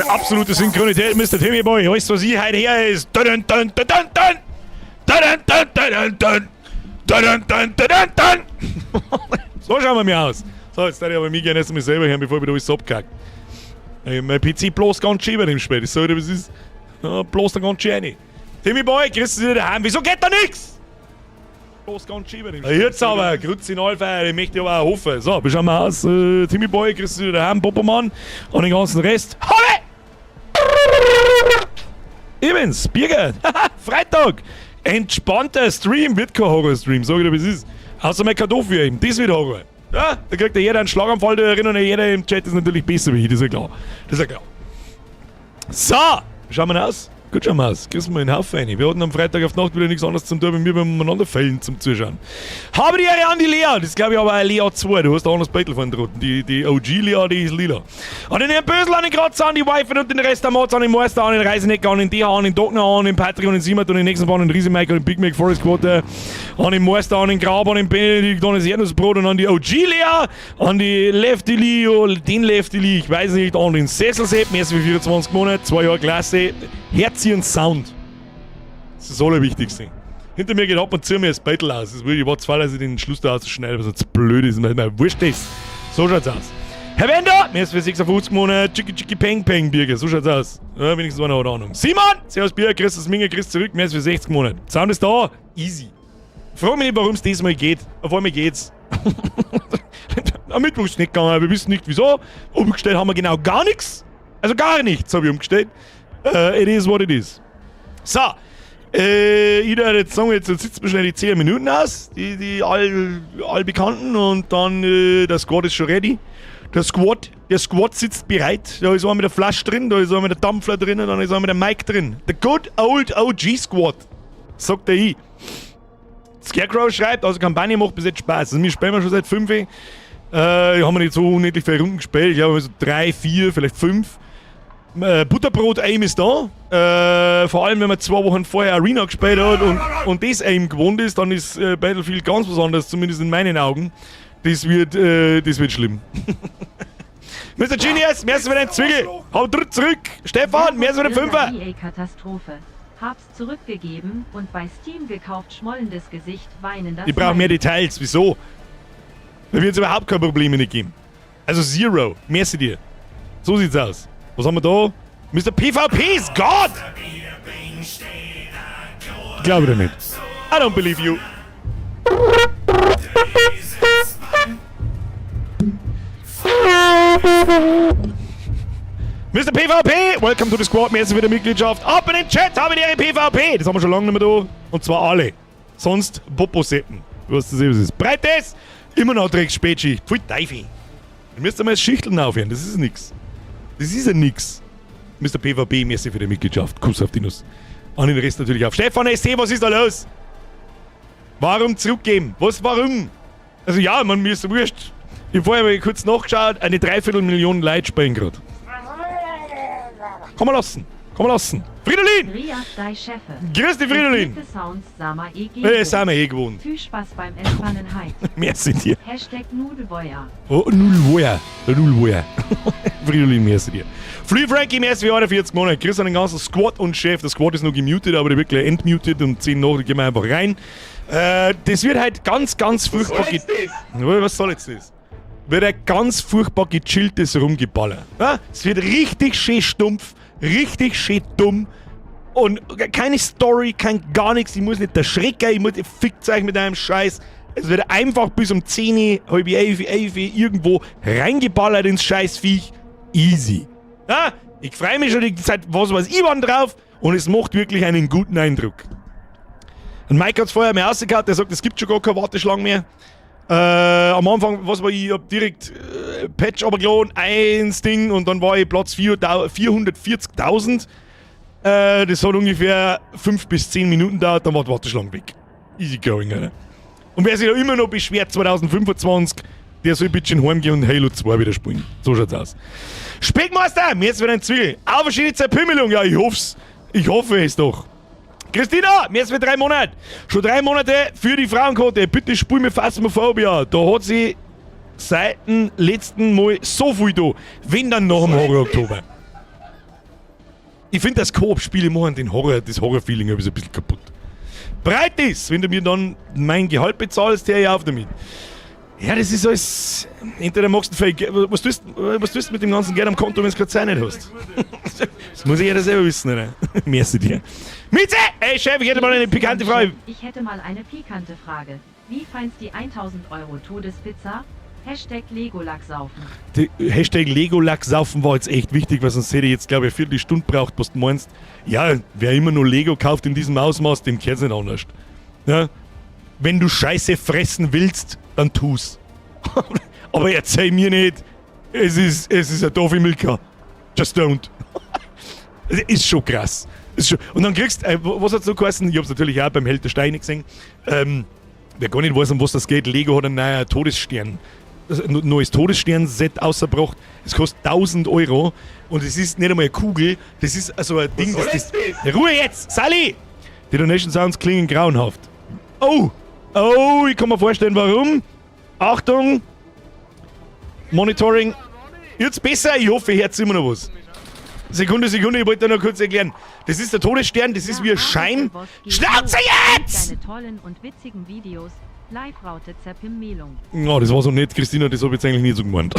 Absolute Synchronität, Mr. Timmy Boy. Weißt du, was ich heute her ist? Dun, dun, dun, dun, dun. Dun, dun, dun, dun, dun. Dun, dun, dun, dun, dun. So schauen wir mir aus. So, jetzt darf ich aber mich gerne erst mal selber hören, bevor ich wieder alles abkacke. Ey, mein PC bloß ganz schön bei dem Spiel. Das soll was ist. Ja, bloß da ganz schön rein. Timmy Boy, kriegst du wieder daheim. Wieso geht da nix? Bloß ganz schön bei dem Spiel. Jetzt aber, Grüezi in Allfeier, ich möchte aber auch hoffen. So, wie schauen wir aus? Timmy Boy, kriegst du wieder daheim, Popomann und den ganzen Rest. Habe! Ich bin's, Birgit. Freitag. Entspannter Stream, wird kein Horror-Stream, sag ich dir, wie es ist. Außer mein Kartoffel eben, das wird Horror. Ja, da kriegt ja jeder einen Schlaganfall da erinnern, jeder im Chat ist natürlich besser wie ich, das ist ja klar. Das ist ja klar. So, schauen wir aus. Gut, schauen wir aus. Kriegst du mal einen Haufen rein. Wir hatten am Freitag auf die Nacht wieder nichts anderes zum tun, wenn wir beieinander fällen zum Zuschauen. Habe die Ehre an die Lea. Das ist, glaube ich, aber eine Lea 2. Du hast da anders Beutel von drunten. Die OG Lea, die ist lila. An den Herrn Bösel, an den Kratzer, an die Wife und den Rest der Mods, an den Meister, an den Reisenecker, an den DH, an den Dogner, an den Patrick und den Simon und den nächsten an den Riese Mike und den Big Mac Forest Quarter, an den Meister, an den Grab, an den Benedikt, an das Erdnussbrot und an die OG Lea, an die Lefty Lee, den Lefty Lee, ich weiß nicht, an den Sesselsepp, mehr als 24 Monate, 2 Jahre Klasse, Herzi und Sound. Das ist das Allerwichtigste. Hinter mir geht ab und zu mir das Beutel aus. Das will ich war zwar, dass ich den Schluss da ausschneide, was jetzt blöd ist, weil mir wurscht ist. So schaut's aus. Herr Wender, mir ist für 56 Monate Chicky Chicky Peng Peng Birger. So schaut's aus. Ja, wenigstens einer hat Ahnung. Simon! Servus Bier, Chris das Minge, Chris zurück, mehr als für 60 Monate. Sound ist da. Easy. Frag mich nicht, warum es diesmal geht. Auf einmal geht's. Am Mittwoch ist es nicht gegangen, wir wissen nicht, wieso. Umgestellt haben wir genau gar nichts. Also gar nichts habe ich umgestellt. It is what it is. So. Ich werde jetzt sagen, jetzt sitzen wir schnell die 10 Minuten aus, die allbekannten, und dann, der Squad ist schon ready. Der Squad sitzt bereit. Da ist einer mit der Flasche drin, da ist einer mit der Dampfler drin und dann ist einer mit der Mic drin. The good old OG Squad, sagt der ich. Scarecrow schreibt, also Kampagne macht bis jetzt Spaß. Also wir spielen wir schon seit 5. Haben wir nicht so unendlich viele Runden gespielt. Ich glaube so drei, vier, vielleicht fünf. Butterbrot Aim ist da. Vor allem, wenn man 2 Wochen vorher Arena gespielt hat und das Aim gewohnt ist, dann ist Battlefield ganz was anderes, zumindest in meinen Augen. Das wird schlimm. Mr. Genius, merci für deinen Zwiegel. Hau drück zurück. Stefan, merci für den Fünfer. EA Katastrophe. Hab's zurückgegeben und bei Steam gekauft, schmollendes Gesicht, weinender Ich brauche mehr Details. Wieso? Da wird es überhaupt keine Probleme nicht geben. Also Zero. Merci dir. So sieht's aus. Was haben wir da? Mr. PvP is God! Ich glaube dir nicht. I don't believe you. Mr. PvP, welcome to the squad. Merci für die Mitgliedschaft. Ab in den Chat, habe die Ehre PvP. Das haben wir schon lange nicht mehr da. Und zwar alle. Sonst Popo-Seppen. Du weißt das eh, was ist. Breites! Immer noch Drecks Spätschicht. Pfui Teufel. Du müsst einmal das Schichteln aufhören. Das ist nix. Das ist ja nix. Mr. PvP, merci für die Mitgliedschaft. Kuss auf die Nuss. An den Rest natürlich auf. Stefan SC, was ist da los? Warum zurückgeben? Was, warum? Also ja, man, mir ist wurscht. Ich habe vorher mal kurz nachgeschaut, eine Dreiviertelmillion Leute spielen gerade. Kann man lassen. Kann man lassen. Fridolin! Rias dei Chefe. Grüß dich, Fridolin! Gute Sounds sama eh Sind wir eh gewohnt. Viel Spaß beim Entspannen heit. Merci dir. #Nudelwoja. Oh, Nudelwoja. Der Nudelwoja. Fridolin, merci dir. Free Frankie, merci für 41 Monate. Grüß an den ganzen Squad und Chef. Der Squad ist noch gemutet, aber der wird gleich entmutet und 10 nach, gehen wir einfach rein. Das wird halt ganz, ganz furchtbar. Was soll jetzt das? Was soll jetzt das? Wird ein ganz furchtbar gechilltes Rumgeballer. Ja? Es wird richtig schön stumpf, richtig schön dumm. Und keine Story, kein gar nichts. Ich muss nicht erschrecken, ich muss nicht, fickt euch mit einem Scheiß. Es wird einfach bis um 10, halb 11, 11 irgendwo reingeballert ins Scheißviech. Easy. Ja? Ich freue mich schon die Zeit, was weiß ich wann drauf. Und es macht wirklich einen guten Eindruck. Und Mike hat es vorher mehr rausgehauen, der sagt, es gibt schon gar keine Warteschlange mehr. Am Anfang, was war ich, ich hab direkt Patch runtergeladen, eins Ding und dann war ich Platz 440.000. Das hat ungefähr 5 bis 10 Minuten gedauert, dann war die Warteschlange weg. Easy going, Alter. Und wer sich da immer noch beschwert, 2025, der soll bitte schön heimgehen und Halo 2 wieder spielen. So schaut's aus. Speckmeister, mir jetzt wieder ein Zwiebel. Auf eine schöne Zerpümmelung, ja, ich hoff's. Ich hoffe es doch. Christina, mir ist für 3 Monate. Schon 3 Monate für die Frauenquote. Bitte spul mir Phasmophobia. Da hat sie Seit dem letzten Mal so viel da. Wenn dann nach dem Horror-Oktober. Ich finde, das Koop-Spiele machen den Horror, das Horror-Feeling ein bisschen kaputt. Breit ist, wenn du mir dann mein Gehalt bezahlst, hör ich auf damit. Ja, das ist alles. Entweder machst du viel, was tust du mit dem ganzen Geld am Konto, wenn du keine Zeit nicht hast? Das muss ich jeder selber wissen, oder? Merci dir. Mieze! Ey, Chef, ich hätte mal eine pikante Frage. Ich hätte mal eine pikante Frage. Wie feinst die 1000 € Todespizza? #LegoLacksaufen. Die #LegoLacksaufen war jetzt echt wichtig, weil sonst hätte ich jetzt, glaube ich, eine Viertelstunde braucht, was du meinst. Ja, wer immer nur Lego kauft in diesem Ausmaß, dem kehrt's nicht anders. Ja? Wenn du Scheiße fressen willst, dann tu's. Aber erzähl mir nicht, es ist ein doofe Milka. Just don't. Ist schon krass. Ist schon. Und dann kriegst was hat's noch geheißen? Ich hab's natürlich auch beim Held der Steine gesehen. Wer gar nicht weiß, um was das geht, Lego hat einen neuen Todesstern. Ein neues Todesstern-Set ausgebracht. Es kostet 1000 Euro und es ist nicht einmal eine Kugel, das ist also ein Ding, das. Ruhe jetzt! Sally! Die Donation Sounds klingen grauenhaft. Oh! Oh, ich kann mir vorstellen, warum. Achtung! Monitoring. Jetzt besser, ich hoffe, ihr hört immer noch was. Sekunde, Sekunde, ich wollte da noch kurz erklären. Das ist der Todesstern, das ist wie ein Schein. Schnauze jetzt! Deine tollen und witzigen Videos. Live Raute Zerpimmelung. Oh, das war so nett, Christina, das habe ich jetzt eigentlich nicht so gemeint.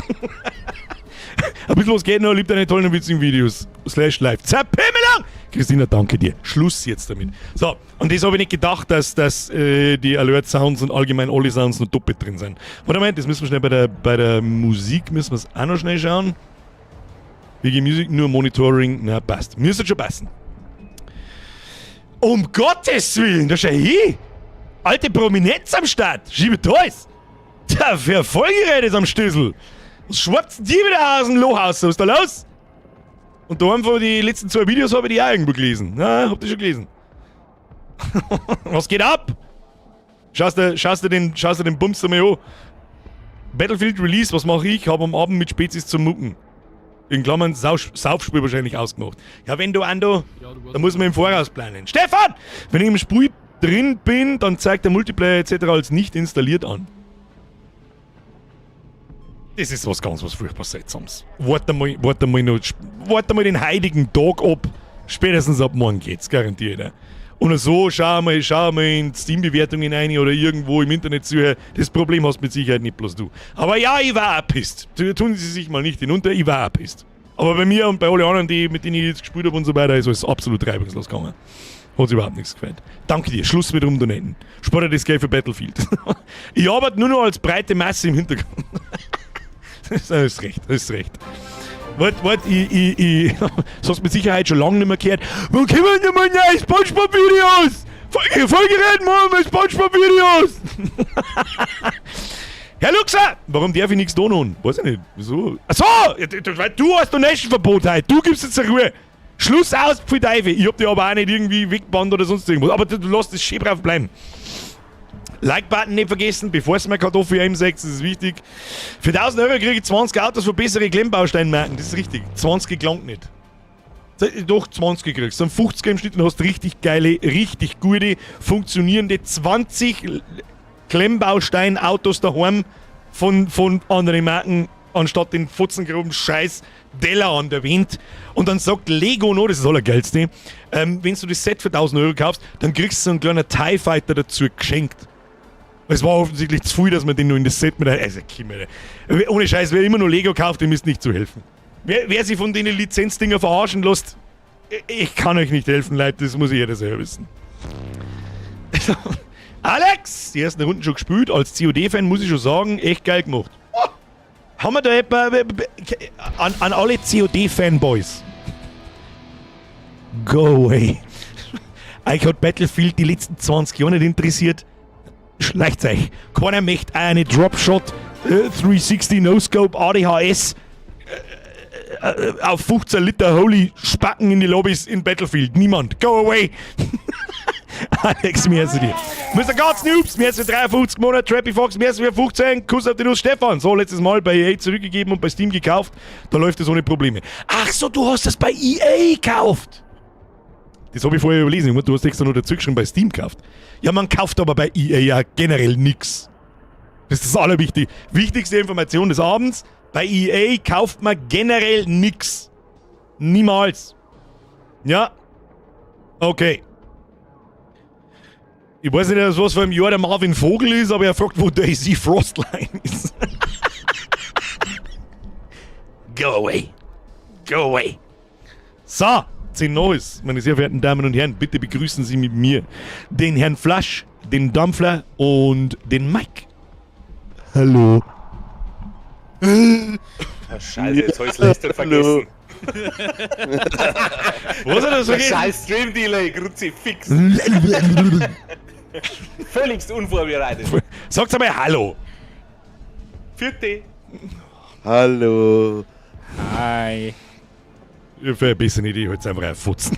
Ein bisschen was geht noch, liebt deine tollen und witzigen Videos. /live. Zerpimmelung! Christina, danke dir. Schluss jetzt damit. So, und das habe ich nicht gedacht, dass die Alert Sounds und allgemein alle Sounds noch doppelt drin sind. Warte mal, das müssen wir schnell bei der Musik, müssen wir es auch noch schnell schauen. WG Music, nur Monitoring, na passt. Müsste schon passen. Um Gottes Willen, da schau hin! Alte Prominenz am Start! Schiebe Toys! Tja, für Vollgerät ist am Stüssel! Was schwappt die wieder aus dem Loch aus? Was ist da los? Und da haben wir die letzten zwei Videos habe ich die auch irgendwo gelesen. Na, habt ihr schon gelesen? Was geht ab? Schaust du den Bums einmal an? Battlefield Release, was mache ich? Habe am Abend mit Spezies zum Mucken. In Klammern Saufspiel wahrscheinlich ausgemacht. Ja, wenn du Ando, Ja, du da muss man im Voraus planen. Stefan! Wenn ich im Spiel drin bin, dann zeigt der Multiplayer etc. als nicht installiert an. Das ist was ganz was furchtbar Seltsames. Warte mal den heiligen Tag ab. Spätestens ab morgen geht's, garantiert. Ja. Und so schau mal in Steam-Bewertungen rein oder irgendwo im Internet suche. Das Problem hast mit Sicherheit nicht bloß du. Aber ja, ich war auch pissed. Tun Sie sich mal nicht hinunter, ich war auch pissed. Aber bei mir und bei allen anderen, mit denen ich jetzt gespielt habe und so weiter, ist alles absolut reibungslos gegangen. Hat sich überhaupt nichts gefällt. Danke dir. Schluss mit Rumdonaten. Spar dir das Geld für Battlefield. Ich arbeite nur noch als breite Masse im Hintergrund. Das ist recht, das ist recht. Warte, warte, das hast du mit Sicherheit schon lange nicht mehr gehört. Wann kommen denn mal neue Spongebob-Videos? Vollgerät, machen wir Spongebob-Videos! Herr Luxer! Warum darf ich nichts tun nun? Weiß ich nicht. Wieso? Ach so! Ja, weil du hast Donation-Verbot heute. Du gibst jetzt eine Ruhe. Schluss aus, pfui Teufel. Ich hab dich aber auch nicht irgendwie weggebannt oder sonst irgendwas. Aber du lässt das schön brav bleiben. Like-Button nicht vergessen, bevor es mir Kartoffel einsägt, das ist wichtig. Für 1000 Euro kriege ich 20 Autos von bessere Klemmbausteinmarken, das ist richtig. 20 gelangt nicht. Doch, 20 kriegst du. Dann 50 im Schnitt und hast richtig geile, richtig gute, funktionierende 20 Klemmbaustein-Autos daheim von anderen Marken, anstatt den fotzengroben Scheiß Teller an der Wand. Und dann sagt Lego noch, das ist das Allergeilste, wenn du das Set für 1000 Euro kaufst, dann kriegst du so einen kleinen TIE Fighter dazu geschenkt. Es war offensichtlich zu viel, dass man den nur in das Set mit. Also, Kimmer. Ohne Scheiß, wer immer nur Lego kauft, dem ist nicht zu helfen. Wer sich von den Lizenzdinger verarschen lässt, ich kann euch nicht helfen, Leute, das muss jeder selber wissen. Alex, die ersten Runden schon gespielt. Als COD-Fan muss ich schon sagen, echt geil gemacht. Oh, haben wir da etwa an alle COD-Fanboys? Go away. Euch hat Battlefield die letzten 20 Jahre nicht interessiert. Schleicht euch. Keiner möchte eine Dropshot 360 No-Scope ADHS auf 15 Liter Holy Spacken in die Lobbys in Battlefield. Niemand. Go away. Alex, merci dir. Mr. Guts Noobs, merci für 53 Monate. Trappy Fox, merci für 15. Kuss auf die Nuss, Stefan. So, letztes Mal bei EA zurückgegeben und bei Steam gekauft. Da läuft es ohne Probleme. Ach so, du hast das bei EA gekauft. Das habe ich vorher überlesen. Du hast extra noch dazu geschrieben, bei Steam gekauft. Ja, man kauft aber bei EA ja generell nix. Das ist das Allerwichtigste. Wichtigste Information des Abends. Bei EA kauft man generell nix. Niemals. Ja. Okay. Ich weiß nicht, was für ein Jahr der Marvin Vogel ist, aber er fragt, wo DayZ Frostline ist. Go away. Go away. So, 10 Neues, meine sehr verehrten Damen und Herren, bitte begrüßen Sie mit mir den Herrn Flasch, den Dampfler und den Mike. Hallo. Oh, Scheiße, jetzt hab ich's Lästern vergessen. Was hat das Der vergessen? scheiß Stream Delay, Kruzifix. Völligst unvorbereitet. Sag's einmal Hallo. Vierte. Hallo. Hi. Ich eine bessere Idee, jetzt einfach ein Futzen.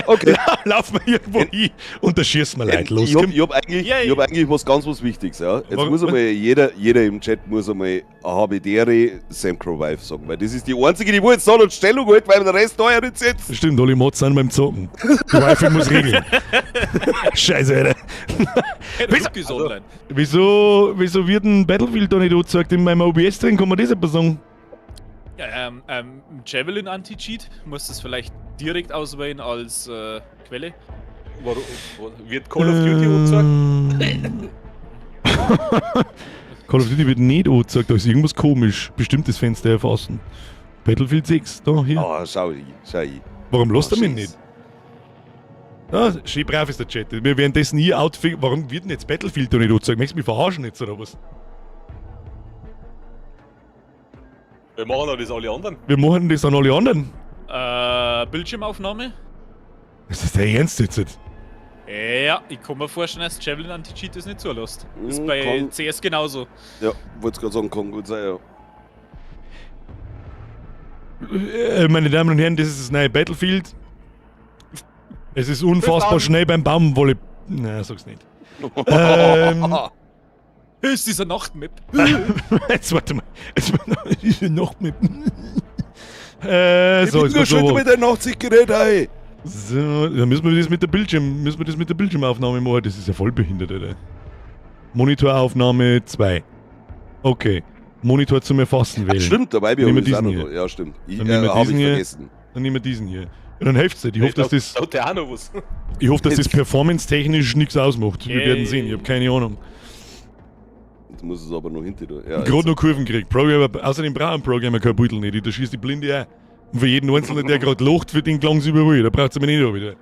Okay. Laufen wir irgendwo hin und da schießen wir Leute los. Ich hab, Komm. ich hab eigentlich, Yay. ich hab eigentlich was ganz was Wichtiges. Ja. Jetzt Warum- muss einmal jeder im Chat muss einmal Habidere Sam Crow Wife sagen, weil das ist die einzige, die wo jetzt da noch Stellung hält, weil der Rest da ja nicht sitzt. Stimmt, alle Mods sind beim Zocken. Die Wifi muss regeln. Scheiße, Alter. Wieso? Ist online. Wieso wird ein Battlefield da nicht angezeigt in meinem OBS drin? Kann man das etwas sagen? Ja, Javelin Anti-Cheat, musst es vielleicht direkt auswählen als Quelle. Warum, wird Call of Duty angezeigt? Call of Duty wird nicht angezeigt, da ist irgendwas komisch. Bestimmtes Fenster erfassen. Battlefield 6, da, hier. Ah, schau ich, schau ich. Warum lässt er mich scheiße. nicht? Ah, schön brav ist der Chat. Wir währenddessen hier Outfit. Warum wird denn jetzt Battlefield da nicht angezeigt? Möchtest du mich verarschen jetzt oder was? Wir machen doch das alle anderen. Wir machen das an alle anderen. Bildschirmaufnahme? Das ist der Ernst jetzt. Ja, ich kann mir vorstellen, dass Javelin Anti-Cheat das nicht zulässt. Ist bei CS genauso. Ja, wollte gerade sagen, kann gut sein, ja. Meine Damen und Herren, das ist das neue Battlefield. Es ist unfassbar schnell beim Baumwolle. Nein, sag's nicht. Ist dieser Nachtmap? Jetzt warte mal. Jetzt warte mal. Noch mit. Ich So, bin jetzt nur mal schon so. mit deinem Nachtsichtgerät, ey. So, dann müssen wir das mit der Bildschirm, müssen wir das mit der Bildschirmaufnahme machen. Das ist ja voll behindert, Alter. Monitoraufnahme 2. Okay. Monitor zum Erfassen wählen. Stimmt, dabei bin Nehmen ich wir auch diesen noch da. hier. Ja, stimmt. Ich, Dann nehmen wir hab ich diesen hier. vergessen. Dann nehmen wir diesen hier. Ja, dann hilft's nicht. Ich hoffe, dass das, Da hat der auch noch was. ich hoffe, dass das performance-technisch nichts ausmacht. Wir Yay. werden sehen. Ich habe keine Ahnung. Jetzt muss es aber noch hinter dir. Ja, Gerade noch Kurven gekriegt. Programmer, außerdem braucht ein Programmer kein Beutel nicht. Da schießt die Blinde auch. Und für jeden Einzelnen, der gerade lacht, für den klang's überall. Da braucht's mir nicht auch wieder.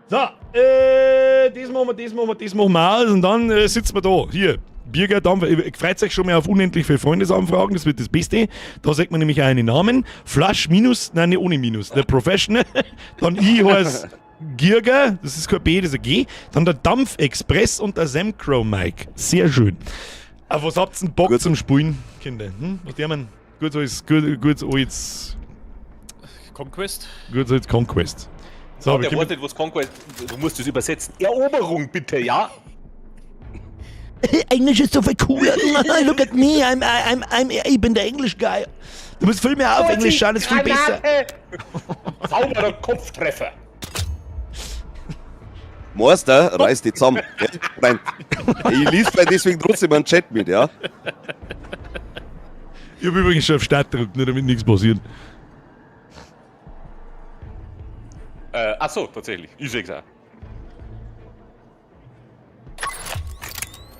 So, das machen wir, das machen wir, das machen wir aus und dann sitzen wir da. Hier, Birger, Dampfer, freut euch schon mal auf unendlich viele Freundesanfragen, das wird das Beste. Da sagt man nämlich auch einen Namen. Flash minus, nein, nicht ohne Minus, der Professional. Dann ich heiße Gierger, das ist kein B, das ist ein G. Dann der Dampfexpress und der Samcrow Mike. Sehr schön. Aber was habt ihr denn Bock Gut. zum Spielen, Kinder? Hm? Was der man? Gut als, gut, gut als, Conquest? gut als Conquest. So, wir Der kommen, weiß nicht, was Conquest. Du musst das übersetzen. Eroberung bitte, ja? Englisch ist so viel cooler. Look at me, ich bin der English Guy. Du musst viel mehr auf Englisch schauen, ist viel besser. Sauberer Kopftreffer. Meister, reiß dich zusammen. Gell, Freund. Ich lies bei deswegen trotzdem einen Chat mit, ja? Ich habe übrigens schon auf Start gedrückt, nur damit nichts passiert. Ach so, tatsächlich. Ich seh's auch.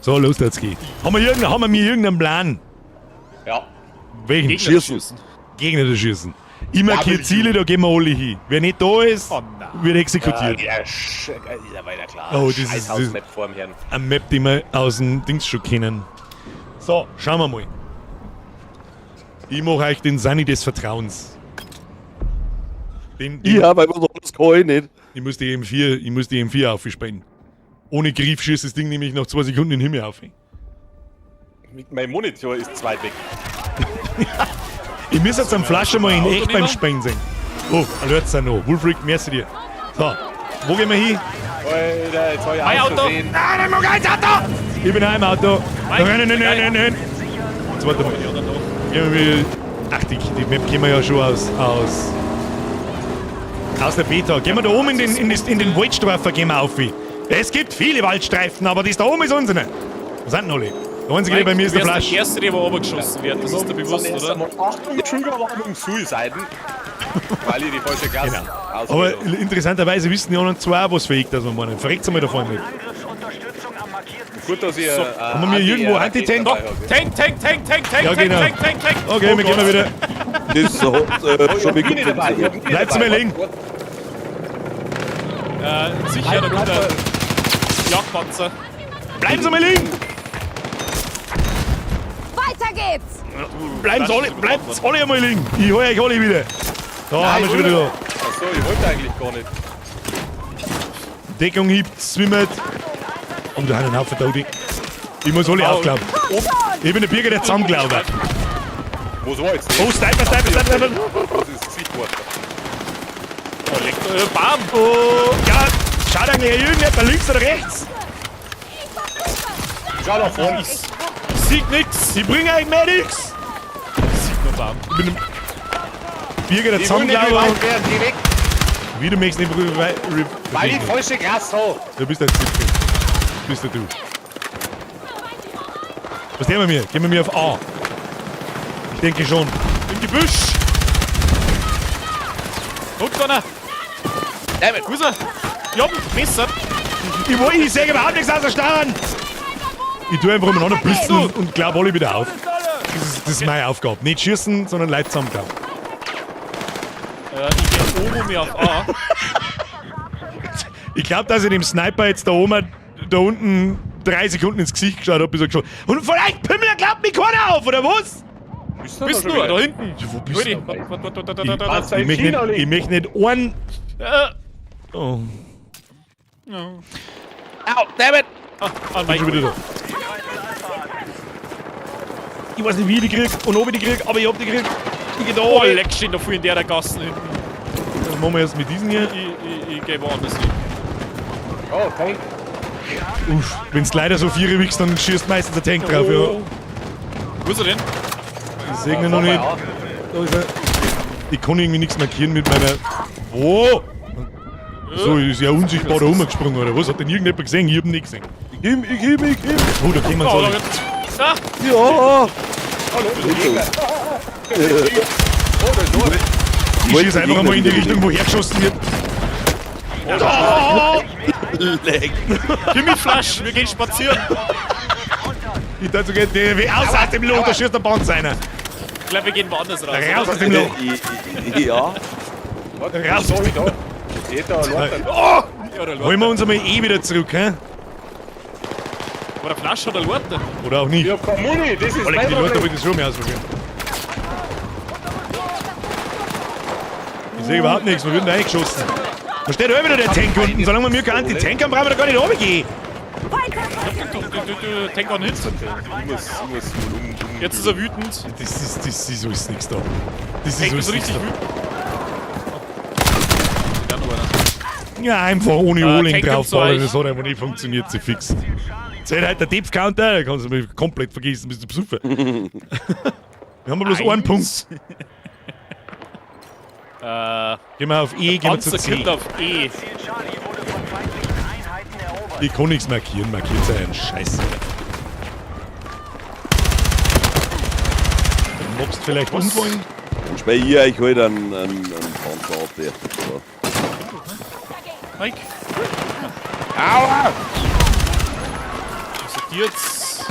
So, los geht's. Geht. Haben wir irgendeinen Plan? Ja. Welchen? Gegner Schießen. schießen. Gegner zu schießen. Immer keine W. Ziele, da gehen wir alle hin. Wer nicht da ist, Oh nein. wird exekutiert. Ja, ist ja weiter klar. Oh, das ist- Scheiß Hausmap vorm Herrn. Ein Map, die wir aus dem Dings schon kennen. So, schauen wir mal. Ich mache euch den Sunny des Vertrauens. Den, Ja, weil was anderes kann ich nicht. Ich muss die M4, ich muss die M4 aufspannen. Ohne Griff schießt das Ding nämlich nach 2 Sekunden in den Himmel auf. Mein Monitor ist zu weit weg. Ich muss jetzt am Flasche mal in Auto echt beim nehmen? Springen sehen. Oh, Alert sind noch. Wolfric, merci dir. So, wo gehen wir hin? Alter, jetzt hab ich Mein aus Auto. Versehen. Nein, nein, mach kein Auto! Ich bin auch im Auto. Mike, Nein, nein, nein, geil. nein, nein, nein. Jetzt warte mal. Ja, dann noch. Gehen wir, ach, die Map kennen wir ja schon aus der Beta. Gehen wir da oben in den Waldstreifen gehen wir auf. Es gibt viele Waldstreifen, aber das da oben ist unsere. Wo sind denn alle? Der einzige, der bei mir ist, du der wärst Flasch. Der Erste, der runtergeschossen wird, das ist dir bewusst, oder? Achtung, Triggerwarnung, Suiciden. Weil ich die falsche Klasse Genau. Aber ausgewählt habe. interessanterweise wissen die anderen zwei auch, was fähig, dass wir meinen. Verreckt's einmal davon nicht. Gut, dass ich. So. Haben wir irgendwo Anti-Tank? Tank, Tank, Tank, Tank, Tank, Ja, Tank, genau. Tank, Tank, Tank. Okay, Oh wir gehen Gott. mal wieder. Das hat schon mal gut funktioniert. Bleibt's mal liegen. Sicher, da kommt der Jagdpanzer. Bleiben Sie mal liegen! Weiter geht's! Bleiben Sie alle, bleibt's alle einmal liegen! Ich hol euch alle wieder. Da haben wir schon wieder da. Achso, ich wollte eigentlich gar nicht. Deckung hebt, swimmert. Und da haben einen Haufen Tote. Ich muss alle aufklappen. Ich bin der Birger, der zusammenglaubt. Wo war jetzt? Oh, Sniper, Sniper, Sniper, Sniper. Das ist das Gesicht geworden. Oh, leck, bam! Oh, ja, schaut eigentlich irgendjemand links oder rechts? Schau da vorne. Sieht nix! Ich bringe euch Medics! Sieht nur bam. Ich bin der Birger, der Ich will nicht zusammenglaubt. revived werden, geh weg, Wie du möchtest nicht weil ich die falsche Klasse habe. Du bist ein Zipfel. Bist du. Was nehmen wir? Gehen wir mir auf A. Ich denke schon. Im Gebüsch! Guckt einer! Damit. Wo ist er? Ja, Messer! Ich, will- ich sehe überhaupt nichts außer Starren. Ich tue einfach umeinander blitzen und glaub alle wieder auf. Das ist meine Aufgabe. Nicht schießen, sondern Leute zusammenklappen. Ich geh oben mir auf A. Ich glaube, dass ich dem Sniper jetzt da oben, da unten 3 Sekunden ins Gesicht geschaut habe, bis er geschaut. Und vielleicht Pimmler glaubt mich keiner auf, oder was? Bist du Bist du? Da hinten! Ja, wo bist Ready. du? Warte, warte, warte, warte, warte, warte. Ich möchte nicht, ich möchte nicht einen. Oh, Au, damit! Ah, ah, bin schon Mike. wieder da. Ich weiß nicht, wie ich die krieg und ob ich die krieg, aber ich hab die gekriegt. Ich geh da Oh, runter. leck, stehen da voll in der Gassen hinten. Was machen wir jetzt mit diesen hier? Ich geh woanders hin. Oh, Tank. Uff, wenn's leider so vier wichst, dann schießt meistens der Tank drauf. Ja. Wo ist er denn? Ich seh ihn noch nicht. Da ist er. Ich kann irgendwie nichts markieren mit meiner. Wo? So, ist ja unsichtbar da rumgesprungen, oder was? Hat denn irgendjemand gesehen? Ich hab ihn nicht gesehen. Ich geb, ich geb, ich geb. Oh, da kommen Oh, sie da alle. wird. Ah, Ja. Ich schieße einfach einmal in die Richtung, wo hergeschossen wird. Oh! Leck. Gimme Flash, wir gehen spazieren. Ich dachte sogar, nee, raus aus dem Loch, da schießt der Panzer einer. Ich glaube, wir gehen woanders raus. Raus aus dem Loch. Ja. Warte, Raus. Sorry, da. Geht da, Leute. Oh! Oder? Ja, Holen wir uns einmal eh wieder zurück, hä? Aber der Flash hat eine Lorte. Oder auch nicht. Ich hab keine Muni, das ist Oleg, mein die Leute Problem. wollte ich schon mehr ausprobieren. Ich sehe überhaupt nichts, wir würden da eingeschossen. Da steht auch wieder der Tank unten. Solange wir mir keinen Anti-Tank haben, brauchen wir da gar nicht runtergehen. Du, du, du, Tank on Hit. Ich muss mal um. Jetzt ist er wütend. Das ist alles nichts da. Das ist Tank alles ist nichts richtig da. wütend. Da noch einer. Ja, einfach ohne Oling Tank kommt zu draufbauen, euch. das hat einfach nicht funktioniert, sie fix. Zählt halt der Depth Counter, da kannst du mich komplett vergessen, bist du besoffen. Wir haben bloß einen Punkt. Gehen wir auf E, gehen wir zu Panzer C. kommt auf E. Ich kann nichts markieren, markiert sei ein Scheiß. Mobst vielleicht umfallen? Dann spiel ich euch halt einen Panzer ab. der. So. Mike. Aua! Was ist jetzt?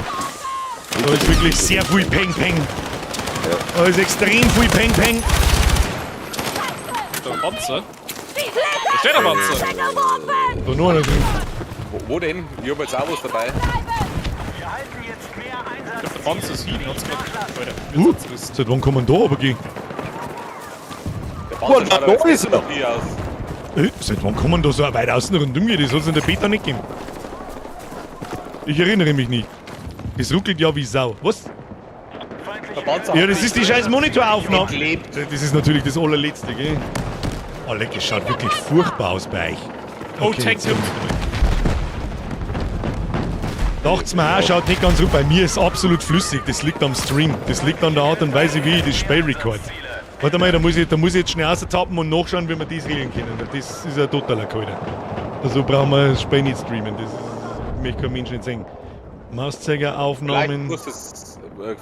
Da ist wirklich sehr viel Peng Peng. Da ist extrem viel Peng Peng. Der Panzer? Da steht der Panzer. Da noch einer drin. Wo denn? Ich hab jetzt auch was dabei. Ich glaub, der Panzer ist hin. Hat's grad. Alter, Seit wann kann man da runtergehen? Der Panzer da schaut aber ist er. jetzt aus. Seit wann kann man da so weit außen rundum gehen? Das hat es in der Beta nicht gegeben. Ich erinnere mich nicht. Das ruckelt ja wie Sau. Was? Der Panzer Ja, hat das ist die scheiß Monitoraufnahme. Geklebt. Das ist natürlich das allerletzte, gell? Oh, leck, es schaut wirklich furchtbar aus bei euch. Oh, Tank jetzt kommt's. Dacht's mir auch, schaut nicht ganz gut. Bei mir ist absolut flüssig. Das liegt am Stream. Das liegt an der Art und Weise, wie ich das Spiel record. Warte mal, da muss ich jetzt schnell raustappen und nachschauen, wie wir das regeln können. Weil das ist ja totaler Kalter. Also brauchen wir das Spiel nicht streamen. Das ist, möchte kein Mensch nicht sehen. Mauszeigeraufnahmen.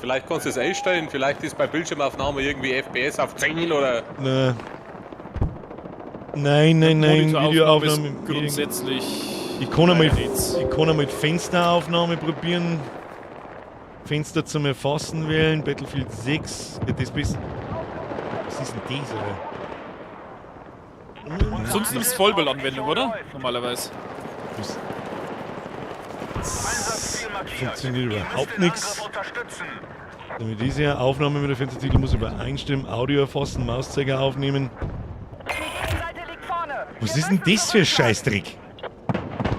Vielleicht kannst du es einstellen, vielleicht ist bei Bildschirmaufnahme irgendwie FPS auf 10 oder. Na. Nein, nein, nein, Monitoraufnahme ist Videoaufnahme. grundsätzlich. Ich kann einmal, leider nichts. ich kann einmal Fensteraufnahme probieren. Fenster zum Erfassen wählen, Battlefield 6. Ja, das bist. Was ist denn das, Alter? Sonst nimmst du Vollbildanwendung, oder? Normalerweise. Was? Einsatzziel markiert. Funktioniert Ihr müsst überhaupt den nichts. Angriff unterstützen. Damit ist ja Aufnahme mit der Fenstertitel muss übereinstimmen, Audio erfassen, Mauszeiger aufnehmen. Die Gegenseite liegt vorne. Was Wir ist denn müssen das für ein zurückschlagen. Scheißdreck?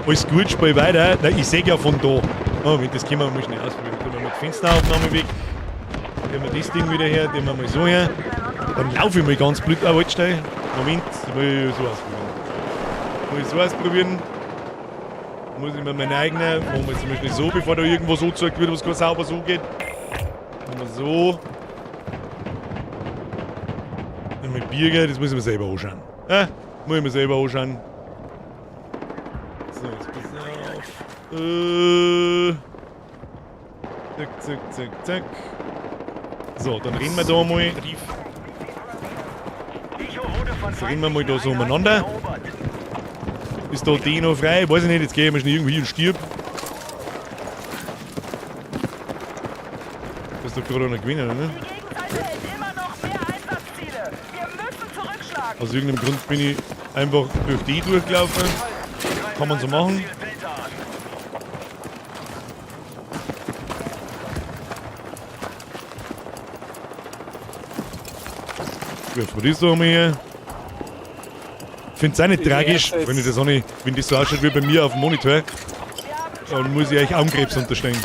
Alles gut, spiel weiter. Nein, ich sehe ja von da. Moment, das können wir mal schnell ausprobieren. Tun wir mit Fensteraufnahme weg. Nehmen wir das Ding wieder her, nehmen wir mal so her. Dann laufe ich mal ganz blöd. Ah, halt schnell. Moment, das will ich so ausprobieren. Muss ich so ausprobieren. Muss ich mir meine eigene. Machen wir zum Beispiel so, bevor da irgendwas so gezeigt wird, was kein sauber so geht. Machen wir so. Dann mit Birger, das muss ich mir selber anschauen. Ja, muss ich mir selber anschauen. So, jetzt pass auf. Zack, zack, zack, zack. So, dann reden wir da mal. Brief. Echo wurde von Jetzt reden wir mal da so feindlichen umeinander. Einheiten erobert. Ist da die noch frei? Weiß ich nicht, jetzt gehe ich mal schnell irgendwie und stirb. Das ist doch gerade noch gewinnen, oder? Die Gegenseite hält immer noch mehr Einsatzziele. Wir müssen zurückschlagen. Aus irgendeinem Grund bin ich einfach durch die durchgelaufen. Kann man so machen. Ziel Delta an. Werfen wir das da mal her. Finde es auch nicht Die tragisch, erste ist- wenn ich das auch nicht, wenn das so ausschaut wie bei mir auf dem Monitor, dann muss ich euch Augenkrebs unterstellen.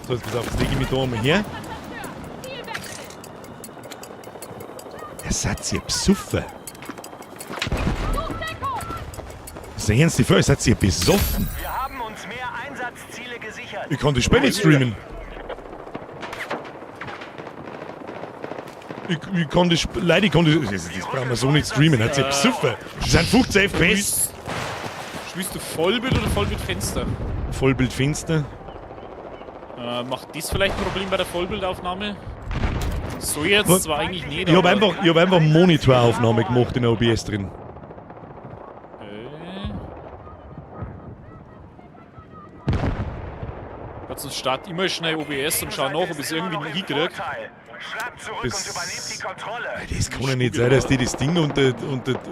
So, jetzt pass auf, jetzt lege ich mich da einmal her. Ihr seid ihr besoffen. Sehen Sie vor, ihr seid ihr besoffen. Wir haben uns mehr Einsatzziele gesichert. Ich kann das Spiel nicht streamen. Ich kann das, Leute, ich kann das brauchen wir so nicht streamen, hat sie besoffen. Das sind 15 FPS. Spielst du Vollbild oder Vollbildfenster? Vollbildfenster. Macht das vielleicht ein Problem bei der Vollbildaufnahme? So jetzt Was? zwar eigentlich nicht. Ich habe aber- einfach, ich hab einfach Monitoraufnahme gemacht in der OBS drin. Okay. Sonst start immer schnell OBS und schau nach, ob ich es irgendwie Gegenseite ist immer hinkrieg. noch im Vorteil. Schlagt zurück Das- und übernehmt die Kontrolle. Das kann ja nicht sein, dass die das Ding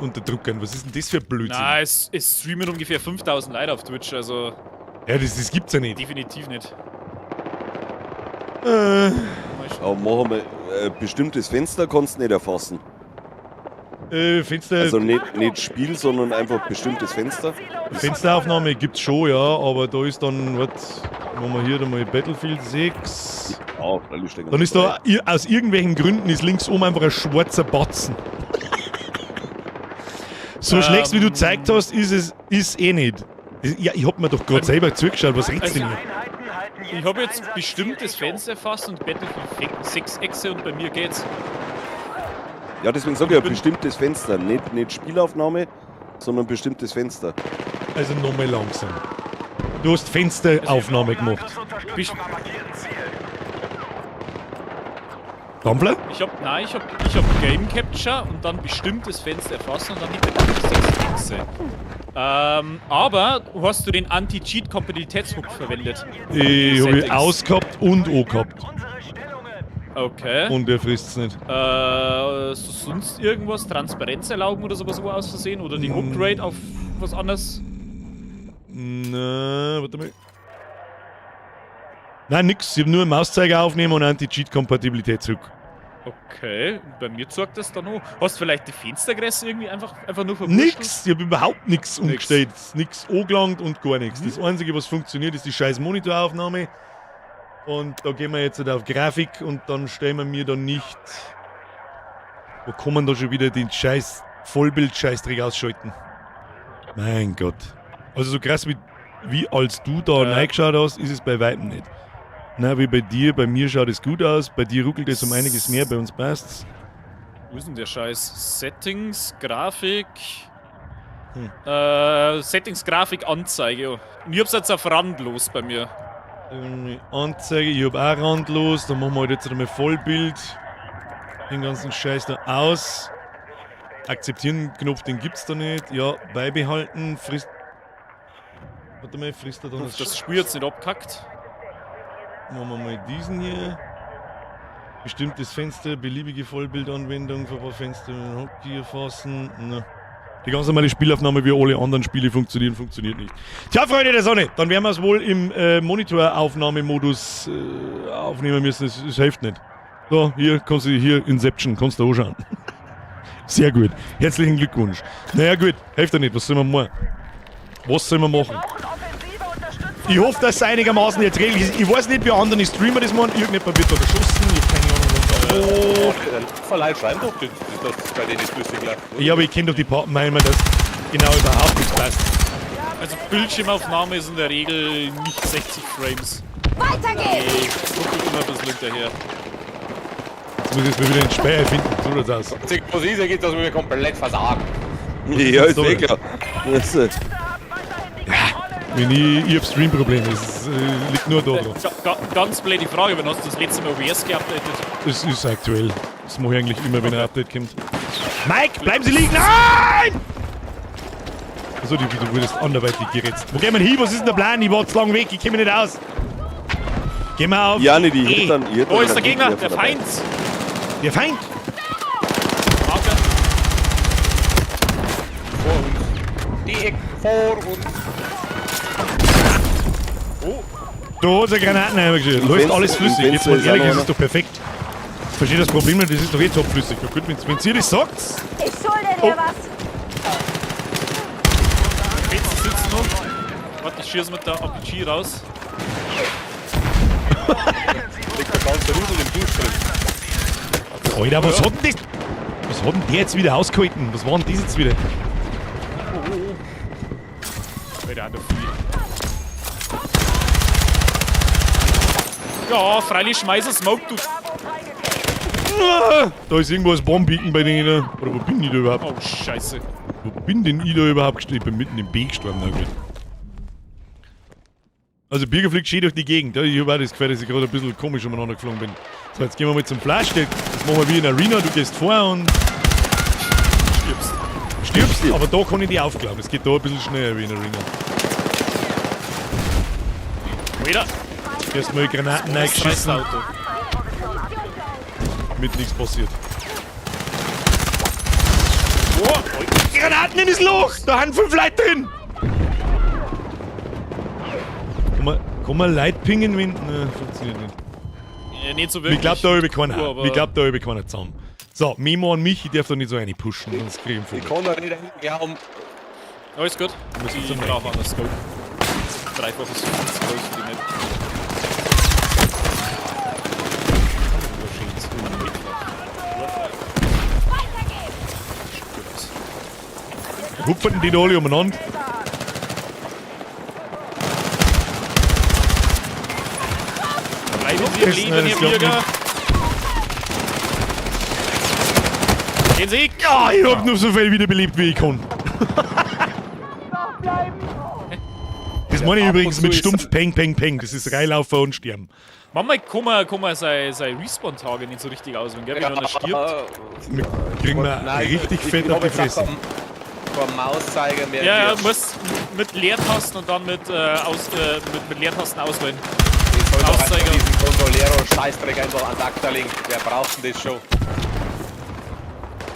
unterdrücken. Was ist denn das für ein Blödsinn? Nein, es streamen ungefähr 5000 Leute auf Twitch, also Ja, das gibt's ja nicht. definitiv nicht. Aber machen wir, bestimmtes Fenster kannst du nicht erfassen. Fenster, Also nicht Spiel, sondern einfach bestimmtes Fenster. Fensteraufnahme gibt's schon, ja, aber da ist dann, was, machen wir hier dann mal Battlefield 6. Ja, freilich stecken Dann ist da, aus irgendwelchen Gründen ist links oben einfach ein schwarzer Batzen. So schlecht, wie du gezeigt hast, ist es ist eh nicht. Ja, ich hab mir doch gerade selber zugeschaut, was redest du denn hier? Einheiten halten jetzt Ich habe jetzt Einsatzziel bestimmtes Echo. Fenster erfasst und Battlefield 6 Echse und bei mir geht's. Ja, deswegen sage ich ja bestimmtes Fenster. Nicht Spielaufnahme, sondern bestimmtes Fenster. Also nochmal langsam. Du hast Fensteraufnahme gemacht. Angriffsunterstützung am markierten Ziel. Dampfler? Ich hab, nein, ich hab Game Capture und dann bestimmtes Fenster erfassen und dann die Battlefield 6 Echse. Aber hast du den Anti-Cheat-Kompatibilitätshook verwendet? Ich habe Settings. ausgehabt und angehabt. Unsere Stellungen. Okay. Und er frisst's nicht. So sonst irgendwas? Transparenz erlauben oder sowas wo aus Versehen? Oder die Hook Rate auf was anderes? Na, warte mal. Nein, nix. Ich hab nur Mauszeiger aufnehmen und Anti-Cheat-Kompatibilitätshook. Okay, bei mir zeigt das dann noch. Hast du vielleicht die Fenstergröße irgendwie einfach nur verwurschtelt? Nix! Ich hab überhaupt nix umgestellt. Nix angelangt und gar nichts. Das Einzige, was funktioniert, ist die scheiß Monitoraufnahme. Und da gehen wir jetzt halt auf Grafik und dann stellen wir mir da nicht. Wo kann man da schon wieder den scheiß Vollbild-Scheißdreck ausschalten? Mein Gott. Also so krass wie als du da reingeschaut hast, ist es bei weitem nicht. Na, wie bei dir, bei mir schaut es gut aus, bei dir ruckelt es um einiges mehr, bei uns passt's. Wo ist denn der Scheiß? Settings, Grafik. Settings, Grafik, Anzeige. Ja. Und ich hab's jetzt auf randlos bei mir. Anzeige, ich hab auch randlos. Dann machen wir halt jetzt einmal Vollbild. Den ganzen Scheiß da aus. Akzeptieren Knopf, den gibt's da nicht. Ja, beibehalten. Frisst. Warte mal, frisst er dann Hoffe, das Spiel jetzt nicht abkackt. Machen wir mal diesen hier. Bestimmtes Fenster, beliebige Vollbildanwendung, Fenster, Hockey erfassen. Na. Die ganz normale Spielaufnahme, wie alle anderen Spiele funktionieren, funktioniert nicht. Tja, Freunde der Sonne, dann werden wir es wohl im Monitoraufnahmemodus aufnehmen müssen. Es hilft nicht. So, hier kannst du hier Inception, kannst du anschauen. Sehr gut. Herzlichen Glückwunsch. Naja gut, hilft ja nicht. Was sollen wir machen? Was sollen wir machen? Brauchen offensive Unterstützung. Ich hoffe, dass es einigermaßen erträglich ist. Ich weiß nicht, wie andere Streamer das machen. Irgendjemand wird da erschossen. Ich hab keine Ahnung, was da. Oh. Verleih schreiben doch, dass das bei denen nicht flüssig läuft. oder? Ja, aber ich kenne doch die Pappenheimer, dass genau überhaupt nichts passt. Also Bildschirmaufnahme ist in der Regel nicht 60 Frames. Weiter geht's! Ich gucke immer ein bisschen hinterher. Jetzt muss ich jetzt mal wieder den Speier finden. So schaut's aus. Was ist, geht, dass wir mir komplett versagen. Ja, ist So. eh klar. Das, Wenn ich hab Stream-Probleme. Es liegt nur da dran. Ganz blöde Frage, wann hast du das letzte Mal OBS geupdatet? Es ist aktuell. Das mache ich eigentlich immer, wenn ein Update kommt. Mike, bleiben Sie liegen! Nein! Achso, du wurdest anderweitig geritzt. Wo gehen wir hin? Was ist denn der Plan? Ich war zu lang weg, ich komme nicht aus. Gehen wir auf. ja, nicht, ich E. hätte dann. Ich hätte Wo dann ist der einen Gegner? Werfer Der dabei. Feind! Der Feind! Marker. Vor uns. Die Ecken vor uns. Da hat es eine Granaten eingeschüttet. Läuft Fenster- alles im flüssig. Jetzt Fenster mal ist ehrlich, auch noch es ist doch perfekt. Ich verstehe das Problem nicht, das ist doch eh topflüssig. Na gut, wenn ihr das sagt. Ich schulde dir was! Fenster sitzt noch. Warte, ich schieße mit der RPG raus. Liegt der ganze Rudel im Busch drin. Alter, was hat denn das? Was hat denn der jetzt wieder ausgehalten? Was war denn das jetzt wieder? Alter, an der Früh. Ja, freilich schmeiß Smoke, du. Ah, da ist irgendwo ein Bombenbeacon bei denen. Oder wo bin ich da überhaupt? Oh, scheiße. Wo bin denn ich da überhaupt gestorben? Ich bin mitten im Beek gestorben. Na gut. Also Birger fliegt schön durch die Gegend. Ich habe auch das Gefühl, dass ich gerade ein bisschen komisch umeinander geflogen bin. So, jetzt gehen wir mal zum Flash. Das machen wir wie in Arena. Du gehst vor und Stirbst. stirbst. Aber da kann ich dich aufklappen. Es geht da ein bisschen schneller wie in Arena. Alter, Erstmal Granaten das reingeschissen, Auto. mit nichts passiert. Oh, Granaten in das Loch! Da haben 5 Leute drin! Kann man Leute pingen, wenn. Ne, funktioniert nicht. ja, nicht so wirklich. Ich glaub, da habe ich keiner. Aber- Ich glaub, da habe ich keiner zusammen. So, Memo an mich, ich darf da nicht so eine pushen, sonst krieg ich einen Ich Vogel. kann da nicht glauben. Alles gut. Muss Ich zum brauche einen Scope. Dreifaches viel zu groß für die Map. Hupfen die da alle umeinander? Bleiben Sie am Das- Leben, nein, das Herr klappt Bürger! Gehen Sie! Ja, ich hab nur so viel wiederbelebt, wie ich kann. Das meine ich ab und übrigens zu mit ist- stumpf Peng, Peng, Peng. Das ist Reinlaufen und Sterben. Manchmal kann man sein Respawn-Tage nicht so richtig auswählen, gell? Wenn einer stirbt. Wir kriegen wir Nein, richtig ich, fett ich auf hab die jetzt auch Fresse. Kein Mauszeiger mehr. Ja, ja, Ich muss mit Leertasten und dann mit Leertasten auswählen. soll doch einfach Mauszeiger. diesen Consolero-Scheißdreck einfach an Akta legen. Wer braucht denn das schon?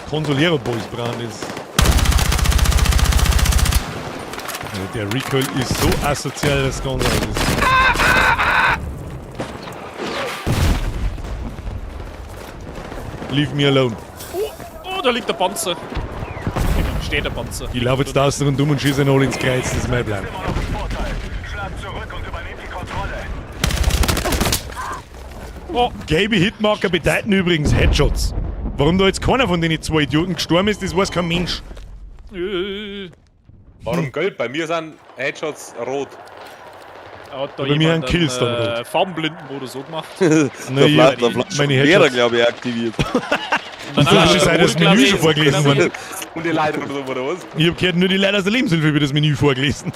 Consolero Boys brauchen das. Also der Recoil ist so asozial, das Ganze ist. Leave me alone. Oh, da liegt der Panzer. Steht der Panzer. Ich laufe jetzt draußen rundum und schieße ihn alle ins Kreuz, das ist mein Plan. Immer noch im Vorteil. Schlag zurück und übernehmt die Kontrolle. Oh, Gelbe Hitmarker bedeuten übrigens Headshots. Warum da jetzt keiner von den zwei Idioten gestorben ist, das weiß kein Mensch. Warum gelb? Bei mir sind Headshots rot. Hat da Bei mir jemand ein Kills einen, dann rot. Farbenblinden-Modus so gemacht. Der Na, ich- Fla der Flasch meine Lehrer, Headshots. glaube ich, aktiviert. Nein, Flasche sei das rot, glaub Menü ich, schon vorgelesen glaub ich. worden. Und die Leute oder so, oder was? Ich hab gehört, nur die Leute aus der Lebenshilfe über das Menü vorgelesen.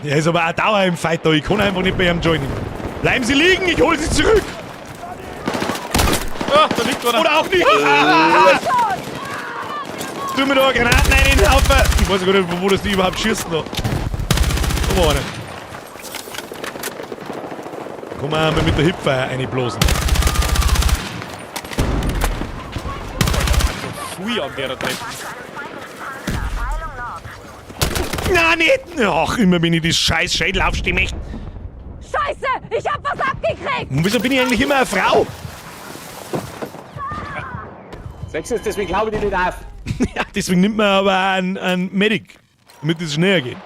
Er ist aber auch Dauer im Fight da. Ich kann einfach nicht bei ihm joinen. Bleiben Sie liegen, ich hol Sie zurück! Ah, da liegt einer. Oder auch nicht! Ah! Tu mir da Granaten rein in den Haufen! Ich weiß gar nicht, wo das die überhaupt schießen da. Da war einer. Komm mal mit der Hipfire einblasen. Pfui an der Treppe. Na, nicht! Ach, immer wenn ich das scheiß Schädel aufstehen möchte. Scheiße! Ich hab was abgekriegt! Und wieso bin ich eigentlich immer eine Frau? Sechstens, deswegen glaube ich dir nicht auf. Ja, deswegen nimmt man aber auch einen Medic, damit es schneller geht.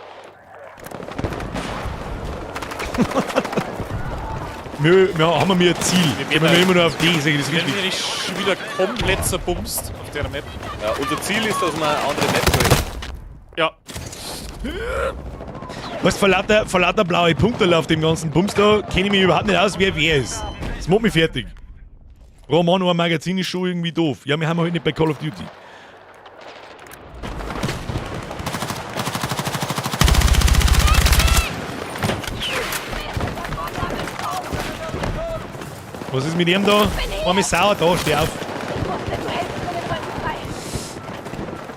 Wir haben mir ein Ziel. Wir gehen immer nur auf die, sehe ich das Wir werden richtig. nämlich schon wieder komplett zerbumst auf der Map. Ja, unser Ziel ist, dass wir eine andere Map kriegen. Ja. Weißt du, vor lauter blaue Punkte auf dem ganzen Bums da, kenne ich mich überhaupt nicht aus, wer ist. Das macht mich fertig. Roman ein Magazin ist schon irgendwie doof. Ja, wir haben halt nicht bei Call of Duty. Was ist mit ihm da? Arme Sauer, da, steh auf. Ich wusste, du hältst mir den Rücken frei.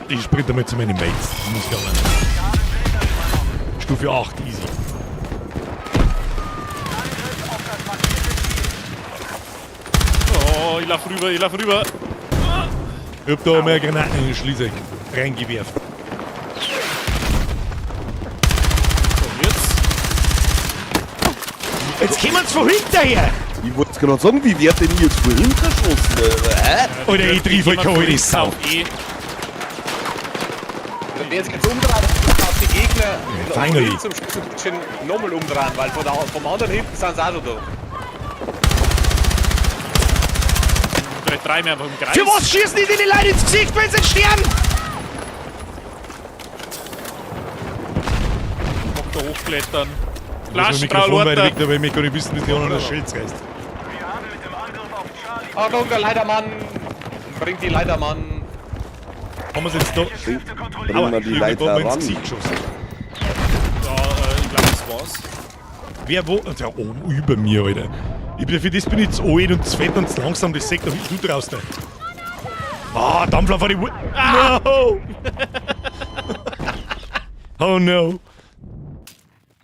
Ich sprinte mal zu meinen Mates. Das muss gehen. Stufe 8, easy. Oh, ich lauf rüber, ich lauf rüber. Ich hab da mehr Granaten in den Schließer reingewerfen. So, jetzt. Jetzt kommen sie von hinterher! Ich wollte gerade sagen, wie wird denn jetzt vorhin erschossen? Hä? Oder ich triff euch heute die Sau. Auf E. Wenn der sich jetzt umdreht auf die Gegner, Finally. zum Schluss ein bisschen nochmal umdrehen, weil vom anderen hinten sind sie auch schon da. Vielleicht drei mehr einfach im Kreis. Für was schießen die denn die Leute ins Gesicht, wenn sie nicht sterben? Bock da hochklettern. Ich muss mein Mikrofon weit Flaschentraulotter. weg, aber ich möchte gar nicht wissen, dass die anderen das Schild reißt. Wir haben mit dem Angriff auf Charlie Achtung, der Leitermann! Bringt die Leitermann! Haben wir es jetzt da? Kräfte kontrolliert. Bringen wir die Irgendwo Leiter hat man ins ran. Gesicht geschossen. Ja, ich glaube, das war's. Wer wo? Ja, oben über mir, Alter. Ich bin, für das bin ich zu alt und zu fett und zu langsam, das sagt doch du draußen. da. Ah, Dampfler vor die Wu. No! Oh no!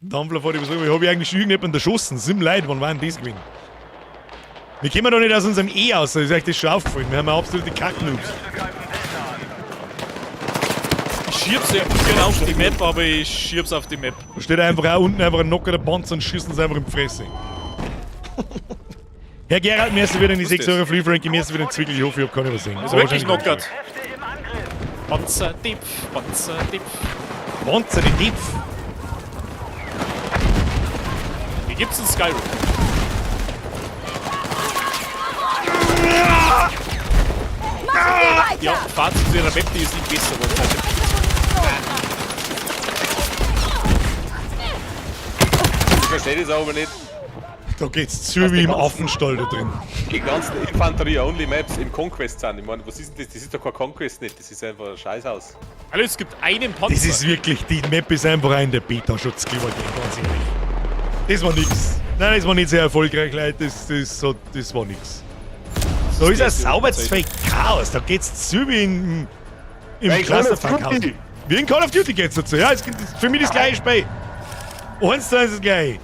Dampfler vor die Wu. Ich hab ich eigentlich schon irgendjemanden erschossen. Sieben Leute, wann waren das gewesen? Wir kommen doch nicht aus unserem E aus, ist euch das schon aufgefallen. Wir haben ja absolute Kacknoobs. Ich schieb's ja ungern auf die Map, aber ich schieb's auf die Map. Da steht einfach auch unten einfach ein Nocker der Panzer und schießen sie einfach in die Fresse. Herr Gerald, mir ist wieder in die Was 6 ist das? Euro Free Frankie, mir ist wieder ein Zwickel. Ich hoffe, ich hab keine übersehen. Ist wirklich knockert. Kräfte im Angriff. Panzer, Dipf, Panzer, Dipf. Panzer, die Dipf. Wie gibt's in Skyrim? Machen wir weiter! Ja, Fazit zu ihrer Map, die ist nicht besser geworden. Ich verstehe das aber nicht. Da geht's zu wie im Affenstall da drin. Die ganzen Infanterie-Only-Maps im Conquest sind. Ich meine, was ist denn das? Das ist doch kein Conquest nicht. Das ist einfach ein Scheißhaus. Alter, es gibt einen Panzer. Das ist wirklich, die Map ist einfach in der Beta-Schutz geworden, ganz ehrlich. Das war nix. Nein, das war nicht sehr erfolgreich, Leute. Das war nix. Da ist ein sauberes Fake Chaos. Da geht's zu wie im Hey, Call of Clusterfuck-Haus. Duty. Wie in Call of Duty geht's dazu. Ja, es ist für mich das gleiche Spiel. 1:1 das gleiche.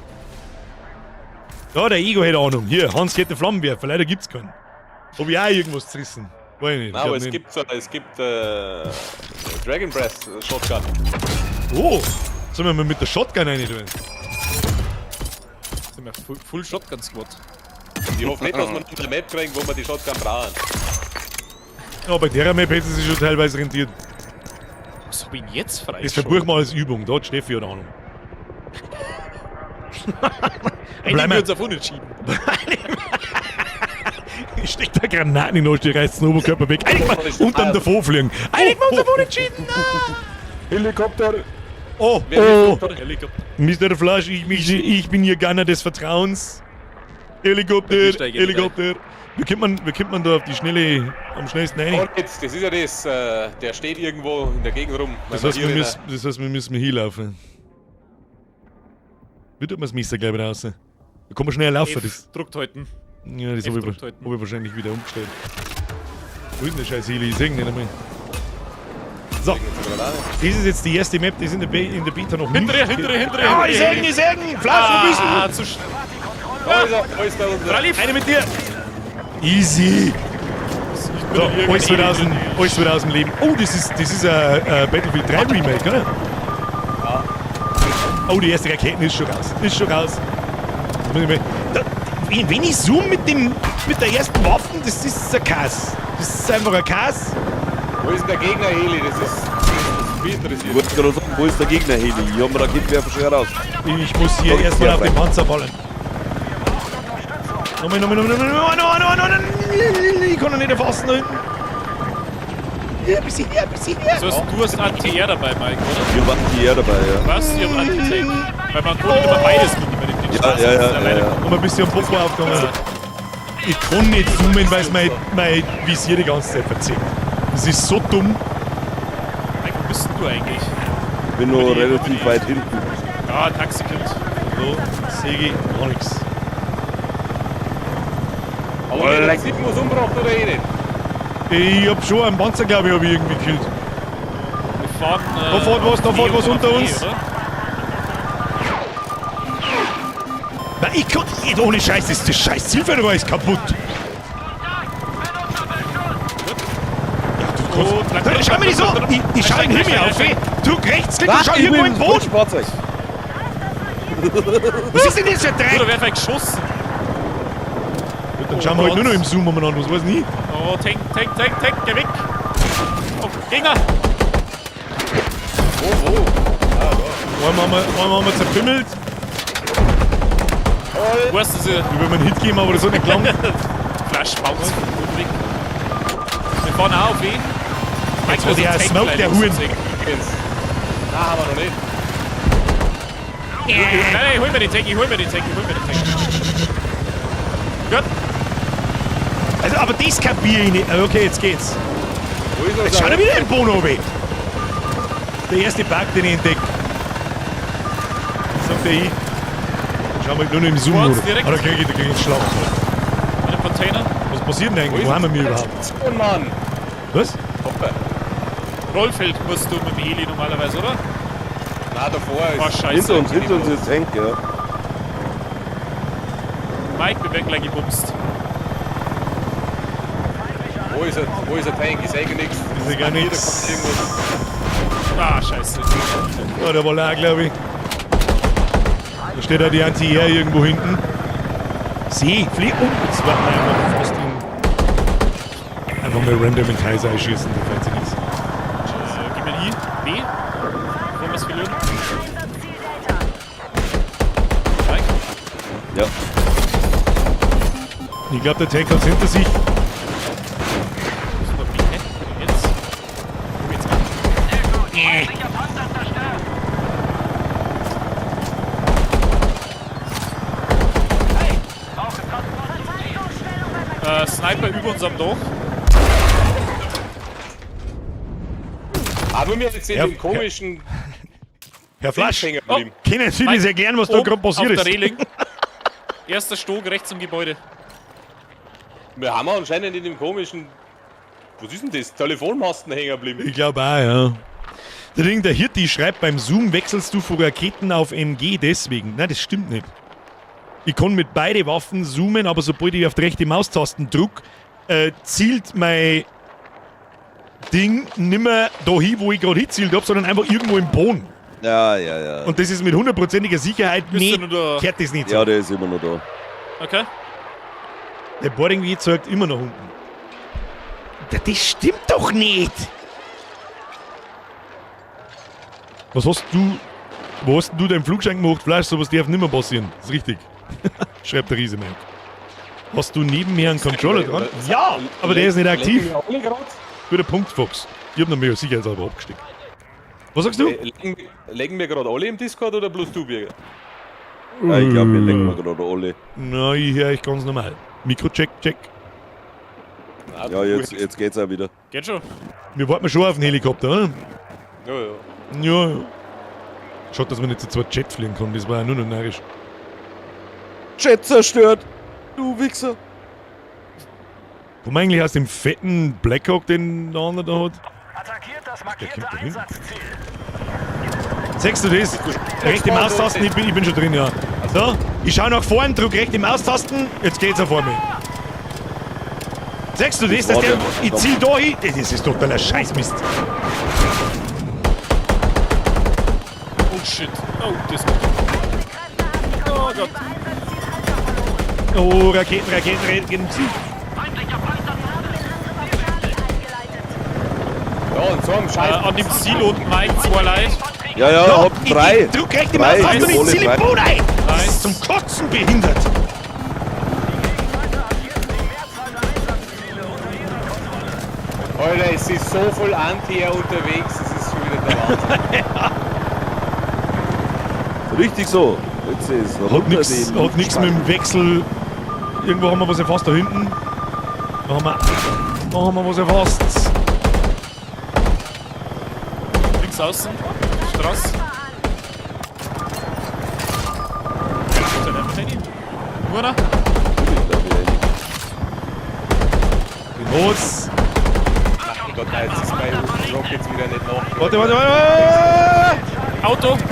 Da, der Ego hat Ahnung. Hier, Hans hätte Flammenwerfer. Leider gibt's keinen. Hab ich auch irgendwas zerrissen? Weiß ich nicht. Nein, Ich hab aber es nicht. gibt, so, es gibt Dragon Breath Shotgun. Oh, sollen wir mal mit der Shotgun rein tun? Sind wir Full Shotgun Squad. Ich hoffe nicht, dass wir noch eine Map kriegen, wo wir die Shotgun brauchen. Ja, bei der Map hätte sie sich schon teilweise rentiert. Was hab ich denn jetzt frei? Das verbuchen wir als Übung. Da hat Steffi eine Ahnung. Einigen Bleiben wir wir- uns auf Unentschieden. Ich steck da Granaten in den Arsch, die reißt den Oberkörper weg. Einig mal unterm davonfliegen. Einig mal uns auf Unentschieden. Helikopter! Oh, Wer oh. Helikopter. Mr. Flash, ich bin Ihr Gunner des Vertrauens. Helikopter, steige Helikopter. Wie kommt man da auf die Schnelle am schnellsten rein? Und jetzt, das ist ja das, der steht irgendwo in der Gegend rum. Das Weil heißt, hier wir in müssen, das heißt, wir müssen hinlaufen. Wie tut man das Messer gleich wieder raus? Da kann man schnell laufen. F Das, druckt halten. ja, das habe ich, F drückt halten. hab ich wahrscheinlich wieder umgestellt. Wo ist denn der scheiß Heli? Ich seh ihn nicht einmal. So, das ist jetzt die erste Map, die ist in der, in der Beta noch nicht. Hinter dir, hinter dir, hinter dir. Ja, ich hinter seh dir. ihn, ich seh ihn! Flash, wo bist du? Ah, zu schnell. Da ist er, da ist er unser. Ralif! Eine mit dir! Easy! So, alles wieder aus dem, alles wieder aus dem Leben. Oh, das ist ein Battlefield 3 Remake, oder? Ja. Oh, die erste Rakete ist schon raus. Ist schon raus. Da muss ich mal- Da, wenn ich zoom mit, dem, mit der ersten Waffe, das ist ein Kass. Das ist einfach ein Kass. Wo ist denn der Gegner, Heli? Das ist mich Ich interessiert. wollte gerade sagen, wo ist der Gegner, Heli? Ich hab einen Raketenwerfer schon raus. Ich muss hier Okay, erstmal auf ja, den Panzer ballern. Nochmal, nochmal, nochmal, nochmal, nochmal, nochmal, nochmal. Ich kann ihn nicht erfassen da hinten. Ja, bisschen her, bisschen her. So, du hast ATR dabei, Mike, oder? Wir waren die R dabei, ja. Was? Ich hab Anti-Tank. Weil man kann nicht immer beides mitnehmen. Den Ja, Spaß ja, ist ja, alleine. ja, ja. Und ein bisschen am Popo aufgegangen. Ich kann nicht zoomen, weil es mein Visier die ganze Zeit verzieht. Das ist so dumm. Mike, wo bist denn du eigentlich? Ich bin nur relativ weit hinten. Ja, Taxikind. So, sehe ich gar nichts. Aber der hat sieben was umgebracht oder eh nicht? Ich hab schon einen Panzer, glaube ich, hab ich irgendwie gekillt. Wir fahren. Da fährt was, da auf fährt E was und unter auf E, uns. oder? Nein, ich kann nicht, ohne Scheiß, das scheiß Zielfernrohr ist kaputt. Ja, du kannst. Oh, Da, schau mir nicht so! Ich schau in den Himmel auf, ey. Drück rechts, klick und schau irgendwo im Boden. Fahrzeug. Was ist denn das für ein Dreck? Oder wer vielleicht geschossen? Gut, dann schauen wir halt nur noch im Zoom umeinander, was weiß ich nicht. Oh, Tank, Tank, Tank, Tank, geh weg! Oh, Gegner! Wo, wo? Einmal haben wir zerpimmelt. Wo hast du sie? Ich will mir einen Hit geben, aber das hat nicht gelangt. Flash, bounce, gut weg. Wir fahren auch auf E. Mike, hat der Smoke, der Huren. Kennst. Nein, haben wir noch nicht. Nein, nein, ich hol mir den Tank, ich hol mir den Tank, ich hol mir den Tank. Gut, Also, aber das kapier ich nicht. Okay, jetzt geht's. Wo ist Jetzt unser? schau dir wieder den Bono runter. Der erste Bug, den ich entdecke. Sagt er ich. Schauen wir halt nur noch im Zoom. Vor uns oder? direkt. Ah, da krieg ich einen Schlag. mit dem Container. Was passiert denn eigentlich? Wo haben wir mich überhaupt? Oh Mann! Was? Hoppa. Rollfeld musst du mit dem Heli normalerweise, oder? Nein, davor Oh, ist. scheiße. Hinter uns ist Tank, ja. Mike, wir werden gleich gebumst. Wo ist er? Wo ist der Tank? Ich sehe nichts. Ich seh gar Hier, da nichts. kommt irgendwas. Ah, scheiße. Oh, der war auch, glaube ich. Da steht auch die Anti-Air irgendwo hinten. See, flieh um. Jetzt warten wir einfach fast in. Einfach mal random in Kaiser einschießen, da fällt sich nichts. Gib mir ein I. B. Wollen wir es verlieren? Mike? Ja. Ich glaube, der Tank hat's hinter sich. Ist noch B, hä? Jetzt? Wo geht's an? Feindlicher Panzer zerstört. Hey, brauche Transport. Sniper über uns am Dach. Aber wir jetzt in Ja, dem komischen Herr Flasch, Ding hängen geblieben. können Sie das erklären, was da Oben gerade passiert auf ist? der Reling. Erster Stock rechts im Gebäude. Wir haben anscheinend in dem komischen. Was ist denn das? Telefonmasten hängen geblieben. Ich glaube auch, ja. Der Ding, der Hirti schreibt, beim Zoom wechselst du von Raketen auf MG deswegen. Nein, das stimmt nicht. Ich kann mit beide Waffen zoomen, aber sobald ich auf die rechte Maustasten drück, zielt mein Ding nimmer dahin, wo ich gerade hinzielt hab, sondern einfach irgendwo im Boden. Ja, ja, ja. Und das ist mit hundertprozentiger Sicherheit Bist du nicht, noch da? kehrt das nicht Ja, so. der ist immer noch da. Okay. Der Boarding wie zeigt immer nach unten. Das stimmt doch nicht! Was hast du. Wo hast denn du deinen Flugschein gemacht, Fleisch? Sowas darf nimmer passieren. Das ist richtig. Schreibt der Riese Mike. Hast du neben mir einen Controller dran? Ja, aber der ist nicht aktiv. Legen wir alle grad? Guter Punkt, Fox. Ich hab noch mehr sicherheitshalber abgesteckt. Was sagst du? Legen wir gerade alle im Discord oder bloß du, Birger? Ah, ich glaube, wir lecken wir gerade alle. Na, ich höre euch ganz normal. Mikro-Check, check. Ah, Ja, jetzt geht's auch wieder. Geht schon. Wir warten schon auf den Helikopter, oder? Ja, ja. Ja, ja. Schaut, dass man nicht zu zweit Jet fliegen kann, das war ja nur noch narrisch. Jet zerstört! Du Wichser! Komm eigentlich aus dem fetten Blackhawk, den der andere da hat? Attackiert das Der markierte kommt da hin. Einsatzziel. Siehst du das? Rechte Maustasten, ich bin schon drin, ja. So, ich schau nach vorn, drück rechte Maustasten, jetzt geht's auf vor mir. Siehst du das, dass der, ich zieh da hin? Das ist totaler Scheißmist. Oh shit. Oh, das. Oh Gott. Oh, Raketen, Raketen, Raketen. Ja, und so am Scheiß. An dem Silo unten, Mike, zwei Leute. Ja, ja, Ja, hab drei. Ich drück rechte Drei, Maustasten und ich alle zieh den drei. Boden ein. Das Nice. ist zum Kotzen behindert. Alter, es ist so voll Anti-Air unterwegs, das ist schon wieder der Wahnsinn. Richtig so. Jetzt ist Hat runter nix, die hat nix mit dem Wechsel. Irgendwo haben wir was erfasst da hinten. Da haben wir was erfasst. Links außen. Straß. Nur noch. Los. Ach Gott, nein, jetzt ist bei Rockets wieder nicht nach. Warte, warte, warte, Auto. warte.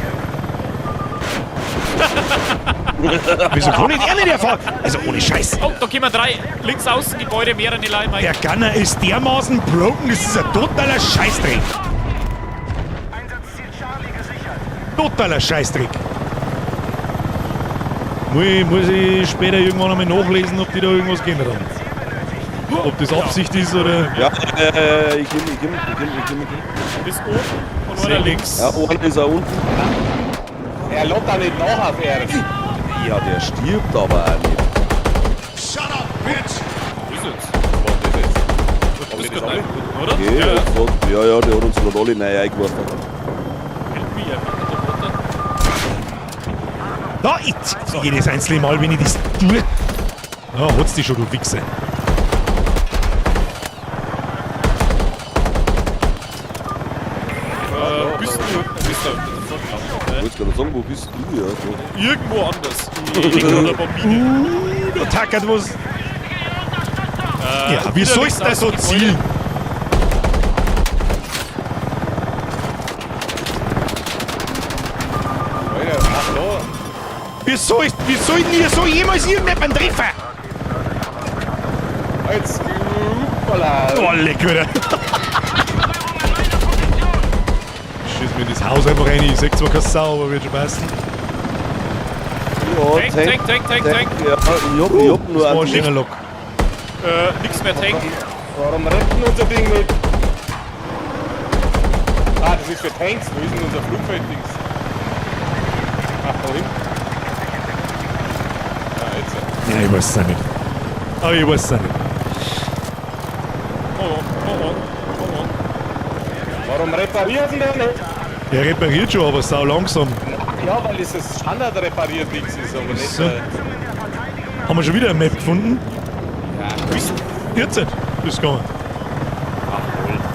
Wieso kann ich den nicht erfahren? Also ohne Scheiß. Oh, da kommen drei. Links außen Gebäude, mehrere Leute, Mike. Der Gunner ist dermaßen broken, das ist ein totaler Scheißdreck. Einsatzziel Charlie gesichert. Totaler Scheißdreck. Muss ich später irgendwann einmal nachlesen, ob die da irgendwas geändert haben. Ob das Absicht ist oder. Ja, ich komm, ich komm, ich komm, ich komm, ich komm. Ist oben und einer links. Ja, einer ist auch unten. Er lädt da nicht nach auf R. Ja, der stirbt aber auch nicht. Wo ist jetzt? Was ist jetzt? Das ich ist das gerade alle? oder? Okay, Ja, ja. ja, ja, der hat uns gerade alle neu eingeworfen. Help me, er macht da runter. Da, ich, jedes einzelne Mal, wenn ich das tue. Ja, holst dich schon, du Wichser. Bist du? Bist du? Ich wollte gerade sagen, wo bist du? Ja, so. Irgendwo anders. Ich lieg unter der Mine. Da tackert was. Ja, wie wieder sollst du links da so außen Gebäude. zielen? Alter, ach da. Wie soll ich denn hier so jemals irgendjemanden treffen? Jetzt, hoppala. Oh, leck wieder. Schieß mir in das Haus einfach rein. Ich seh zwar keine Sau, aber wird schon passen. Ja, Tank, Tank, Tank, Tank, Tank. Ja, ich hab nur Das war ein einen. schöner Lock. Nix mehr Tank. Warum retten unser Ding nicht? Ah, das ist für Tanks. Wo ist denn unser Flugfelddings? Ach, da hinten. Ah, jetzt. Ja, ich weiß es auch nicht. Aber ich weiß es auch nicht. Oh, oh, oh, oh, oh. Warum reparieren sie denn nicht? Er repariert schon, aber sau langsam. Ja, weil es das Standard repariert nichts ist, aber nicht. So. Haben wir schon wieder eine Map gefunden? Ja. Jetzt ist gegangen.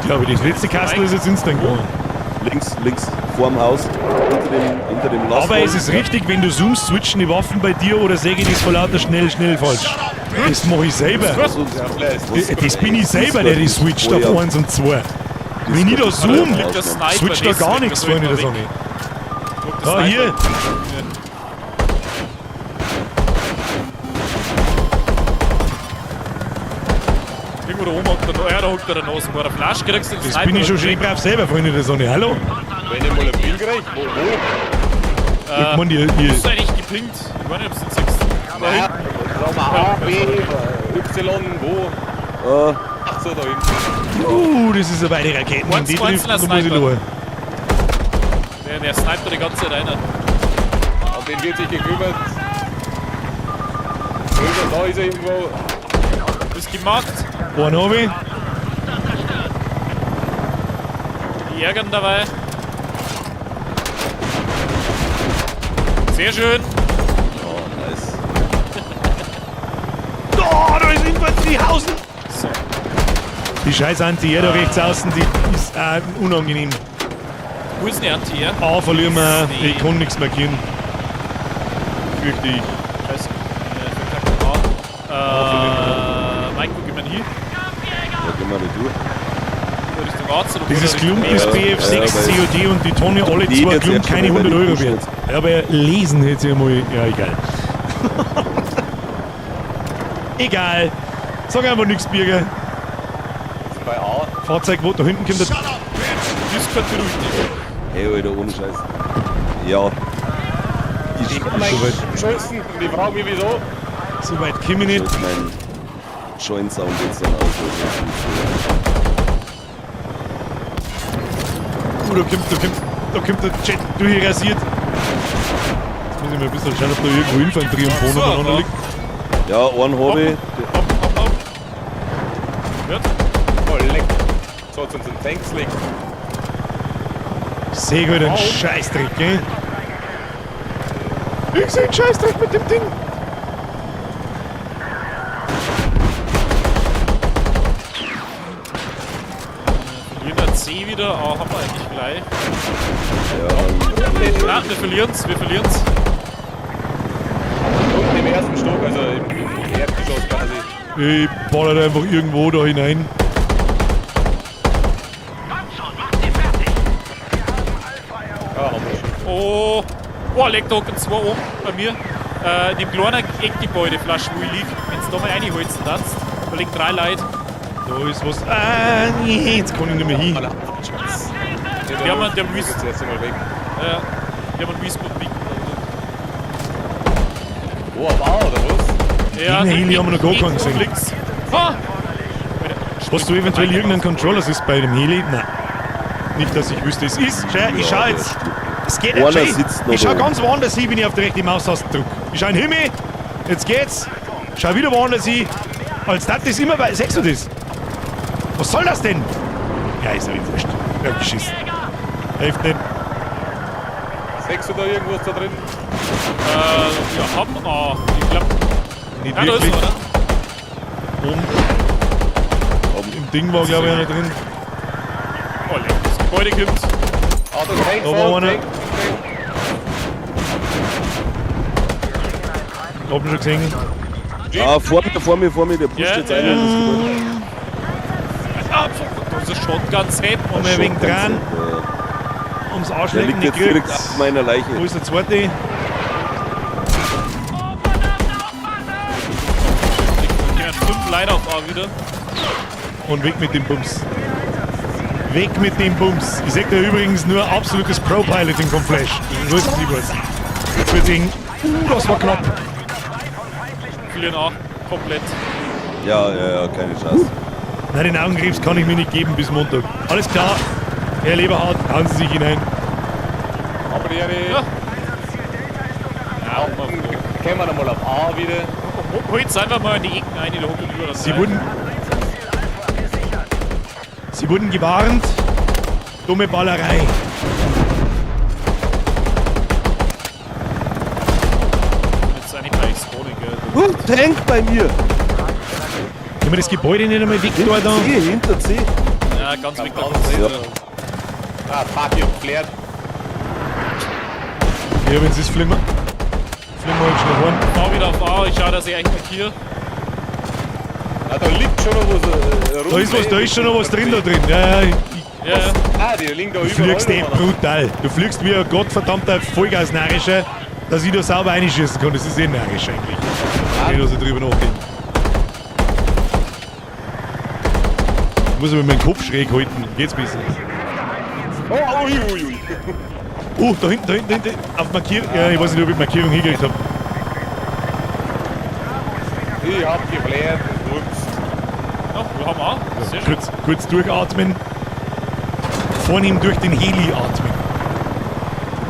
Glaube ich, das letzte Kastel ist jetzt instant gegangen. Links, links, vorm Haus, hinter dem Lastwagen. Aber es ist richtig, wenn du zoomst, switchen die Waffen bei dir oder säge ich das vor lauter schnell, schnell falsch. Das mache ich selber. Das bin ich selber, der die switcht auf 1 und 2. Wenn ich da zoom, switcht da gar nichts, Freunde der Sonne. Da, hier. Irgendwo da oben hockt er, ja, da hockt er der Nase. Bei der Flasche kriegst du den Das Sniper. bin ich schon schön brav selber, Freunde der Sonne. Hallo? Wenn ich mal einen Ping krieg, wo? Ich mein, ihr, ihr, Bist du eigentlich gepinkt? Ich weiß nicht, ob du den siehst. Ja, sag mal A, B, Y, wo? Ach so, da hinten. das ist eine weite Raketen. Eins, Die eins, trifft, da muss ich Sniper. schauen. Der sniped da die ganze Zeit rein. Um den wird sich gekümmert. Wo ist er? Da ist er irgendwo. Ist gemacht. Einen hab ich. Die ärgern dabei. Sehr schön. die Hausen! So. Die scheiß Anti-Air da rechts außen, die ist unangenehm. Wo ist denn die Anti-Air? A verlieren wir, Nee. ich kann nichts markieren. Fürchte ich. Scheiße. Verkackt A. Mike, wo gehen wir denn hin? Ja, gehen wir nicht durch. Richtung Arzt oder Dieses Richtung Klump ist Ja, BF6, ja, weil- COD und die Tonne, alle Die zwei jetzt Klump erst schon keine mal, 100 weil die Euro pushen wert. Ja, aber lesen hätte ich mal. Ja, egal. Egal. Sag einfach nichts, Birger. Bei A. Fahrzeug, wo da hinten kommt der. Discord beruhigt dich. Hey, Alter, ohne Scheiß. Ja. Ich Soweit Geschossen. Und ich frage mich wieso. so weit komme ich nicht. schalte meinen Joint Sound jetzt dann aus. Also, Oh, da kommt der Jet durchrasiert. Jetzt muss ich mal ein bisschen schauen, ob da irgendwo Infanterie und Bohnen So, beieinander ja. liegt. ja, einen habe ich. Hopp, hopp, hopp. Hört? Oh, leck. So hat's uns in Tanks liegt. Seh gut, einen Scheißdreck, gell? Ich seh einen Scheißdreck mit dem Ding. Verlieren wir C wieder. A haben wir eigentlich gleich. Ja, Nein, wir verlieren's, wir verlieren's. Unten im ersten Stock, also im Erdgeschoss quasi. Ich baller da einfach irgendwo da hinein. Kommt schon, macht sie fertig. Ja, haben wir schon. Oh. Boah, legt da 2 oben bei mir. In dem kleinen Eckgebäude, Flasch, wo ich lieg. Wenn's da mal reinholzen darfst. Da liegen 3 Leute. Da ist was. Ah, nee, jetzt kann ich nicht mehr hin. Wir haben der Luis. Jetzt erst einmal weg. Ja, wir haben einen Respawn liegen. Oh, auf A oder was? Ja, Den Heli haben wir noch gar keinen gesehen. Links. Ah! Hast du eventuell irgendeinen Controller Assist bei dem Heli? Nein. Nicht, dass ich wüsste, es ist. Schau, ich schau jetzt. Es geht Einer nicht. Schau, sitzt noch ich schau da oben. ganz woanders hin, wenn ich auf die rechte Maustaste drücke. Ich schau in den Himmel. Jetzt geht's. Schau wieder woanders hin. Als das ist immer bei. Siehst du das? Was soll das denn? Ja, ist ja wurscht. Ja, geschissen. Hilft nicht. Sechst du da irgendwas da drin? Wir haben A. Ich glaub. Nicht Ja, da ist wirklich. er, oder? Oben. Im Ding war, glaube ich, einer drin. Oh, leck, das Gebäude kommt. Ah, da Tank, Da war einer. Tank, Tank. Hab ihn schon gesehen. Ah, vor mir, vor mir, der pusht Ja, jetzt ja, einen in das Gebäude. Ah, da ist ein Shotgun Sepp. Und wir wegen dran. Ja. Ums Der Arschlecken liegt nicht jetzt direkt gekriegt. auf meiner Leiche. Wo ist der zweite? Da kommen 5 Leute auf A wieder. Und weg mit dem Bums. Weg mit dem Bums. Ich sag da übrigens nur absolutes Pro-Piloting vom Flash. So ist es nicht was. Deswegen, das war knapp. Verlieren A. Komplett. Ja, ja, ja, keine Chance. Nein, den Augenkrebs kann ich mir nicht geben bis Montag. Alles klar. Herr Leberhardt, hauen Sie sich hinein. Aber die Ja. ja. Kommen wir nochmal auf A wieder. Holt's einfach mal in die Ecken ein, die da hocken überall. Sie wurden gewarnt. Dumme Ballerei. Jetzt eigentlich gleich spawnen, gell? Tank bei mir! Können wir das Gebäude nicht einmal weg da? Da? C, hinter C. Ja, ganz weg da. Ganz Ja. Ah, fuck, ich hab geflärt. Ja, wenn es ist, fliegen wir. Fliegen wir halt schnell rein. Fahr wieder auf A, ich schau, dass ich eigentlich markiere. Ah, da liegt schon noch was rum. Da ist was, da ist schon noch was drin da drin. Ja, ja, ich, Ja, ja. Ah, die liegen da du überall. fliegst eh noch. brutal. Du fliegst wie ein gottverdammter Vollgasnarischer, dass ich da sauber reinschießen kann. Das ist eh narrisch eigentlich. Wenn ich da so drüber nachdenke. Ich muss aber meinen Kopf schräg halten. Geht's besser. Oh, ui, ui, ui. Oh, da hinten, da hinten, da hinten. Auf Markierung. Ja, ich weiß nicht, ob ich Markierung hingekriegt habe. Ich hab geflärt und ups. Ja, wir haben A. Sehr schön. Kurz durchatmen. Vornehm durch den Heli atmen.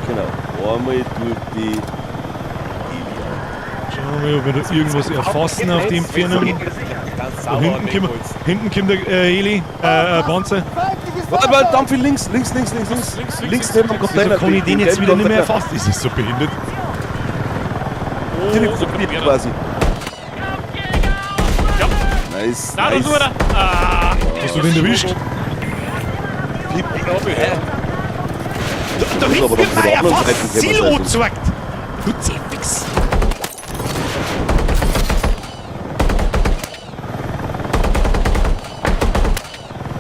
Genau. Einmal durch die Schauen wir mal, ob wir da irgendwas erfassen auf dem Entfernung. Ganz Da sauber hinten kommt der Heli, Panzer. Warte mal, Dampf links, links, links, links, links. Links, links, Links neben dem Wieso Container. kann ich den jetzt gelben wieder nicht mehr Container. erfassen? Ist das so behindert? Oh, Direkt da kommt probiert mehrere. quasi. Ja. Nice, Da, da, nice. da, da. Ah, Hast du den erwischt? Piep. Ja. Da, da Muss hinten aber wird noch von mir der ja anderen fast Seite kommen, Ziel also. angezeigt. Du Zefix.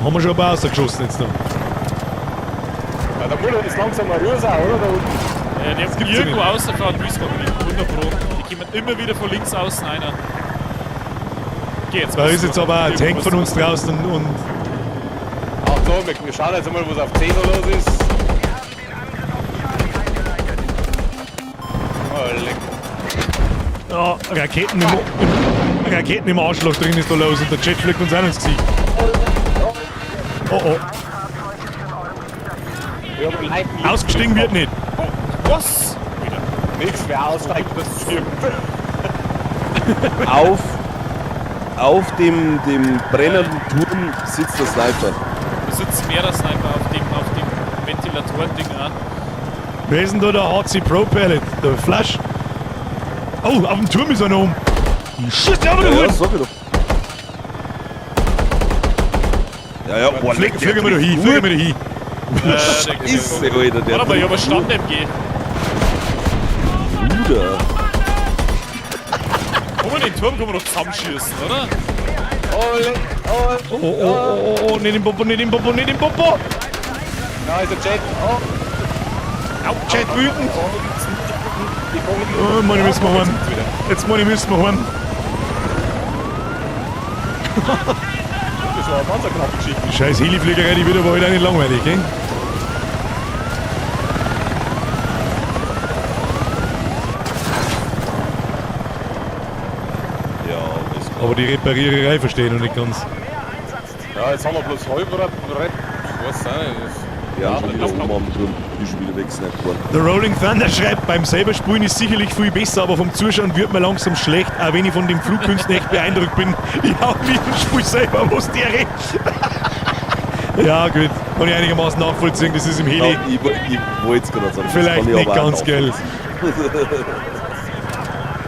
Haben wir schon ein paar rausgeschossen jetzt noch. Ja, der Muller ist langsam mal Ruhe, oder? Da unten. Ja, der gibt's ja irgendwo nicht. außerfahren Duisburg liegt. 100 Pro. Die kommen immer wieder von links außen einer. Geh jetzt. Da ist jetzt aber ein Tank von uns draußen und Ach so, wir schauen jetzt mal, was auf 10 los ist. Oh, leck. ja, Raketen im, Raketen im Arschloch drin ist da los und der Jet fliegt uns auch ins Gesicht. Oh oh, Wir haben Leuten ausgestiegen wird nicht. Oh, was? Wieder. Nichts, wer aussteigt, das stirbt. Auf dem brennenden Turm sitzt der Sniper. Da sitzen mehrere Sniper auf dem Ventilatoren-Ding an. Wer ist denn da der HC Pro Pilot? Der Flash? Oh, auf dem Turm ist einer um. Schieß dir aber Ja, ja, ja, sag ich doch. Ja, ja, boah, Flieg, leck, flieg der mal da hin, trifft flieg mal da hin. Der Scheiße, Alter, der Warte mal, ich hab eine trifft Stand-MG. Bruder. Kann man den Turm kann man doch zusammenschießen, oder? Oh, leck. Oh, Oh, oh, oh, oh, oh, nicht im Popo, nicht im Popo, nicht im Popo. da ist der Jet. Oh, Au, Chat wütend. die kommen. Oh, meine müssen wir heim. Jetzt meine müssen wir heim. Das war eine ganz knappe Geschichte. Die scheiß Helifliegerei, die wird aber heute auch nicht langweilig, gell? Ja, das Aber die Repariererei verstehe ich noch nicht ganz. Ja, jetzt haben wir bloß halb Rep. Ich weiß auch nicht. Das Ja, schon wieder oben am Turm. Ist schon wieder weggesnappt worden. The Rolling Thunder schreibt, beim selber Spielen ist sicherlich viel besser, aber vom Zuschauen wird mir langsam schlecht, auch wenn ich von den Flugkünsten echt beeindruckt bin. Ich hau mich und spiel selber, was der redet. Ja, gut, kann ich einigermaßen nachvollziehen, das ist im Heli Ja, ich wollte es gerade sagen. Das vielleicht kann ich nicht aber auch ganz geil.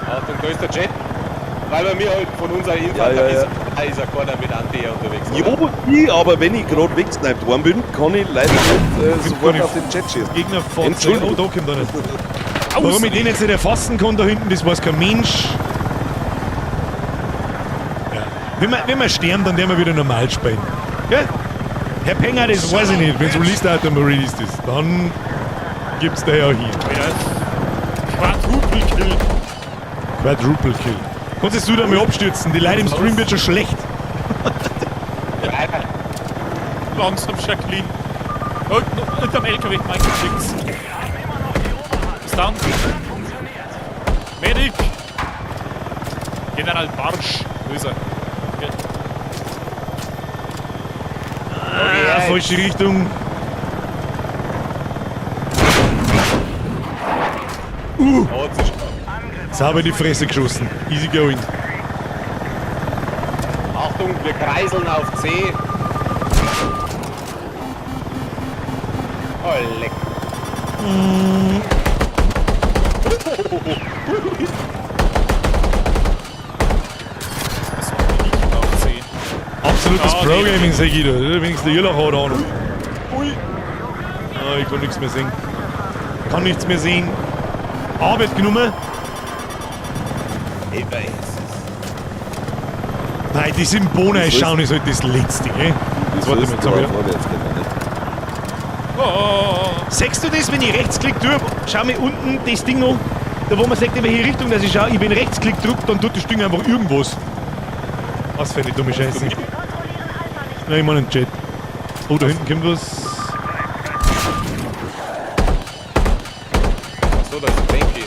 Achtung, da ist der Jet. Weil bei mir halt von unserer Infanterie Ja, ja, ja. ist ja keiner mit Anti unterwegs. Jo, ich, aber wenn ich gerade weggesniped worden bin, kann ich leider nicht sofort keine auf den Chat schießen. Gegner fahrzeug. Oh, Entschuldigung. da kommt er nicht. Warum ich den jetzt nicht erfassen kann da hinten, das weiß kein Mensch. Ja. Wenn wir sterben, dann werden wir wieder normal spielen. Gell? Herr Penger, das weiß ich nicht. Wenn es Release-Datum released ist, dann gibt's da ja auch hier. Quadruple Kill. Quadruple Kill. Kannst du da mal abstürzen? Die Leute im Stream wird schon schlecht. Langsam, Jacqueline. Oh, hinterm LKW, Michael links. Ist down. Medic! General Barsch. Wo ist er? Okay. Ah, falsche Richtung. Sauber in die Fresse geschossen. Easy going. Achtung, wir kreiseln auf C. Oh, leck. Das war nicht auf C. Absolutes Ah, Pro-Gaming, sag ich da. Wenigstens der Jürlach hat Ahnung. Ui. Ah, ich kann nichts mehr sehen. Kann nichts mehr sehen. Arbeit genommen. Ich weiß es. Nein, das im Bohne schauen ist halt das Letzte, gell? Das Warte mal, ist jetzt hab ich- vorwärts geht man nicht. Oh, oh, oh. Siehst du das, wenn ich Rechtsklick tue? Schau mir unten das Ding an, da wo man sagt, in welche Richtung dass ich schaue. Ich wenn Rechtsklick drücke, dann tut das Ding einfach irgendwas. Was für eine dumme Scheiße. Nein, ich meine einen Chat. Oh, da hinten kommt was. Achso, da ist ein Tanky. Ja.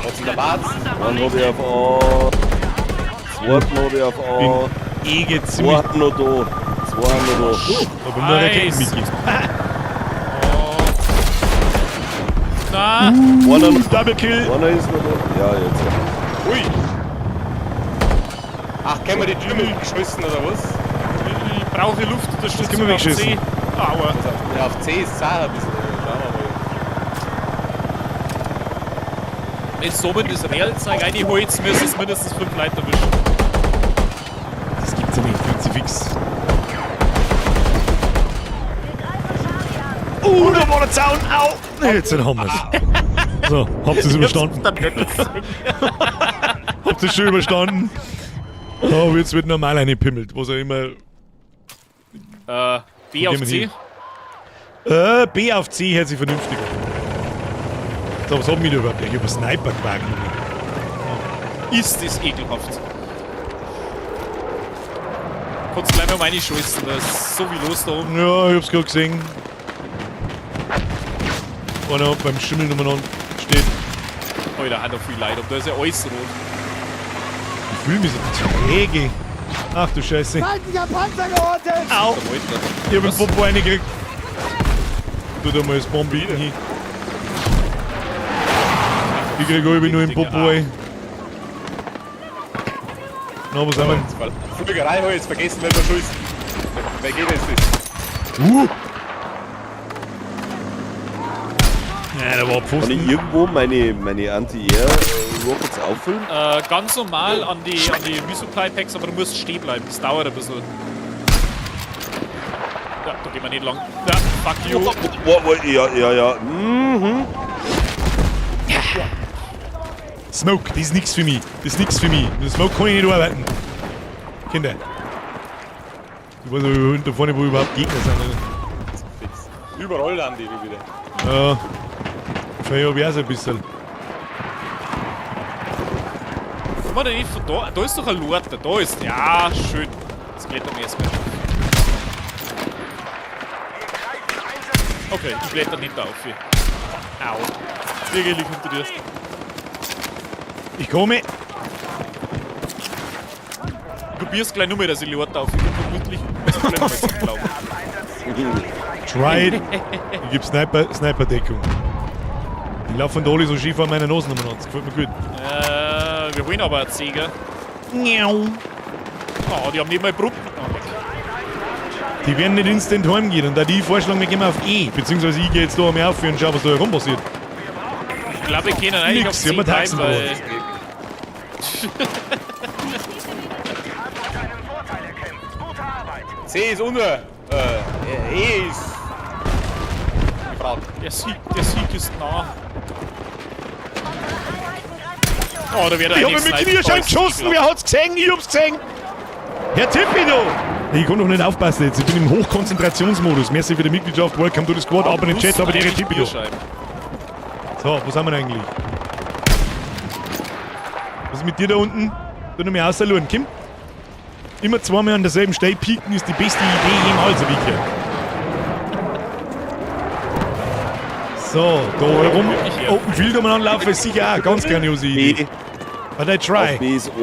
Was ist denn der Barz? Dann hab ich auf A. Zweiten hab ich auf A. Bin eh geht Zwei ziemlich. haben noch da. Zwei haben noch da. Aber nur Raketen, Nice. Micky. Oh. Na, Einer, noch- Double Kill. einer ist noch da. Ja, jetzt. Ui! Ach, können wir die Türme geschmissen oder was? ich brauche Luftunterstützung Das können wir auf C. wegschießen. Aua. Also, ja, auf C ist es auch ein bisschen. Schauen wir mal. Wenn du somit das Real-Zeug reinholst, müsstest du mindestens 5 Leute erwischen. Das gibt's ja nicht, Kruzifix. Da war der Zaun! Au! Jetzt haben wir's. So, habt ihr's überstanden? Habt ihr's schon überstanden? Oh, jetzt wird normal eingepimmelt, was auch immer. B auf C. B auf C hört sich vernünftig an. So, was haben wir da überhaupt? Ich hab einen Sniper gewagt. Ist das ekelhaft. Kannst gleich mal meine scheißen, da ist so viel los da oben. Ja, ich hab's gerade gesehen. Einer beim Schimmel umeinander steht. Alter, hat noch viel Leid, da ist ja alles rot. Ich fühle mich so träge. Ach du Scheiße. Feindlicher Panzer geortet! Au! Ich hab einen Popo reingekriegt. Tu da mal das Bombe hin. Ich krieg alle nur im Popo ein. Na, was haben wir? Flügerei hab ich jetzt vergessen, wenn wir schießen. Wer geht jetzt das? Ja, da war Kann ich Pfosten. irgendwo meine Anti-Air-Rockets auffüllen? Ganz normal an die Resupply Packs, aber du musst stehen bleiben. Das dauert ein bisschen. Ja, da gehen wir nicht lang. Ja, fuck you. Oh, ja, ja, ja. Mhm. Smoke, das ist nix für mich. Das ist nix für mich. Mit Smoke kann ich nicht arbeiten. Kinder. Ich weiß nicht, da vorne, wo überhaupt Gegner sind. Oder? Fix. Überall an die wieder. Ja. Vielleicht hab ich auch so ein bisschen. Guck mal, nicht von da. Da ist doch ein Lorter. Da ist. Ja, schön. Jetzt klettern wir erstmal. Okay, ich kletter nicht da auf. Au. Wirklich hinter dir. Ich komme. Du probierst gleich nur mehr, dass ich Lorter auf. Ich bin vermutlich zu blöd, glauben. Try it. Ich geb Sniper-Deckung. Die laufen da alle so schief an meiner Nase umeinander. Das gefällt mir gut. Wir holen aber einen Säger. Oh, die haben nicht mal Bruppen. Oh, leck. Die werden nicht instant heimgehen. Und da die vorschlagen, wir gehen mal auf E. Beziehungsweise ich gehe jetzt da einmal auf und schau, was da herum passiert. Ich glaube, wir können eigentlich Nix, auf wir C haben bleiben, weil... C ist unter. E ist. Gefragt. Der Sieg ist nah. Oh, da wird Ich hab mich mit Knierschein geschossen. Wer hat's gesehen? Ich hab's gesehen. Herr Tippi, du! Ich kann doch nicht aufpassen jetzt. Ich bin im Hochkonzentrationsmodus. Merci für die Mitgliedschaft. Welcome to the squad. Aber in den Chat, aber der Tippi, du. So, wo sind wir denn eigentlich? Was ist mit dir da unten? Du noch mehr ausschauen, Kim? Immer zweimal an derselben Stelle pieken ist die beste Idee jemals, hab ich gehört. So, da herum. Open Field umeinander laufen ist sicher auch eine ganz grandiose Idee. B. But I try. Auf B ist 1.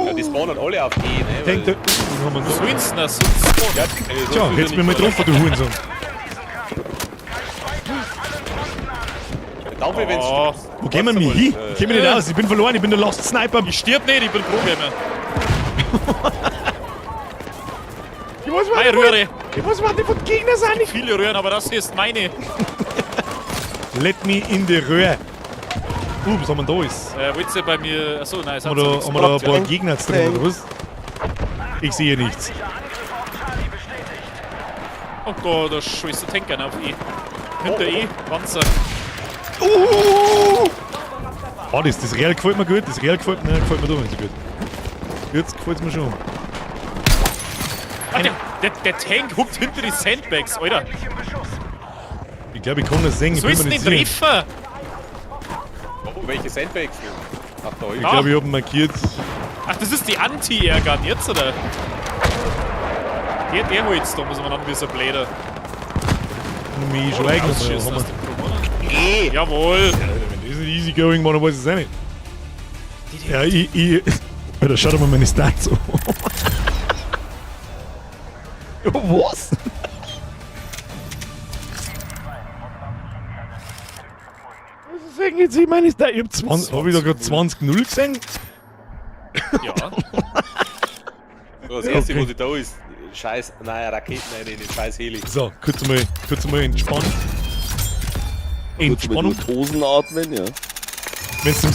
Ja, die spawnen alle auf E, ne? Denk da, haben wir Was da. willst du denn? Sonst spawnen. Ja, Tja, jetzt bin ich mal getroffen, du Hurensohn. Danke, wenn's Oh. Wo gehen wir denn hin? Ich kenn mich nicht aus, ich bin verloren, ich bin der Lost Sniper. Ich stirb nicht, ich bin Pro-Gamer. Ich weiß, Meine Röhre. Ich weiß, was die von Gegner sind. Viele Röhren, aber das hier ist meine. Let me in the Röhre. Was haben wir da ist? Wollt ihr bei mir. Achso, nein, es Haben hat wir da, nichts haben wir da ein gebracht, paar ja. Gegner drin, oder was? Ich sehe nichts. Oh Gott, da scheiße Tanker auf E. Hinter E, Panzer. Oh, das Real gefällt mir gut, das Real gefällt mir, gefällt mir doch nicht so gut. Jetzt gefällt's mir schon. Ah, der Tank huckt hinter die Sandbags, Alter. Ich glaube, ich kann das sehen. Ich So bin ist mir denn nicht den sicher. Treffer? Oh, welche Sandbags? Ach, da Ich glaube, ich hab ihn markiert. Ach, das ist die Anti-Airgun jetzt, oder? Der holt's da, muss man dann wie so ein Bläder. Mich schweigen Rausschießen nochmal. aus dem Drum, oder? E. Jawohl. Wenn das nicht easy going war, dann weiß ich es auch nicht. Ja, ich. Alter, schau dir mal meine Stats an. Was? Was ist denn jetzt? Ich meine Stats. Ich hab 20. Hab ich da gerade 20-0 gesehen? Ja. Das erste, Okay. was ich da ist, scheiß neue Raketen rein in den scheiß Heli. So, kurz mal entspannen. Kurz mal Entspannung. durch die Hosen atmen, ja. Wenn du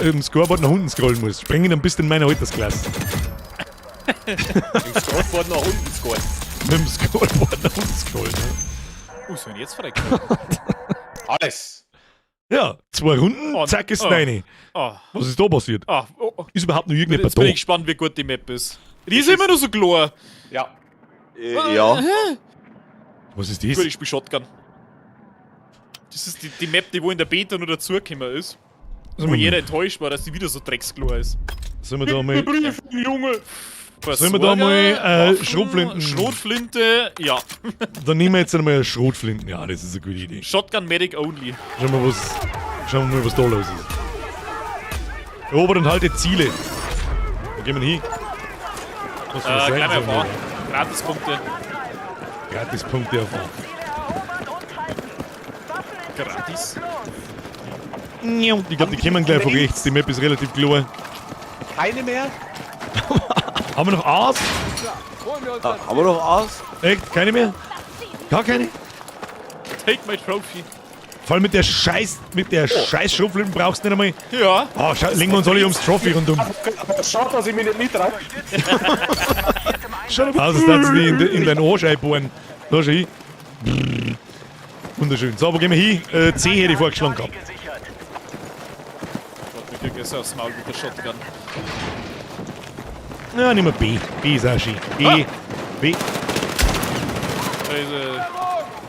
im Scoreboard nach unten scrollen musst, springen dann bist du in meiner Altersklasse. Im Scrollboard nach unten scrollen. Mit dem Scoreboard nach unten scrollen. Ne? Oh, so jetzt verreckt. Alles. Ja, 2 Runden, Oh, zack, ist oh. rein. Oh, Was ist da passiert? oh, oh, oh. Ist überhaupt noch irgendjemand Jetzt bin da? ich gespannt, wie gut die Map ist. Die ist immer nur so klar. Ja. Ja. Was ist das? Gut, ich spiel Shotgun. Das ist die Map, die wo in der Beta nur dazugekommen ist. Sollen Wo wir, jeder enttäuscht war, dass die wieder so drecksklar ist. sollen wir da mal. Junge! Sollen wir da mal, Schrotflinten? Schrotflinte, ja. Dann nehmen wir jetzt einmal eine Schrotflinten. Ja, das ist eine gute Idee. Shotgun Medic only. Schauen wir mal, was da los ist. Erobert und halte Ziele. Wo gehen wir hin? Was für Gleich mal Seiten auf A. Gratispunkte. Gratispunkte auf A. Erobern und halten. Waffen Gratis. Ich glaube, die kommen gleich von rechts. Die Map ist relativ klar. Keine mehr? Haben wir noch A's? Ah, haben wir noch A's? Echt? Keine mehr? Gar keine? Take my trophy. Vor allem mit der Scheiß, mit der Scheiß Schrotflinten brauchst du nicht einmal. Ja. Ah, legen wir uns alle ums Trophy rundum. Schaut, dass ich mich nicht mitreibe. Schau mal. Also, das nicht in deinen Arsch einbohren. Da schau hin. Brrr. Wunderschön. So, wo gehen wir hin? C hätte ich vorgeschlagen gehabt. Gesichert. Gott, mir kriegt jetzt aufs Maul mit der Shotgun. Ja, nehmen wir B. B ist auch schön. B. Ah. B. Also,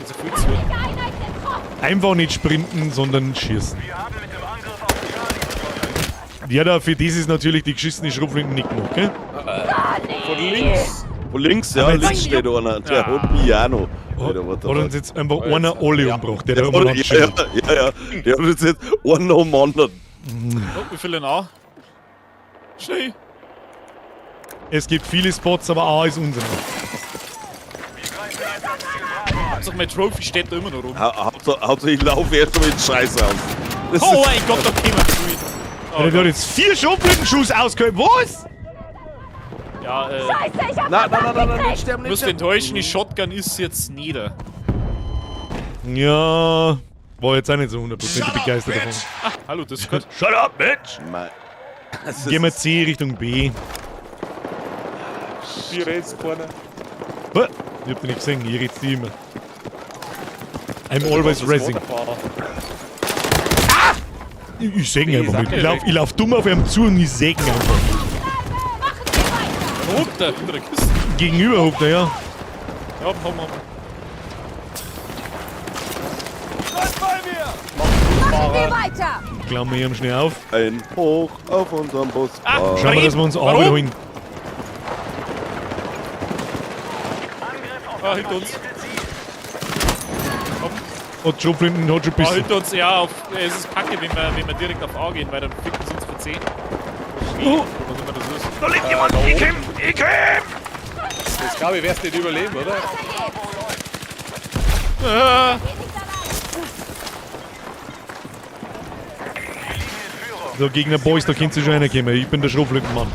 ist ja viel zu. Einheit getroffen! Einfach nicht sprinten, sondern schießen. Wir haben mit dem Angriff auf Charlie begonnen. Ja, da, für das ist natürlich die geschissene Schrotflinten nicht gemacht, gell? Von links. Von links, ja, Aber links jetzt- steht einer. Der hat mich auch noch. Alter, what the Hat uns fuck. jetzt einfach einer alle umgebracht, der da Ja, umeinander ja, steht. ja, ja. Der hat uns jetzt einen nach dem anderen. Oh, wie viele an? Schnell. Es gibt viele Spots, aber A ist unser. Hauptsache, mein Trophy steht da immer noch rum. Hauptsache, ich laufe erst einmal in Scheiß raus. Das Oh ist, mein Gott, da kämen wir zu. Oh, Der hat jetzt 4 Schrotflintenschuss ausgeholt. Was? Ja, Scheiße, ich hab nein, was nein, nein, nein, nein, nicht abgekriegt! sterben, nicht musst sterben. enttäuschen, die Shotgun ist jetzt nieder. Ja, war jetzt auch nicht so hundertprozentig begeistert davon. Ah, hallo, das ist gut. Shut up, bitch! Mei. Das Gehen wir ist- C Richtung B. Die rechts vorne. Hä? Ich hab dich nicht gesehen, ich red's die immer. I'm always racing. Ich säge einfach nicht. Ich lauf dumm auf ihm zu und ich säge einfach. Machen Sie weiter! Hockt da hinter der Kiste. Gegenüber hockt er, ja. Ja, komm, komm. Machen wir weiter! Klammern wir ihm schnell auf. Ein Hoch auf unserem Bus. Ah, Schauen wir, dass wir uns A Warum? wiederholen. Angriff auf Ah, das hinter uns. markierte Ziel. Hat Schrotflinten, hat schon Ah, bissen. hinter uns, ja, auf, es ist kacke, wenn wir direkt auf A gehen, weil dann ficken sie uns für 10. Oh. Was immer das ist. Da liegt jemand! Ich komm! Ich komm! Das glaube ich, wirst nicht überleben, oder? Ah, So, Gegner Boys, da könnt ihr schon reinkommen. Ich bin der Schrotflintenmann.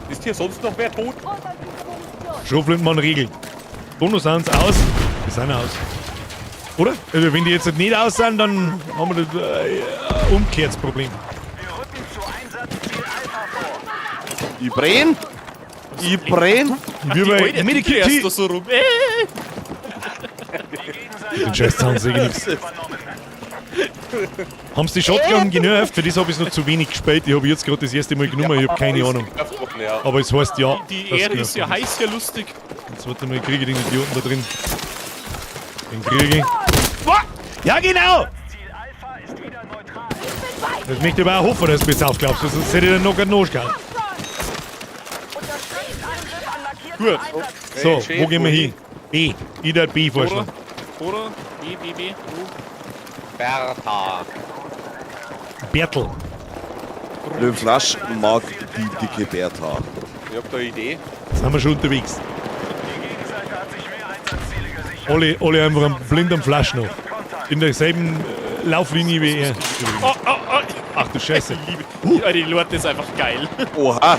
Ist hier sonst noch wer tot? Schrotflintenmann regelt. Bonus sind aus. Wir sind aus. Oder? Also, wenn die jetzt nicht aus sind, dann haben wir das umgekehrtes Problem. Wir rücken zu Einsatzziel Alpha vor. Ich brenn! Ich brenn! Wir die bei Alte, die Medikit. erst da so rum. Den scheiß Zaun sehe ich nichts. Übernommen. Haben sie die Shotgun genervt? Für das habe ich noch zu wenig gespielt. Ich habe jetzt gerade das erste Mal genommen, ich habe keine Ist Ahnung. genervt worden, ja. Aber es heißt ja. Die dass Ehre genervt ist ja worden heiß, ja lustig. Jetzt warte mal, kriege ich den Idioten da drin. Den kriege ich. Boah! Ja, genau! Ziel Alpha ist wieder neutral. Das möchte ich aber auch hoffen, dass du jetzt aufklappst, sonst hätte ich dann noch keinen Nosch gehabt. Unterstützt Angriff an markierten Gut. Einsatzziel. So, Chef, wo gehen wir wo hin? B. Ich würde B vorschlagen. Oder? B, B, B. O. Bertha. Bertel. Le Flasch mag die dicke Bertha. Ich hab da eine Idee. Sind wir schon unterwegs. Die Gegenseite hat sich mehr Einsatzziele gesichert. Alle einfach am, blind am Flasch noch. In derselben Lauflinie wie er. Oh, oh, oh. Ach du Scheiße. Liebe. Ja, die Leute ist einfach geil. Oha!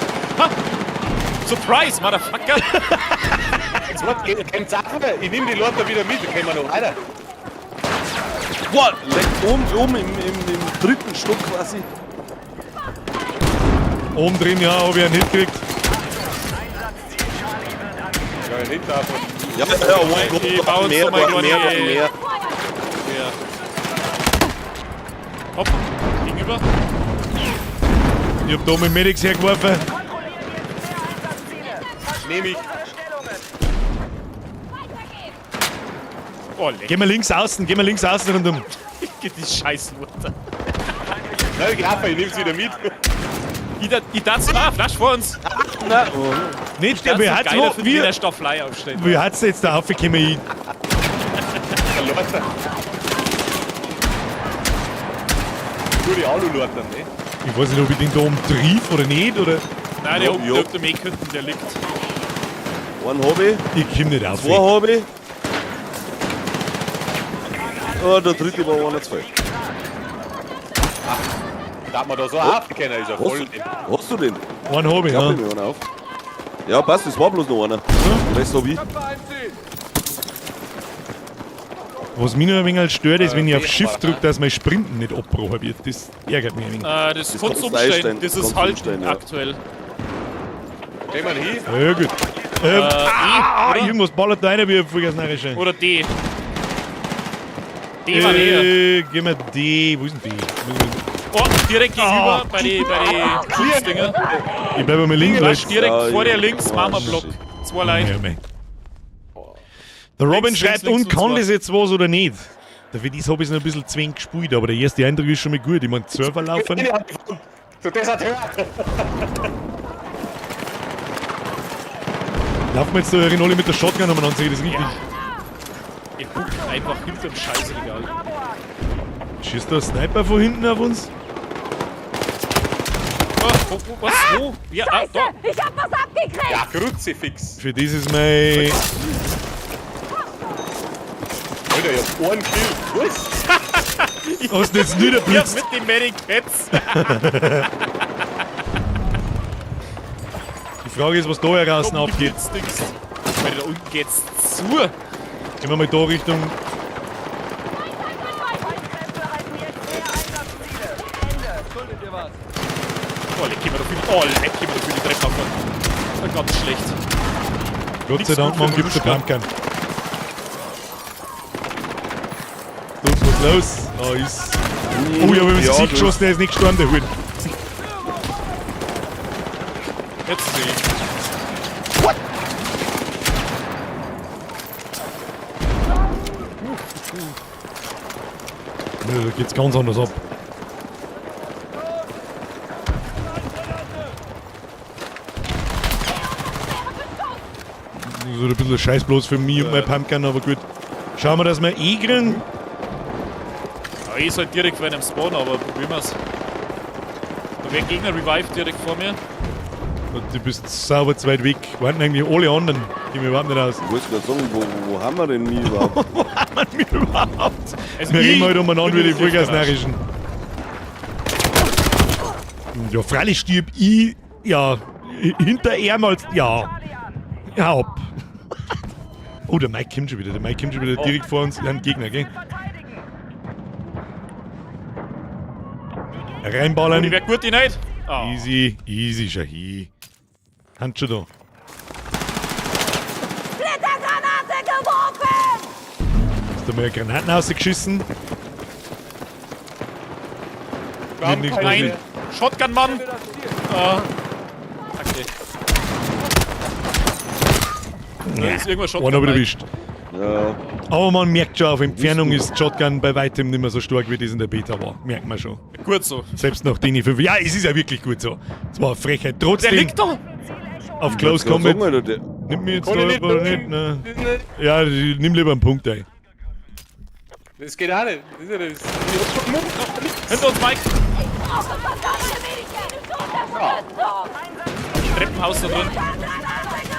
Surprise, Motherfucker! Jetzt warte, kommt's auch. Ich nehme die Leute wieder mit, dann können wir noch weiter. Boah, leck, oben, oben im dritten Stock quasi. Oben drin, ja, hab ich einen Hit gekriegt. Einsatzziel Charlie wird angegriffen. Ja, hinter davon. Ja, ja, oh Gott, Ich baue uns mehr, noch mal mehr, kleine- mehr, mehr. Ja. Hopp, gegenüber. Ich hab da mit Medics hergeworfen. Kontrollieren jetzt mehr Einsatzziele. Nehme ich. Unsere Stellungen. Weiter geht's! Oh, leck. Gehen wir links außen, gehen wir links außen rundum. Die scheiß Mutter. Nein, ich ich nehme sie wieder mit. Ich darf ah, Flasch vor uns. Na, oh. Nicht, Das wie ist hat's, geiler wo, für wie wie, der Staffelei aufsteht. wie hat's jetzt da aufgekommen? Ich, Der Leute. Nur die Alu-Leute, ne? ich weiß nicht, ob ich den da umtrief oder nicht, oder? Nein, der Jo, jo. Dr. May könnten, der liegt. Einen hab ich, Ich komm nicht auf. zwei hab ich. Oh, der dritte war einer zu viel. Darf man da so aufkennen, ist ja voll. Hast du den? Einen hab ich, Klapp ja. ich mir einen auf. Ja, passt, es war bloß noch einer. Den Rest hab ich. Was mich noch ein wenig stört, ist, wenn ich auf B Shift war, drücke, dass mein Sprinten nicht abgebrochen wird. Das ärgert mich ein wenig. Das, Das kannst kannst du du umstellen. einstellen. Das Kannst ist du halt umstellen, ja. aktuell. Gehen wir hin. Ja, gut. E, oder? Irgendwas ballert da rein, wie ein Vollgasnarrische. Oder D. D war näher. Gehen wir D. Wo ist denn D? Oh, direkt gegenüber bei die Schutzdinger. Ich bleibe mal links. Lasch direkt Ja, vor dir ja. links, Oh, Mama-Block. shit. Zwei Leute. Ja, mei. Der Robin Links, schreibt, links, links und kann und das jetzt was oder nicht? Für das habe ich noch ein bisschen zwingend gespielt, aber der erste Eindruck ist schon mal gut. Ich meine, Server laufen. So, das hat hört. Laufen wir jetzt da alle mit der Shotgun umeinander, sehe ich das richtig? Ich guck einfach hinterm Scheißregal. Schießt da ein Sniper von hinten auf uns? Oh, oh, oh, was? Wo? Ja, ah, Scheiße! da. Ich hab was abgekriegt! Ja, Kruzifix. Für das ist mein. Alter, ich hab einen Kill. Was? Hast du jetzt Ja, niederblitzt? mit den Medikats. Die Frage ist, was da heraus abgeht. Blitzdings. Alter, da unten geht's zu. Gehen wir mal da Richtung. Feindkräfte halten jetzt mehr Einsatzziele. Ende. Oh, leck, gehen wir da viel. Oh, leck, gehen wir da viel die Treppe auf. Das war ganz schlecht. Gott sei Dank, Nichts gut man für gibt's eine Manuschka. Pumpgun. Da ist was los. Da ist. Oh, ich hab ihm ins Ja, Gesicht du- geschossen, der ist nicht gestorben, der Hund. Jetzt sehe ich. Ja, da geht's ganz anders ab. Das ist ein bisschen Scheiß bloß für mich und mein Pumpgun, aber gut. Schauen wir, dass wir eh kriegen. Ja, ich ist halt direkt vor einem Spawn, aber probieren wir's. Da wäre Gegner revived direkt vor mir. Du bist sauber zu weit weg. Warten eigentlich alle anderen. Gehen wir überhaupt nicht aus. Ich wollte gerade sagen, wo haben wir denn mich überhaupt? Wo haben wir mich überhaupt? Also wir ich reden halt umeinander wie die bin in der Vollgasnarrischen. Ja, freilich stirb ich, ja, hinter ihm als, ja, ja, ab. Oh, der Mike kommt schon wieder, der Mike kommt schon wieder direkt vor uns, ein Gegner, gell? Verteidigen. Reinballern. Die wäre gut, die nicht. Ah. Easy, easy, Shahi. Hand schon da. Splittergranate geworfen! Hast du mal Granaten rausgeschissen? Wir haben Nichts keine Nein. mehr. Shotgun-Mann! Ah. Okay. Da ist irgendwas Shotgun. Einen hab ich bei. erwischt. Ja, Aber man merkt schon, auf Entfernung ist Shotgun bei weitem nicht mehr so stark, wie das in der Beta war. Merkt man schon. Gut so. Selbst nach den 5. Ja, es ist ja wirklich gut so. Es war eine Frechheit. Der Trotzdem liegt da! auf Close Ich wollte Combat. gerade sagen, Alter, der- Nimm mir jetzt Kann da ich nicht oder nicht? Ne. Ja, nimm lieber einen Punkt ein. Das geht auch nicht. Das ist ja das. Ich hab schon Mund. Hinter uns, Mike! Ich brauche verdammte medizinische Unterstützung! Treppenhaus da drin.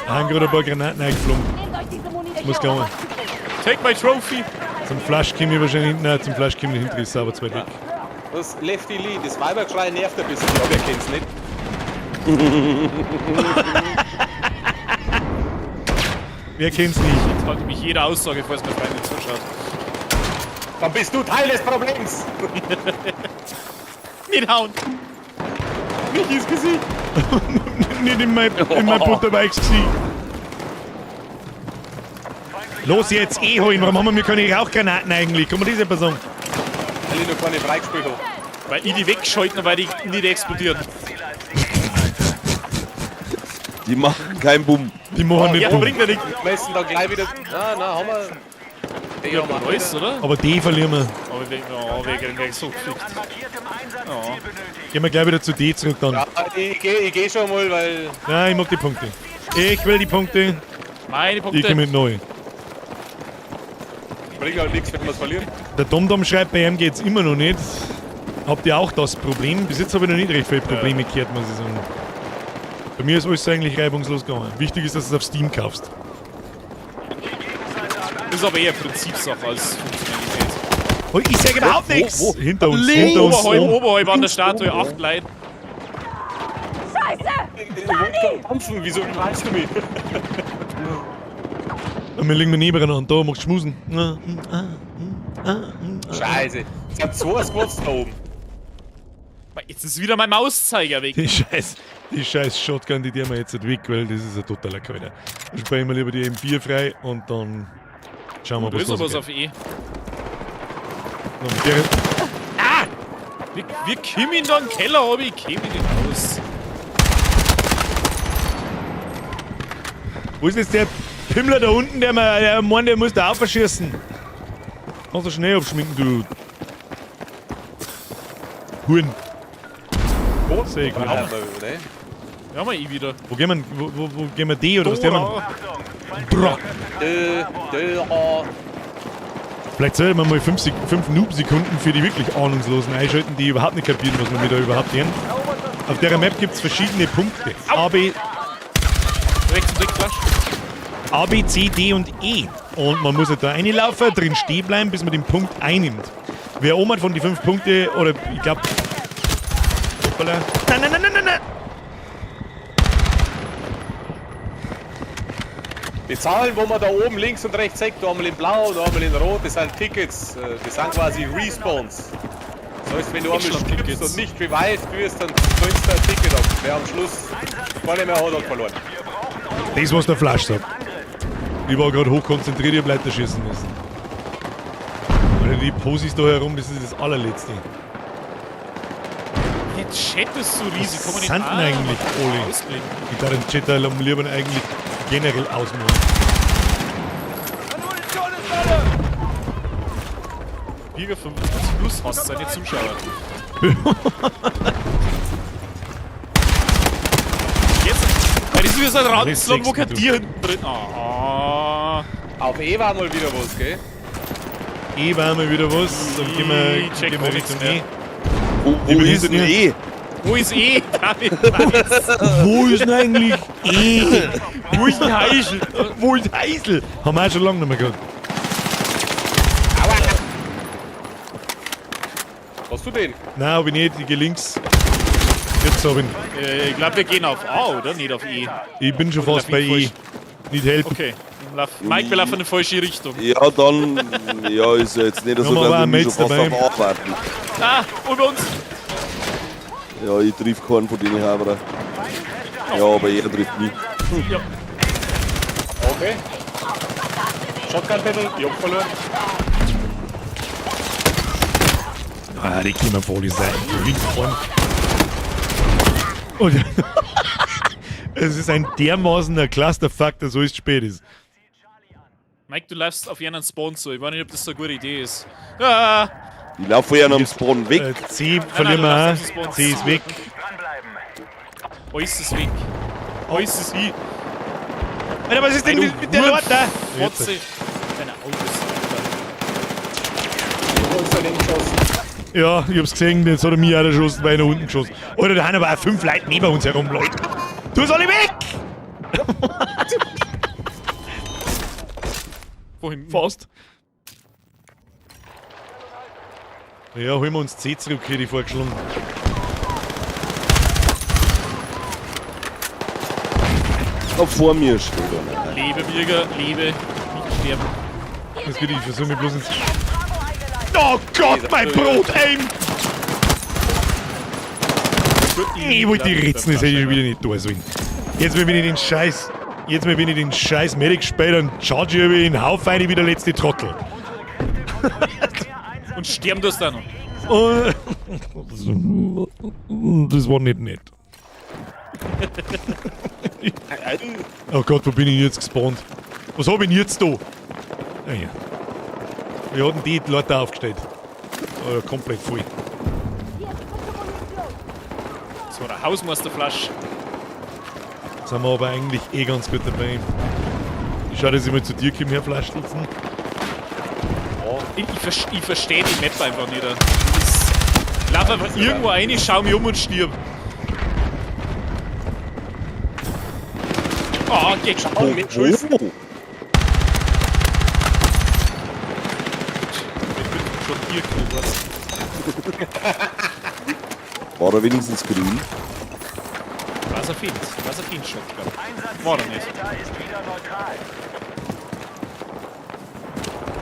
Da haben gerade ein paar Granaten eingeflogen. Nehmt euch diese Muni nicht Muss auf, gehen. Take my trophy! Zum Flash komme ich wahrscheinlich hinten. Nein, zum Flash komme ich hinten, ist sauber zu weit weg. Das Lefty Lee, das Weibergeschrei nervt ein bisschen, aber ihr kennt's nicht. Wer kennt's nicht? Jetzt halte mich jede Aussage, falls mir Freundin zuschaut. Dann bist du Teil des Problems. Nicht hauen! Mich ins Gesicht. Nicht in mein butterweiches Gesicht. Los jetzt, eh holen. Warum haben wir keine Rauchgranaten eigentlich? Kann man das etwas sagen? Weil ich noch keine freigespielt habe. Weil ich die weggeschalten habe, weil die nicht explodieren. Die machen keinen Bumm. Die machen nicht Ja, Bumm. bringt ja nichts. Wir messen dann gleich wieder. Na, na, haben wir. Die haben wir Alles, oder? Aber die verlieren wir. Aber wir kriegen gleich so gefickt. An markiertem Einsatzziel benötigt. Gehen wir gleich wieder zu D zurück dann. Ja, ich geh schon mal, weil. Nein, ich mag die Punkte. Ich will die Punkte. Meine Ich Punkte. komme mit neu. Bringt halt nichts, wenn wir es verlieren. Der Domdom schreibt, bei ihm geht's immer noch nicht. Habt ihr auch das Problem? Bis jetzt habe ich noch nicht recht viele Probleme gehört, muss ich sagen. Bei mir ist alles eigentlich reibungslos gegangen. Wichtig ist, dass du es auf Steam kaufst. Ist aber eher Prinzipsache als Funktionalität. Oh, ich sag überhaupt Wo, nichts! wo? Hinter uns, Links. hinter uns. Oberhalb, oben. oberhalb an der Statue, acht Leute. Scheiße! Ich wollte gerade dampfen, wieso weißt du mich? Und wir liegen nebeneinander und da macht Schmusen. Scheiße. Es sind zwei Squads da oben. Jetzt ist wieder mein Mauszeiger weg. Die scheiß Shotgun, die tun wir jetzt nicht weg, weil das ist ein totaler Kalter. Dann sprechen wir lieber die M4 frei und dann schauen wir, Da was ist los aber was geht. auf E. Noch mit der- Wir kommen da in den Keller, aber ich komme nicht raus. Wo ist jetzt der Pimmler da unten, der meint, der muss da aufschießen? Kannst du schnell abschminken, du. Huren. Wo? Sehr gut. Ja, ne? Ja, mal eh wieder. Wo gehen wir, wo gehen wir D oder was gehen wir? Dra. D, D, A. Vielleicht sollten wir mal 5 Noob-Sekunden für die wirklich Ahnungslosen einschalten, die überhaupt nicht kapieren, was wir mit da überhaupt lernen. Auf der Map gibt es verschiedene Punkte. A, B, Rechts und links, Flasch. A, B, C, D und E. Und man muss halt da reinlaufen, drin stehen bleiben, bis man den Punkt einnimmt. Wer oben hat von die 5 Punkte, oder ich glaube. Hoppala. Nein, nein, nein, nein, nein, nein! Die Zahlen, wo man da oben links und rechts sieht, da einmal in blau, da einmal in rot, das sind Tickets, das sind quasi Respawns. Das heißt, wenn du einmal Extra stirbst Tickets. und nicht revived wirst, dann zahlst du ein Ticket ab. Wer am Schluss keine mehr hat, hat verloren. Das, was der Flasch sagt. Ich war gerade hochkonzentriert, ich hab Leute schießen müssen. Alter, die Posis da herum, das ist das allerletzte. Der Chat ist so riesig. Was Kann man sind denn nicht eigentlich alle? ausklicken. Ich darf den Chat da lieber eigentlich generell ausmachen. Bürger 55 plus hasst seine Zuschauer. Jetzt. Weil das ist wieder so ein Ranzlong, wo kein du. Tier hinten drin. Ah. Auf E war mal wieder was, gell? E war mal wieder was, dann gehen wir, Ich check gehen wir gar nichts Richtung mehr. E. Wo, Ich wo bin ist hinter denn dir. E? Wo ist E? David weiß. Wo ist denn eigentlich E? Wo ist denn Heisel? Wo ist Heisel? Haben wir auch schon lange nicht mehr gehabt. Hast du den? Nein, hab ich nicht. Ich geh links. Jetzt hab ich ihn. Ich glaube, wir gehen auf A, oder? Nicht auf E. Ich bin schon Oder fast bei lauf ich E. Nicht helfen. Okay. Mike, wir laufen in die falsche Richtung. Ja, dann. Ja, ist ja jetzt nicht so, Haben wir aber dass auch wir mich schon Mates fast dabei. auf A warten. Ah, über uns. Ja, ich triff keinen von denen Haberer. Ja, aber er trifft mich. Ja. Okay. Shotgun Battle, ich hab verloren. Ah, die kommen vor die Seite. Links vorn. Und es ist ein dermaßener Clusterfuck, dass alles spät ist. Mike, du läufst auf einen Spawn zu. Ich weiß nicht, ob das so eine gute Idee ist. Ah, Ich laufe vorher am Spawn weg. C verlieren nein, wir du auch. läufst auf den C ist weg. Dranbleiben. alles ist weg. Alles ist hin. Alter, was ist denn Ey, du mit der Leute da? Fotze. Deine Autos. Du hast daneben geschossen. Ja, ich hab's gesehen, jetzt hat er mich auch erschossen, weil ich nach unten geschossen. Alter, da haben aber auch 5 Leute neben uns herum, Leute. Du alle weg! Wohin? Fast. Ja, holen wir uns C zurück, hätte ich vorgeschlagen. Da vor mir steht einer. Lebe, Birger, lebe. Nicht sterben. Das geht, ich versuche mich bloß ins. Oh Gott, mein Brot, ey! Ich wollte die Ritzen, das hätte ich schon wieder nicht tun sollen. Jetzt bin ich den Scheiß. Jetzt bin ich den Scheiß Medic gespielt und charge ich in den Haufen rein wie der letzte Trottel. Und sterben das dann noch. Und das war nicht nett. Oh Gott, wo bin ich jetzt gespawnt? Was hab ich denn jetzt da? Ah ja. Wir hatten die Leute aufgestellt. Oh, ja, komplett voll. Das war eine Hausmeisterflasche. Sind wir aber eigentlich eh ganz gut dabei. Ich schau, dass ich mal zu dir komme, Herr Flaschelzen. Ich verstehe die Map einfach nicht. Ich lauf einfach irgendwo rein, schau mich um und stirb. Oh, geht schon. Wo? mit Schulzen. Wo? Ich bin schon hier gekriegt, War er wenigstens grün? Was er findet. Was er findet schon, glaub ich. War er nicht. Delta ist wieder neutral.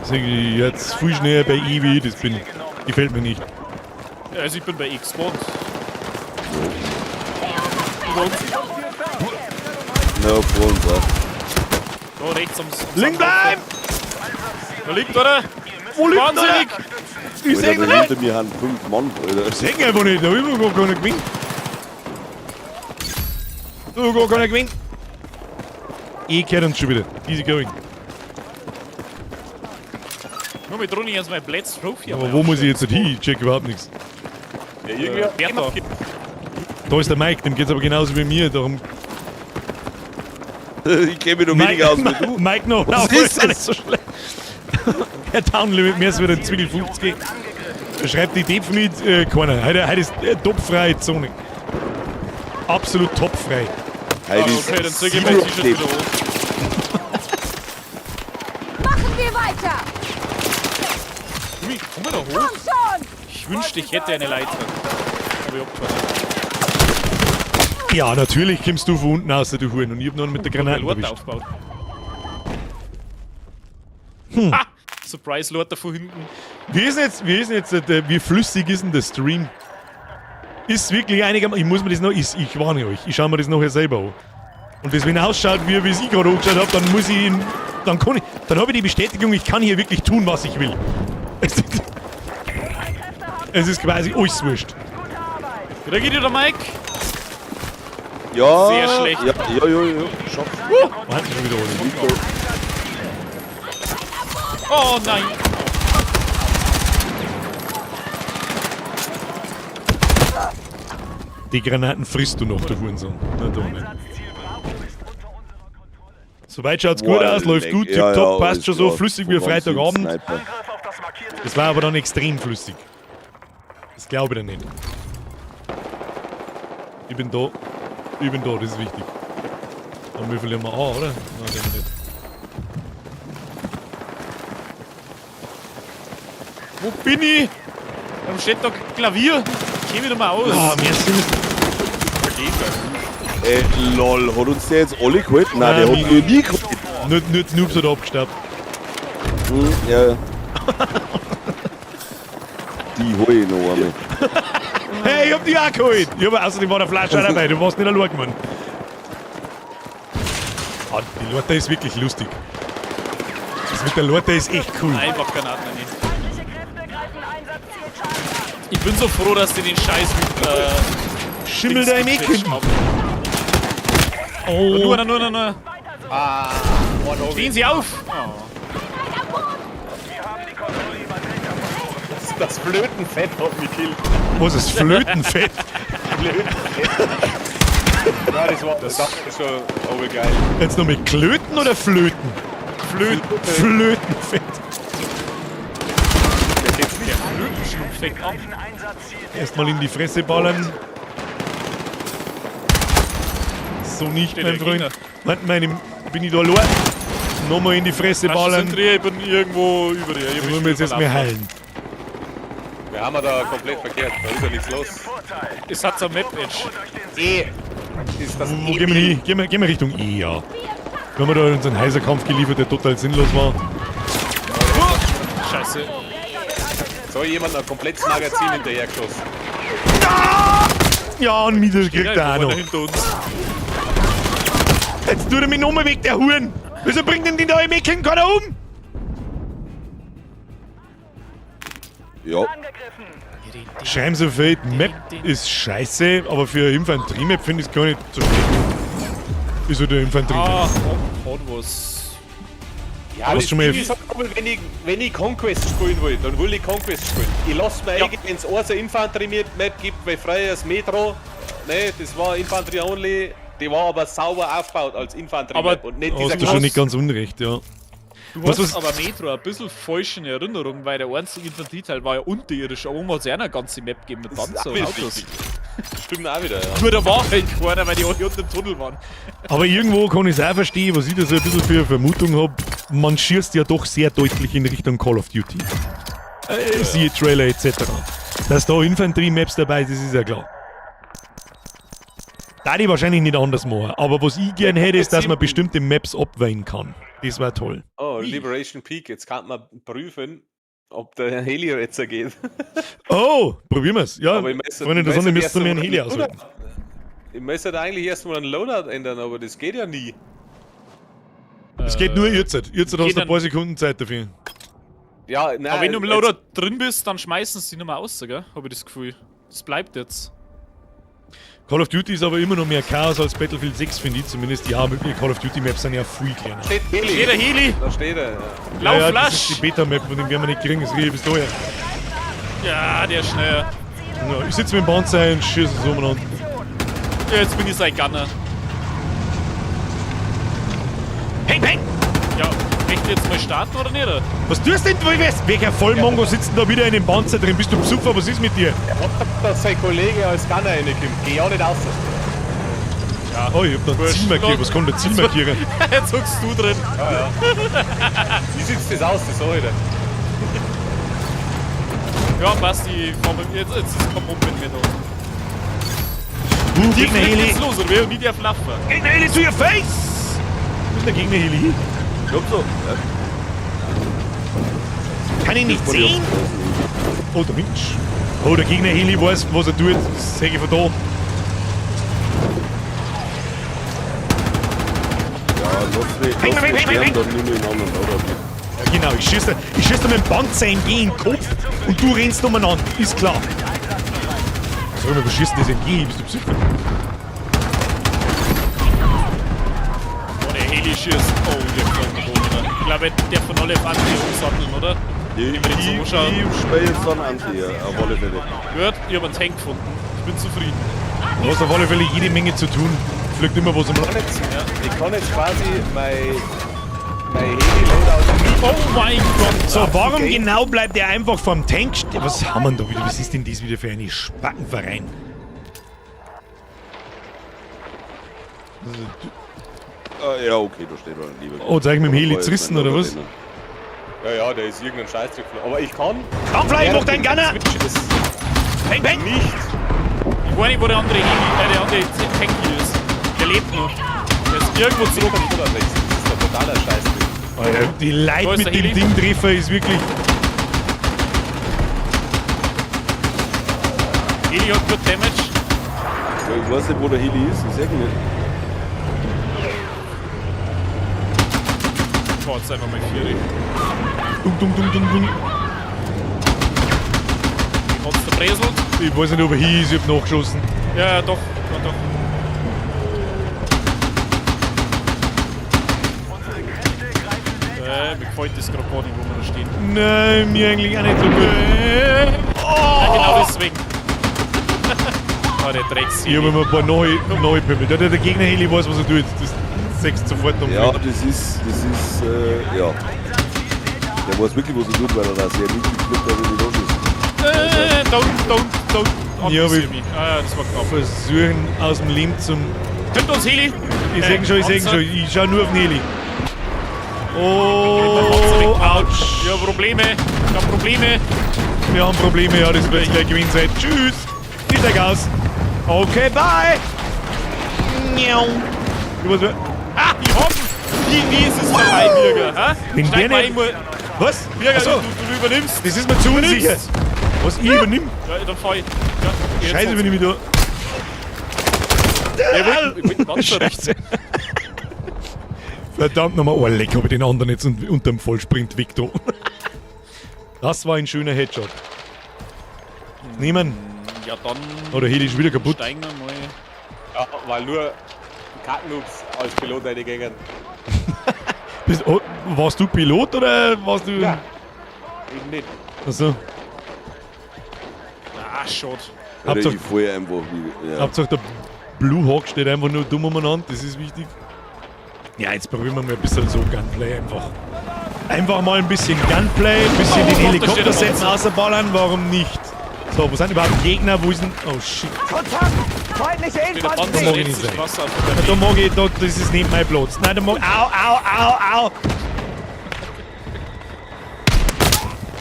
Das ist irgendwie jetzt viel schneller bei E wie ich das bin. Gefällt mir nicht. Ja, also ich bin bei X gespawnt. Über uns. Na, vor uns auch. Da rechts am Liegen bleiben! Da liegt, oder? Wo liegt Wahnsinnig! Ich seh Alter, ihn da nicht! hinter mir haben 5 Mann, Alter. Ich seh ihn einfach nicht, da hab ich gar keiner gewinnt. Da hab gar keiner gewinnt. Ich kehrt uns schon wieder. Easy going. Nur mit Runi jetzt mein Blitz Trophy. Aber wo muss ich jetzt hin? Ich check überhaupt nichts. Ja, irgendwie hat Bertha. Da ist der Mike, dem geht's aber genauso wie mir. Darum Ich kenne mich noch weniger aus wie du. Mike noch. Was Nein, ist ist nicht das? so schlecht. Herr Downlimit, mir ist wieder ein Zwickel 50. Schreibt die Depf mit, keiner. Heute ist topfreie Zone. Absolut topfrei. Heute Ah, ist okay, dann zeig ich mein T-Shirt wieder Zero hoch. Machen wir weiter! Komm, komm mal da hoch. Komm schon! Ich wünschte, ich hätte eine Leiter. Aber ich hab keine. Ja, natürlich kommst du von unten aus, du Huren. Und ich hab noch einen mit der Granate Lorte erwischt. aufgebaut. Ha! Surprise Lorte von hinten. Wie ist denn jetzt, wie flüssig ist denn der Stream? Ist wirklich einigermaßen, ich muss mir das noch, ich warne euch, ich schaue mir das nachher selber an. Und das, wenn ausschaut, wie es ich gerade angeschaut habe, dann muss ich ihn, dann kann ich, dann habe ich die Bestätigung, ich kann hier wirklich tun, was ich will. Es ist quasi alles wurscht. Krieg ich dich da, Mike? Ja. Sehr schlecht. Ja, ja, ja, ja. Schaff. Warte, schon wieder alle. Oh nein! Die Granaten frisst du noch, du Hurensohn. Na, doch nicht. Soweit schaut's gut aus, läuft gut, Ja, tipptopp, ja, passt alles schon so, klar. flüssig wie Von ganz hinten Freitagabend. Sniper. Angriff auf das markierte Das war aber dann extrem flüssig. Das glaube ich dir nicht. Ich bin da. Ich bin da, das ist wichtig. Dann würfeln wir an, oder? Nein, den wir nicht. Wo bin ich? Warum steht da Klavier? Ich geh wieder mal aus. Ah, wir sind. Lol, hat uns der jetzt alle geholt? Nein, der Nein, hat mich- nur nie geholt. Nur die Noobs hat abgestaubt. Hm, ja. Die hol ich noch einmal. Hey, ich hab die auch geholt! Ich hab, außerdem war der Flasche auch dabei, du warst nicht allein, Mann. Ah, die Lorte ist wirklich lustig. Das mit der Lorte ist echt cool. Einfach Granaten nicht. Feindliche Kräfte greifen Einsatzziel Charlie an. Ich bin so froh, dass die den Scheiß mit Schimmel da im Dings Eck. gequetscht haben. Oh, Nur, nur, nur, nur. Ah, Stehen Sie auf! Oh. Wir haben die Kontrolle über Delta verloren. Das Flötenfett hat mich gekillt. was ist Flötenfett? Flötenfett. Ja, das war schon aber geil. Jetzt noch mit Klöten oder Flöten? Flöten. Flötenfett. Der kennt's nicht. Der Flötenschlupf fängt an. Greifen Einsatzziel Erstmal in die Fresse ballern. So nicht, Steht mein der Freund. Gegner. Warte, meine, bin ich da allein? Nochmal in die Fresse ballern. Sind ich bin irgendwo über dir. Ich Ich muss mir jetzt erstmal heilen. Wir haben ja da komplett verkehrt. Da ist ja nichts los. Vorteil. Es hat so ein Map-Edge. Holt euch den Sieg. Eh. Ist das Wo gehen wir hin? Gehen wir Richtung E, ja. Wir haben da unseren Häuserkampf geliefert, der total sinnlos war. Scheiße. So jemand ein komplettes Magazin hinterhergeschossen. Ja, und mich das kriegt Ja, er auch noch. hinter uns. Jetzt tut er mich nochmal weg, der Huren! Wieso bringt denn den da im Ecken keiner um? Ja, Angegriffen. Schreiben Sie Fate, Map ist scheiße, aber für Infanterie-Map finde ich es gar nicht so schlecht. Ist halt eine Infanterie-Map. Ah, hat was. Ja, hast das schon mal- Ding ist halt, aber wenn ich Conquest spielen will, dann will ich Conquest spielen. Ich lass mir Ja. eigentlich, wenn es eine Infanterie-Map gibt, weil früher das Metro, ne, das war Infanterie only, die war aber sauber aufgebaut als Infanterie-Map Aber und nicht dieser Hast du schon nicht ganz unrecht, ja. Du Was, hast was- aber Metro ein bisschen falsch in Erinnerung, weil der einzige Infanterieteil war ja unterirdisch. Aber oben hat es ja auch eine ganze Map gegeben mit Das ist Panzer auch und wieder Autos. richtig. Stimmt auch wieder, ja. Nur da war halt keiner, weil die alle unten im Tunnel waren. Aber irgendwo kann ich es auch verstehen, was ich da so ein bisschen für eine Vermutung habe. Man schießt ja doch sehr deutlich in Richtung Call of Duty. Siehe Trailer etc. Dass da Infanterie-Maps dabei sind, das ist ja klar. Da die wahrscheinlich nicht anders machen. Aber was ich gern hätte, ist, dass man bestimmte Maps abwählen kann. Das wäre toll. Oh, Liberation Peak, jetzt kann man prüfen, ob der Heli jetzt geht. Oh, probieren wir's. Ja, Aber ich möchte- Freunde der ich Sonne, möchte müsst ihr mir einen erst Heli einmal ausholen. Ich möchte da eigentlich erstmal einen Loadout ändern, aber das geht ja nie. Es geht nur jetzt. Jetzt hast du ein können- paar Sekunden Zeit dafür. Ja, nein. Aber wenn du im jetzt- Loadout drin bist, dann schmeißen sie dich nicht mehr aus, gell? Hab ich das Gefühl. Das bleibt jetzt. Call of Duty ist aber immer noch mehr Chaos als Battlefield 6, finde ich zumindest. Ja, mögliche Call of Duty Maps sind ja viel kleiner. Steht Heli. Steht der Heli? Da steht er. Ja. Lauf, Ja, ja, das ist lasch! die Beta-Map, von dem werden wir nicht kriegen. Das kriege ich bis daher. Ja, der ist schnell. Ja, ich sitze mit dem Panzer und schieße so umeinander. Ja, jetzt bin ich sein Gunner. Peng, peng! Ja, möchte jetzt mal starten oder nicht? Was tust denn du? Ich weiß, welcher Vollmongo sitzt denn da wieder in dem Panzer drin? Bist du Besucher? Was ist mit dir? Dass sein Kollege als Gunner reinkommt. Geh ja nicht raus. Oh, ich hab da ein Ziel markiert. Was kann der Ziel markieren? Jetzt hockst du drin. Wie sieht's das aus, das sag ich dir. Ja, passt, ich fahr mit, jetzt ist kein Moped mehr da. Die Gegner fliegt Heli! jetzt los, oder wie? Und ich darf laufen. Gegner Heli to your face! Wo ist der Gegner Heli? ich glaub so. Ja. Kann ich nicht sehen? Oh, der Mensch. Oh, der Gegner Heli weiß, was er tut. Das sehe ich von da. Ja, lass mich, lass mich sterben, dann nimm ich einen anderen Loadout mit. Ja, genau, ich schieß dir mit dem Panzer MG in den Kopf und du rennst umeinander. Ist klar. Sag mal, was schießt denn das MG? Bist du Psycho? Oh, der Heli schießt. Oh, der gefällt mir da wieder. Ich glaube, der von alle auf Anti umsatteln, oder? Ich, Wenn wir den so ich, anschauen. ich spiele jetzt dann Anti, ja, auf alle Fälle. Gut, ich hab einen Tank gefunden. Ich bin zufrieden. Du hast auf alle Fälle jede Menge zu tun. Fliegt immer was um. Ich kann jetzt quasi mein Heli-Loadout nicht. Oh mein Gott! So, warum genau bleibt er einfach vorm Tank stehen? Was haben wir denn da wieder? Was ist denn das wieder für eine Spackenverein? Ah, ja, okay, da steht er lieber. Oh, zeig mit dem Heli zerrissen, oder was? Ja, ja, der ist irgendein Scheißdreck geflogen. Aber ich kann. Kampfleihe, mach deinen Gunner! Switches Peng, peng! nicht. Ich weiß nicht, wo der andere Heli, der andere Tank hier ist. Der lebt noch. Der ist irgendwo zurück. Das ist doch totaler Scheißdreck. Alter, die Da Leute ist mit der dem Heli. Ding Treffer ist wirklich. Heli hat gut Damage. Ja, ich weiß nicht, wo der Heli ist, ich sag ihn nicht. Ich fahr jetzt einfach mal vier. Dung, dung, dung, dung, dung. Hat's der Breselt? Ich weiß nicht, ob er hier ist, ich hab nachgeschossen. Ja, ja, doch. Ja, doch. Unsere Kräfte greifen Delta Äh, mir gefällt das gerade gar nicht, wo wir da stehen. Nein, mir eigentlich auch nicht so gut. Ja, genau deswegen. Ah, der Drecks. Ich habe immer ein paar neue Pimmel. Der Gegner Heli weiß, was er tut. Das sechst sofort um. Ja, das ist, ja. Der weiß wirklich, was er tut, weil er da sehr niedrig fliegt, dass er nicht anschießt. Don't, don't, don't. Ja, aber Anvisier ich- mich. Ah, ja, das war knapp. Versuchen aus dem Leben zum. Kommt uns Heli! Ich seh schon, ich seh Panzer. schon. Ich schau nur auf den Heli. Oh, ouch. Ich hab Probleme. Ich hab Probleme. Wir haben Probleme, ja, das wird gleich gewesen sein. Tschüss. Ich steig aus. Okay, bye. Ich weiß, Ah, ich hab ihn! Wie ist es vorbei, Birger? Hä? Wenn Steig der mal nicht- ein, mal- Was? Birger, Achso, du übernimmst. das ist mir zu unsicher. Was, ich übernimm? Ja, dann fahr ich. Ja, jetzt Scheiße, bin ich mich da. Ja, ich wollte den Panzer richten. Scheiße. Verdammt nochmal. Oh, leck, hab ich den anderen jetzt unterm Vollsprint weg da. Das war ein schöner Headshot. Nehmen. Ja, dann Oh, der Heli ist wieder kaputt. steigen wir mal. Ja, weil nur Kacknoobs als Pilot reingängen. Oh, warst du Pilot oder warst du. Ja. Eben nicht. Achso. Ah, schade. Alter, Hauptsache- ich fahr einfach wieder. Ja. Hauptsache der Blue Hawk steht einfach nur dumm umeinander, das ist wichtig. Ja, jetzt probieren wir mal ein bisschen so Gunplay einfach. Einfach mal ein bisschen Gunplay, ein bisschen Oh, den Gott, da steht Helikopter der setzen, Panzer. außerballern, warum nicht? So, wo sind überhaupt Gegner? Wo ist denn. Oh shit. Kontakt! Feindliche Der Da Panzer mag ich letzte nicht sein. Straße auf der Da mag ich, da, das ist nicht mein Platz. Nein, da mag. Au, au, au, au!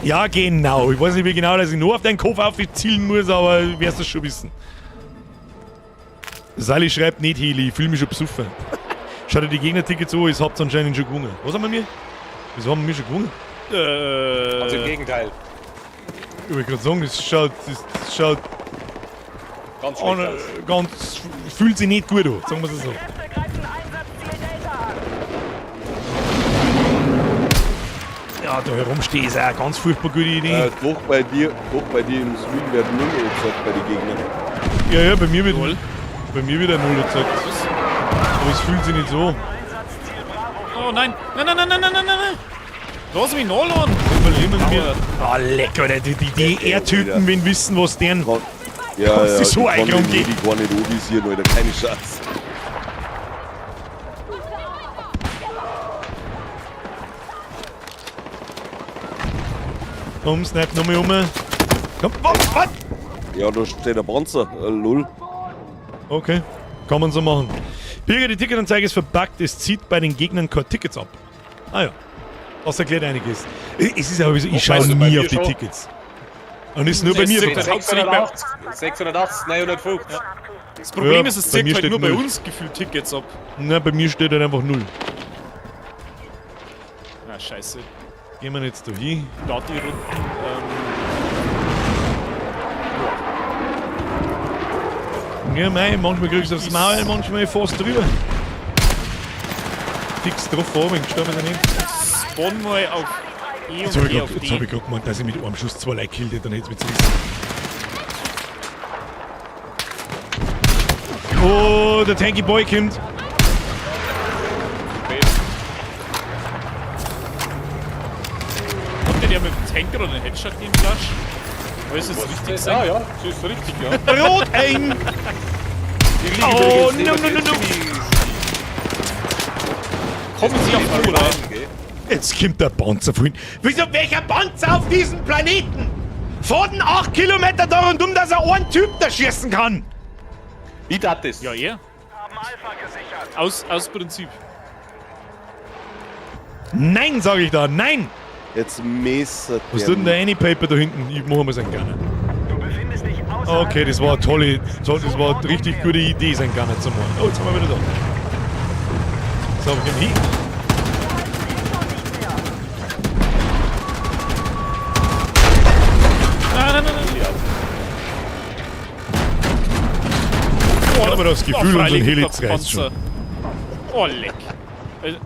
Ja, genau. Ich weiß nicht, wie genau, dass ich nur auf deinen Kopf aufzielen muss, aber wirst das schon wissen. Sally schreibt nicht Heli, ich fühle mich schon besoffen. Schaut dir die Gegnertickets an, es habt anscheinend schon gewonnen. Was haben wir mir? Wieso haben wir schon gewonnen? Also im Gegenteil. Ich wollte gerade sagen, es schaut, es schaut Ganz schlecht an, aus. ganz, fühlt sich nicht gut an, sagen wir es so. Kräfte greifen Einsatzziel Delta an. Ja, da herumstehen ist auch eine ganz furchtbar gute Idee. Doch bei dir, im Stream wird 0 angezeigt bei den Gegnern. Ja, ja, bei mir wird, Null. bei mir wird ein Null gezeigt. Aber es fühlt sich nicht so. Oh nein! Nein, nein, nein, nein, nein, nein, nein! Lass mich nachladen! Verlieren wir. Ah, lecker, Alter, die R-Typen, wenn wissen, was deren. Ja, Kannst ja, du so ich kann den umgehen? Heli gar nicht anvisieren, Alter, keine Chance. Komm, snipe nochmal um. Komm, was? Was? Ja, da steht der Panzer. Lol. Okay, kann man so machen. Birger, die Ticketanzeige ist verbuggt, es zieht bei den Gegnern keine Tickets ab. Ah ja, das erklärt einiges. Es ist aber so, ich schaue weißt du, bei nie mir auf die schon. Tickets. Und ist nur bei Es mir. zieht halt hauptsächlich bei, 680, 680, 950. das Problem Ja, ist, es bei zieht mir halt steht nur bei null. uns gefühlt Tickets ab. Na, bei mir steht halt einfach null. Na, scheiße. Gehen wir jetzt da hin. Da die Runden. Ja, mei, manchmal kriegst du aufs Maul, manchmal fast drüber. Fix drauf vor, wenn gestorben ist nicht. Spawn mal auf E Jetzt und habe ich, E grad- auf jetzt hab D. ich grad gemeint, dass ich mit einem Schuss zwei Leute killt hätte, dann hätte es mich zerrissen. Oh, der Tanky Boy kommt. Hat der mit dem Tanker oder einen Headshot gegeben, Flasch? Alles ist richtig Ja, gesagt. ja, das ist richtig, ja. Rot ein! Die liegen Oh, übrigens no, neben no, no, no. den Kommen Sie auf Zivis. oder? Jetzt kommt der Panzer vorhin. Wieso, welcher Panzer auf diesem Planeten? Fahren denn 8 Kilometer da rundum, dass er einen Typ da schießen kann? Wie dat das? Ja, eh. Haben Alpha gesichert. Aus Prinzip. Nein, sage ich da, nein! Jetzt messert Was tut denn der Anypaper da hinten? Ich mache mal seinen Gunner. Du befindest dich außerhalb Okay, das war eine tolle, toll, das war eine richtig gute Idee, seinen Gunner zu machen. Oh, jetzt sind wir wieder da. So, wir gehen hin. Nein, nein, nein, nein. Ich habe das Gefühl, unseren freilich, Heli der zerreißt schon. Panzer. Oh, leck. Also,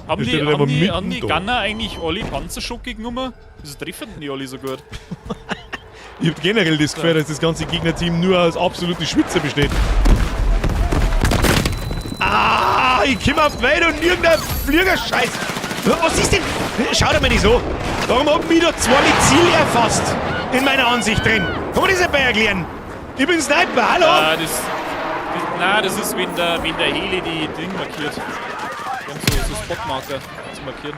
haben Der die, steht halt haben aber die, mitten haben die da. Gunner eigentlich alle Panzerschock genommen? Wieso treffen denn die alle so gut? Ich hab generell das Gefühl, dass das ganze Gegnerteam nur aus absoluten Schwitzer besteht. Ah, ich komme auf die Welt und irgendein Fliegerscheiß. Was ist denn? Schau dir mal nicht so. Warum haben mich da zwei mit Ziel erfasst? In meiner Ansicht drin. Kann man das nicht erklären? Ich bin Sniper, hallo? Ah, nein, das ist, wenn der Heli die Ding markiert. Die haben so Spotmarker zu markieren.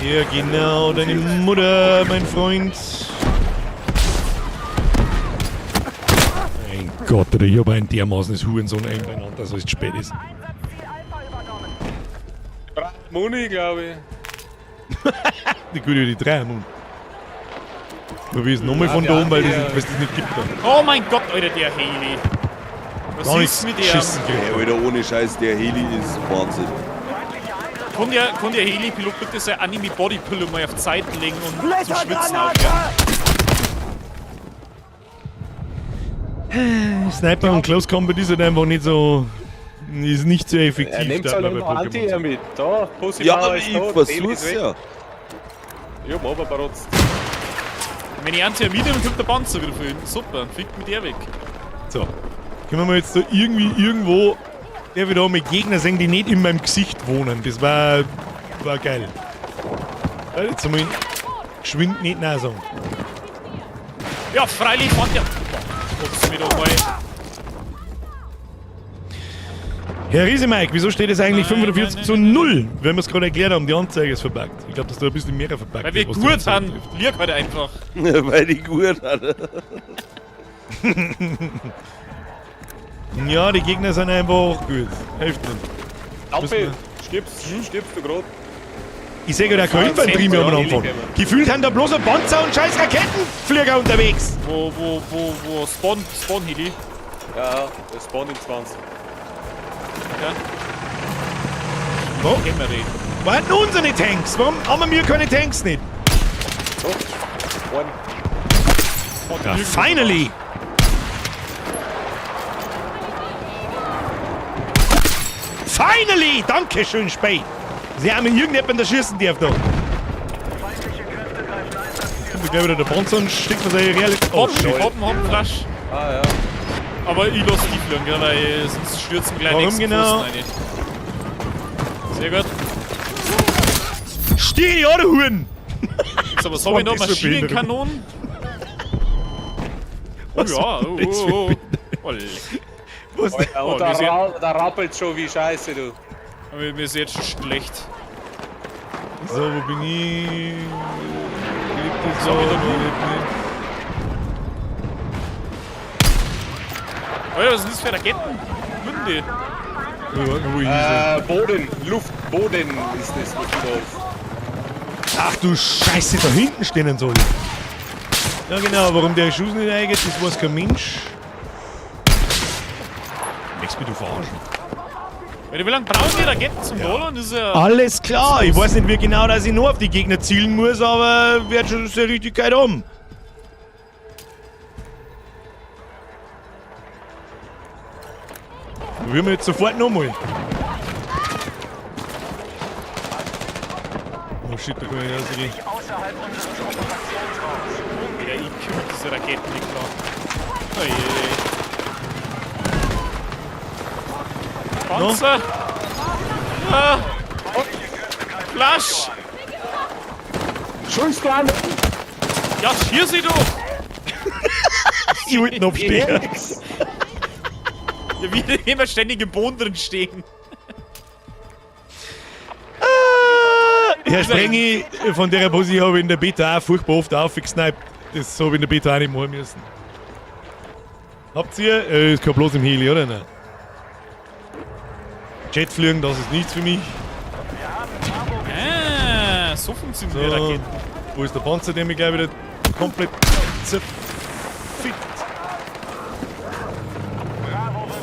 Ja, genau, deine Mutter, mein Freund. Mein Gott, Alter, ich hab ein dermaßenes Hurensohn beieinander, dass es spät ist. Einsatzziel Alpha übernommen. Muni, glaube ich. Die gute, die drei, Mann. Probier es nochmal von Ja, da oben, weil ja. das, weil es das nicht gibt. Da. Oh mein Gott, Alter, der Heli. Was Gar ist nichts mit geschissen dem? Ey, gekriegt. Alter, ohne Scheiß, der Heli ist Wahnsinn. Kann der Heli-Pilot bitte sein Anime-Body-Pillow mal auf Zeit legen und zum Schwitzen aufhören? Sniper und Close Combat ist halt einfach nicht so. Ist nicht sehr effektiv. Er nimmt darf halt man bei noch Pokémon Anti-Air sagen. mit. Da, Pussy Ja, Power aber ist ich da, Tail versuch's ist weg. ja. Ja, mach aber trotzdem. Wenn ich Anti-Air mitnehme, kommt der Panzer wieder von hinten. Super, fickt mit der weg. So. Können wir jetzt da irgendwie irgendwo. Der wieder mit Gegner sehen, die nicht in meinem Gesicht wohnen. Das war geil. Ja, jetzt einmal geschwind nicht nein sagen. Ja, freilich fand der. Boah, mich doch mal. Herr Riese-Mike, wieso steht es eigentlich Nein, 45 nein, zu nein, 0? Wenn wir es gerade erklärt haben, die Anzeige ist verpackt. Ich glaube, dass da ein bisschen mehr verpackt Weil wir ist. was die gut Anzeige sind. betrifft. Lieg halt einfach. Weil die gut hat. Ja, die Gegner sind einfach gut. Hilft nicht. Lampe, stirbst, stirbst du grad? Ich sehe gerade keine Infanterie mehr am Anfang. Gefühlt haben da bloß ein Panzer und scheiß Raketenflieger unterwegs. Wo, Spawn Heli? Ja, das Spawn in 20. Ja. Wo? Kennen wir die. Wo sind unsere Tanks? Warum haben wir keine Tanks nicht? So, One. Ja, finally! Finally! Dankeschön, Spey! Sie haben irgendjemanden da schießen darf da. Feindliche Kräfte greifen Einsatzziel Kommt gleich wieder der Panzer und steckt mir seine Real. Oh, Hoppen, shit. hoppen, hoppen, flash. Ah, ja. Aber ich lass die fliegen, gell, weil sonst stürzen gleich Warum nächsten genau? Pfosten rein. Sehr gut. Steh die an, du Huren! So, was hab ich noch? Das ist für Behinderung. Maschinenkanonen? Oh Was ja, war oh, das für oh, oh. Oh, leck. Was denn? Alter, Oh, und da, wir sehen- da rappelt schon wie Scheiße, du. Mir ist jetzt schon schlecht. So, wo bin ich? Lebt das So, wieder noch? Lebt nicht. Alter, was sind das für Raketen? Würden die? Ich weiß nicht, wo ich bin. Boden, Luft, Boden ist das, was du da hast. Ach du Scheiße, da hinten stehen soll. Ja genau, warum der Schuss nicht reingeht, das weiß kein Mensch. Möchtest mich du verarschen? Alter, wie lange brauchen die Raketen zum Ballern? Das ist ja. Alles klar, ich weiß nicht wie genau, dass ich nur auf die Gegner zielen muss, aber wird schon sehr Richtigkeit um. Probieren wir jetzt sofort nochmal. Oh shit, da kann ich rausgehen. außerhalb unseres Operationsraums. Ja, ich kümmere diese Raketen nicht klar. Oh je. Panzer! Ah. Flash! Schuss dran! Ja, schieß sie doch! Ich wollte noch stehen. Ja, wie die immer ständig im Boden drin stehen. Herr Sprengi, von der Position habe ich in der Beta auch furchtbar oft aufgesniped. Das habe ich in der Beta auch nicht machen müssen. Habt ihr? Ist kein bloß im Heli, oder? Nein. Jetfliegen, das ist nichts für mich. Ah, so funktionieren So, Raketen. wo ist der Panzer, der mich gleich wieder komplett zerfickt?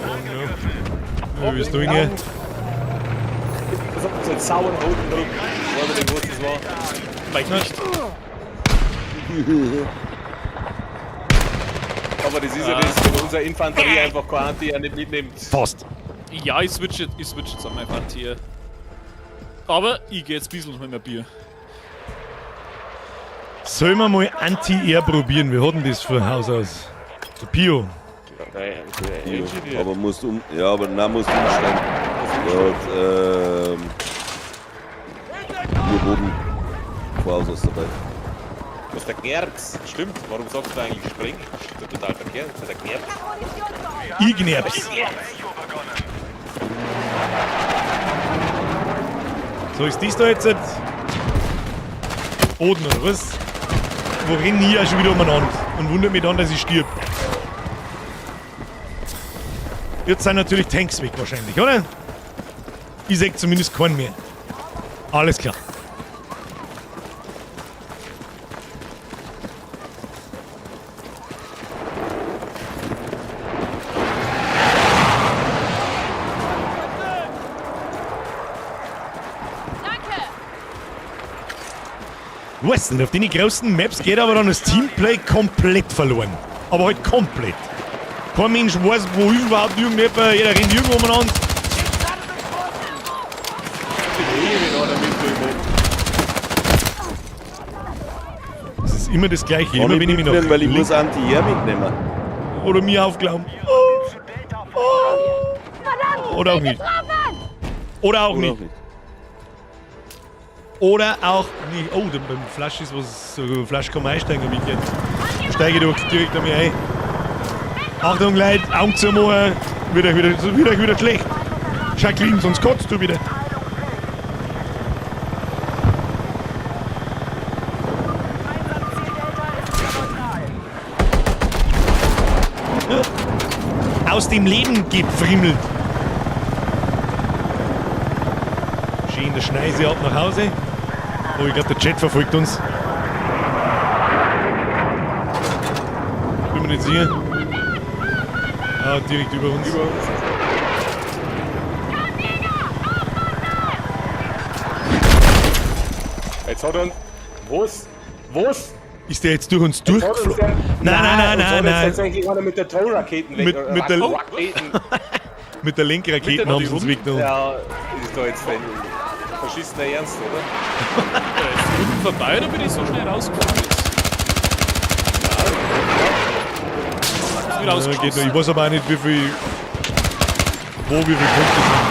Oh, no. Wo bist du hin? Das hat so einen sauren roten Druck. Ich weiß nicht, was das war. Vielleicht nicht. Aber das ist ja das, wenn unsere Infanterie einfach kein Anti-Air nicht mitnimmt. Fast. Ja, ich switch jetzt an mein Anti. Aber ich geh jetzt ein bisschen noch mit mehr Bier. Sollen wir mal Anti-Air probieren? Wir hatten das von Haus aus. Der Pio. Ja, aber musst um. Ja, aber nein, musst umsteigen. Der hat, nur Boden vor Haus aus dabei. Was der Gnerz? Stimmt, warum sagst du eigentlich Spring? Das ist doch total verkehrt. Das ist der Gnerz. Ignerps. So, ist dies da jetzt Boden oder was? Wo renn ich ja schon wieder umeinander und wundert mich dann, dass ich stirb. Jetzt sind natürlich Tanks weg wahrscheinlich, oder? Ich seh zumindest keinen mehr. Alles klar. Weiß nicht, auf den großen Maps geht aber dann das Teamplay komplett verloren. Aber halt komplett. Kein Mensch weiß, wo überhaupt irgendjemand, jeder rennt irgendwo umeinander. Wenn einer mit im Das ist immer das Gleiche. Kann Immer ich wenn ich mich noch mitnehmen, weil ich links muss Anti-Air mitnehmen. oder mir aufglauben. Zu Delta Verdammt! Oder auch nicht. Oder auch Oder nicht. auch nicht. Oder auch nicht. Oh, dann beim Flasch ist was. So, Flasch kann man einsteigen, hab ich gehört. Steige doch direkt an mich ein. Achtung, Leute, Augen zu machen. Wird euch wieder, wird euch wieder schlecht. Jacqueline, sonst kotzt du wieder. Einsatzziel Delta ist wieder neutral. Aus dem Leben gefrimmelt. Schön, der Schneise ab nach Hause. Oh, ich glaube, der Chat verfolgt uns. Bin mir nicht sicher. Ah, direkt über uns. Über uns. Jetzt hat er uns. Was? Was? Ist der jetzt durch uns Jetzt hat uns durchgeflogen? der- Nein, nein, nein, uns hat nein, jetzt nein. Tatsächlich einer mit der Tow-Raketen weg. Mit der- Raketen. Mit der Lenkraketen haben sie uns weggenommen. Ja, ist doch jetzt dein verschissener Ernst, oder? Ist die Runde vorbei oder bin ich so schnell rausgefahren jetzt? Ist wieder Ja, geht noch. ausgeschossen. Ich weiß aber auch nicht, wie viel. Wo wie viele Punkte sind.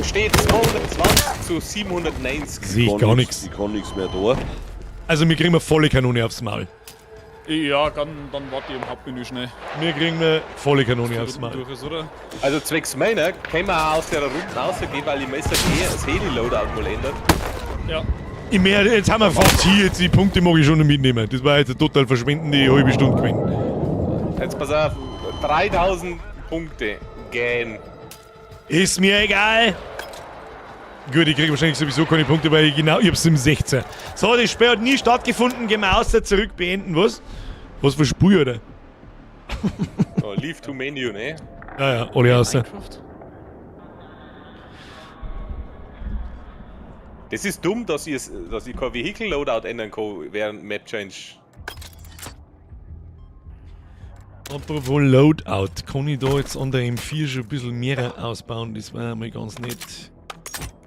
Es steht 220 zu 790. Sehe ich Kann gar nichts. Ich kann nichts mehr da. Also, wir kriegen eine volle Kanone aufs Maul. Ja, dann warte ich im Hauptmenü schnell. Wir kriegen eine volle Kanone Die aufs Runden Maul. durch ist, oder? Also zwecks meiner können wir auch aus der Runde rausgehen, weil ich Messer das Heli-Loadout mal ändert. Ja. Ich mehr, jetzt haben wir fast hier, jetzt die Punkte mag ich schon noch mitnehmen. Das war jetzt eine total verschwendende halbe Stunde gewesen. Jetzt pass auf, 3000 Punkte gehen. Ist mir egal. Gut, ich kriege wahrscheinlich sowieso keine Punkte, weil ich genau, ich hab's im 16. So, das Spiel hat nie stattgefunden. Gehen wir außer zurück beenden, was? Was für Spiel, oder? Oh, leave to menu, ne? Ja, ja, alle außer. Minecraft? Das ist dumm, dass ich kein Vehicle-Loadout ändern kann während Map Change. Apropos Loadout, kann ich da jetzt an der M4 schon ein bisschen mehr ausbauen? Das war mal ganz nett.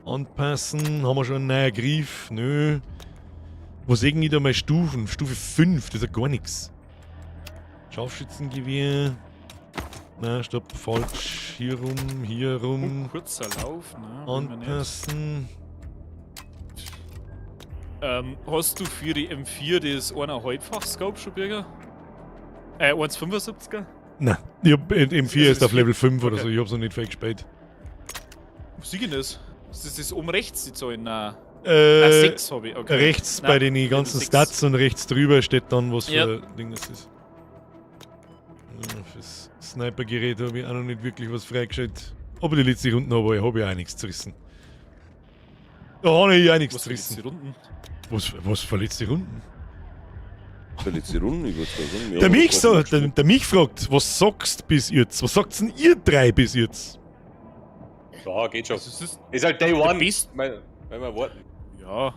Anpassen, haben wir schon einen neuen Griff? Nö. Wo sehen ich da mal Stufen? Stufe 5, das ist ja gar nichts. Scharfschützengewehr. Na, stopp, falsch. Hier rum, hier rum. Oh, kurzer Lauf, ne? Wollen wir nicht. Anpassen. Hast du für die M4 das 1,5-fach Scope schon, Birger? 1,75er? Na, ich hab M4 ist auf Level 5 oder Okay. so, ich hab's noch nicht freigespielt. Wo sieh ich denn das? Ist das das oben rechts, die Zahlen? Nein. 6 habe ich, okay. Rechts Nein, bei den ganzen sechs. Stats und rechts drüber steht dann, was für Ja. ein Ding das ist. Ja, fürs Sniper-Gerät habe ich auch noch nicht wirklich was freigeschaltet. Aber die letzte Runden habe ich, hab ich auch nichts zerrissen. Da habe ich auch nichts Was sind jetzt die zerrissen. Runden? Was für letzte Runden? Für letzte Runde, ich würde sagen. Der mich, so, der mich fragt, was sagst bis jetzt? Was sagt's denn ihr drei bis jetzt? Ja, geht schon. Also es ist, Ist halt Day One. best- Wenn wir warten. ja.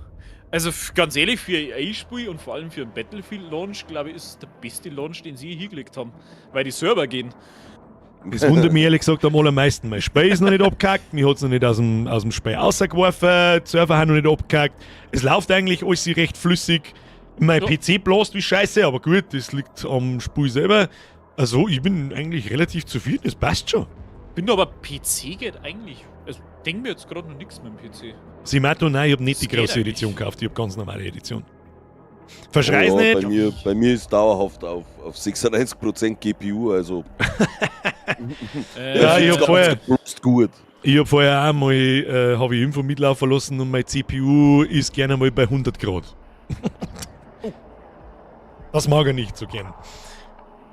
Also ganz ehrlich, für ein EA-Spiel und vor allem für einen Battlefield-Launch, glaube ich, ist es der beste Launch, den sie je hingelegt haben. Weil die Server gehen. Das wundert mich ehrlich gesagt am allermeisten. Mein Spiel ist noch nicht abgehackt, mich hat's noch nicht aus dem Spiel rausgeworfen, die Server haben noch nicht abgehackt. Es läuft eigentlich alles recht flüssig. Mein Ja. PC blast wie scheiße, aber gut, das liegt am Spiel selber. Also ich bin eigentlich relativ zufrieden, das passt schon. Bin aber PC geht eigentlich. Also denk mir jetzt gerade noch nichts mit dem PC. Simato, nein, ich hab nicht die Das geht große eigentlich. Edition gekauft, ich hab ganz normale Edition. Verschrei's Oh ja, nicht! bei mir ist dauerhaft auf 96% GPU, also Ja, ich hab ganz vorher- bewusst gut. Ich hab vorher auch mal, hab ich Info mitlaufen lassen und mein CPU ist gerne mal bei 100 Grad. Das mag er nicht so gern.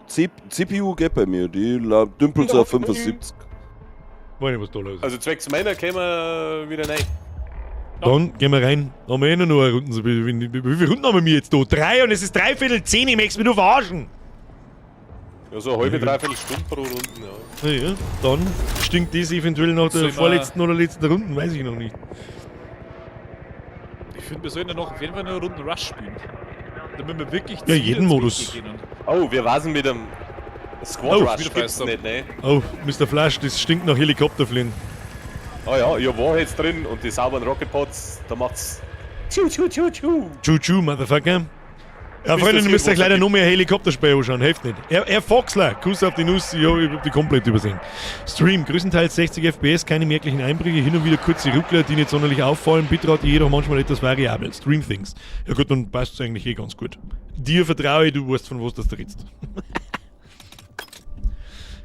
CPU geht bei mir, die dümpelt so auf 75. Weiß nicht, was da los ist. Also zwecks meiner kämen wir wieder rein. Dann gehen wir rein. Haben wir eh noch eine Runde. Wie viele Runden haben wir jetzt da? 3 und es ist 9:45, ich möchte mich nur verarschen. Ja, so eine halbe, dreiviertel Stunde pro Runde, ja. Na ja, dann stinkt das eventuell nach der Sollen wir- vorletzten oder letzten Runde, weiß ich noch nicht. Ich finde, wir sollten ja noch auf jeden Fall eine Runde Rush spielen. Damit wir wirklich Ja, Ziele jeden ins Modus. Weg gehen. Oh, wir waren mit dem Squad Oh, Rush wieder gibt's Feister. nicht, ne? Oh, Mr. Flash, das stinkt nach Helikopterfliegen. Oh ja, ich war jetzt drin und die sauberen Rocket Pods, da macht's tschu tschu tschu tschu. Tschu-tschu, Motherfucker. Ja, Bist Freunde, du ihr müsst euch sicher, leider noch mehr Helikopterspray anschauen, hilft nicht. Er Foxler, Kuss auf die Nuss, ich hab die komplett übersehen. Stream, größtenteils 60 FPS, keine merklichen Einbrüche, hin und wieder kurze Ruckler, die nicht sonderlich auffallen, Bitrate jedoch manchmal etwas variabel. Stream Things. Ja gut, dann passt es eigentlich eh ganz gut. Dir vertraue ich, du weißt, von was das du redest.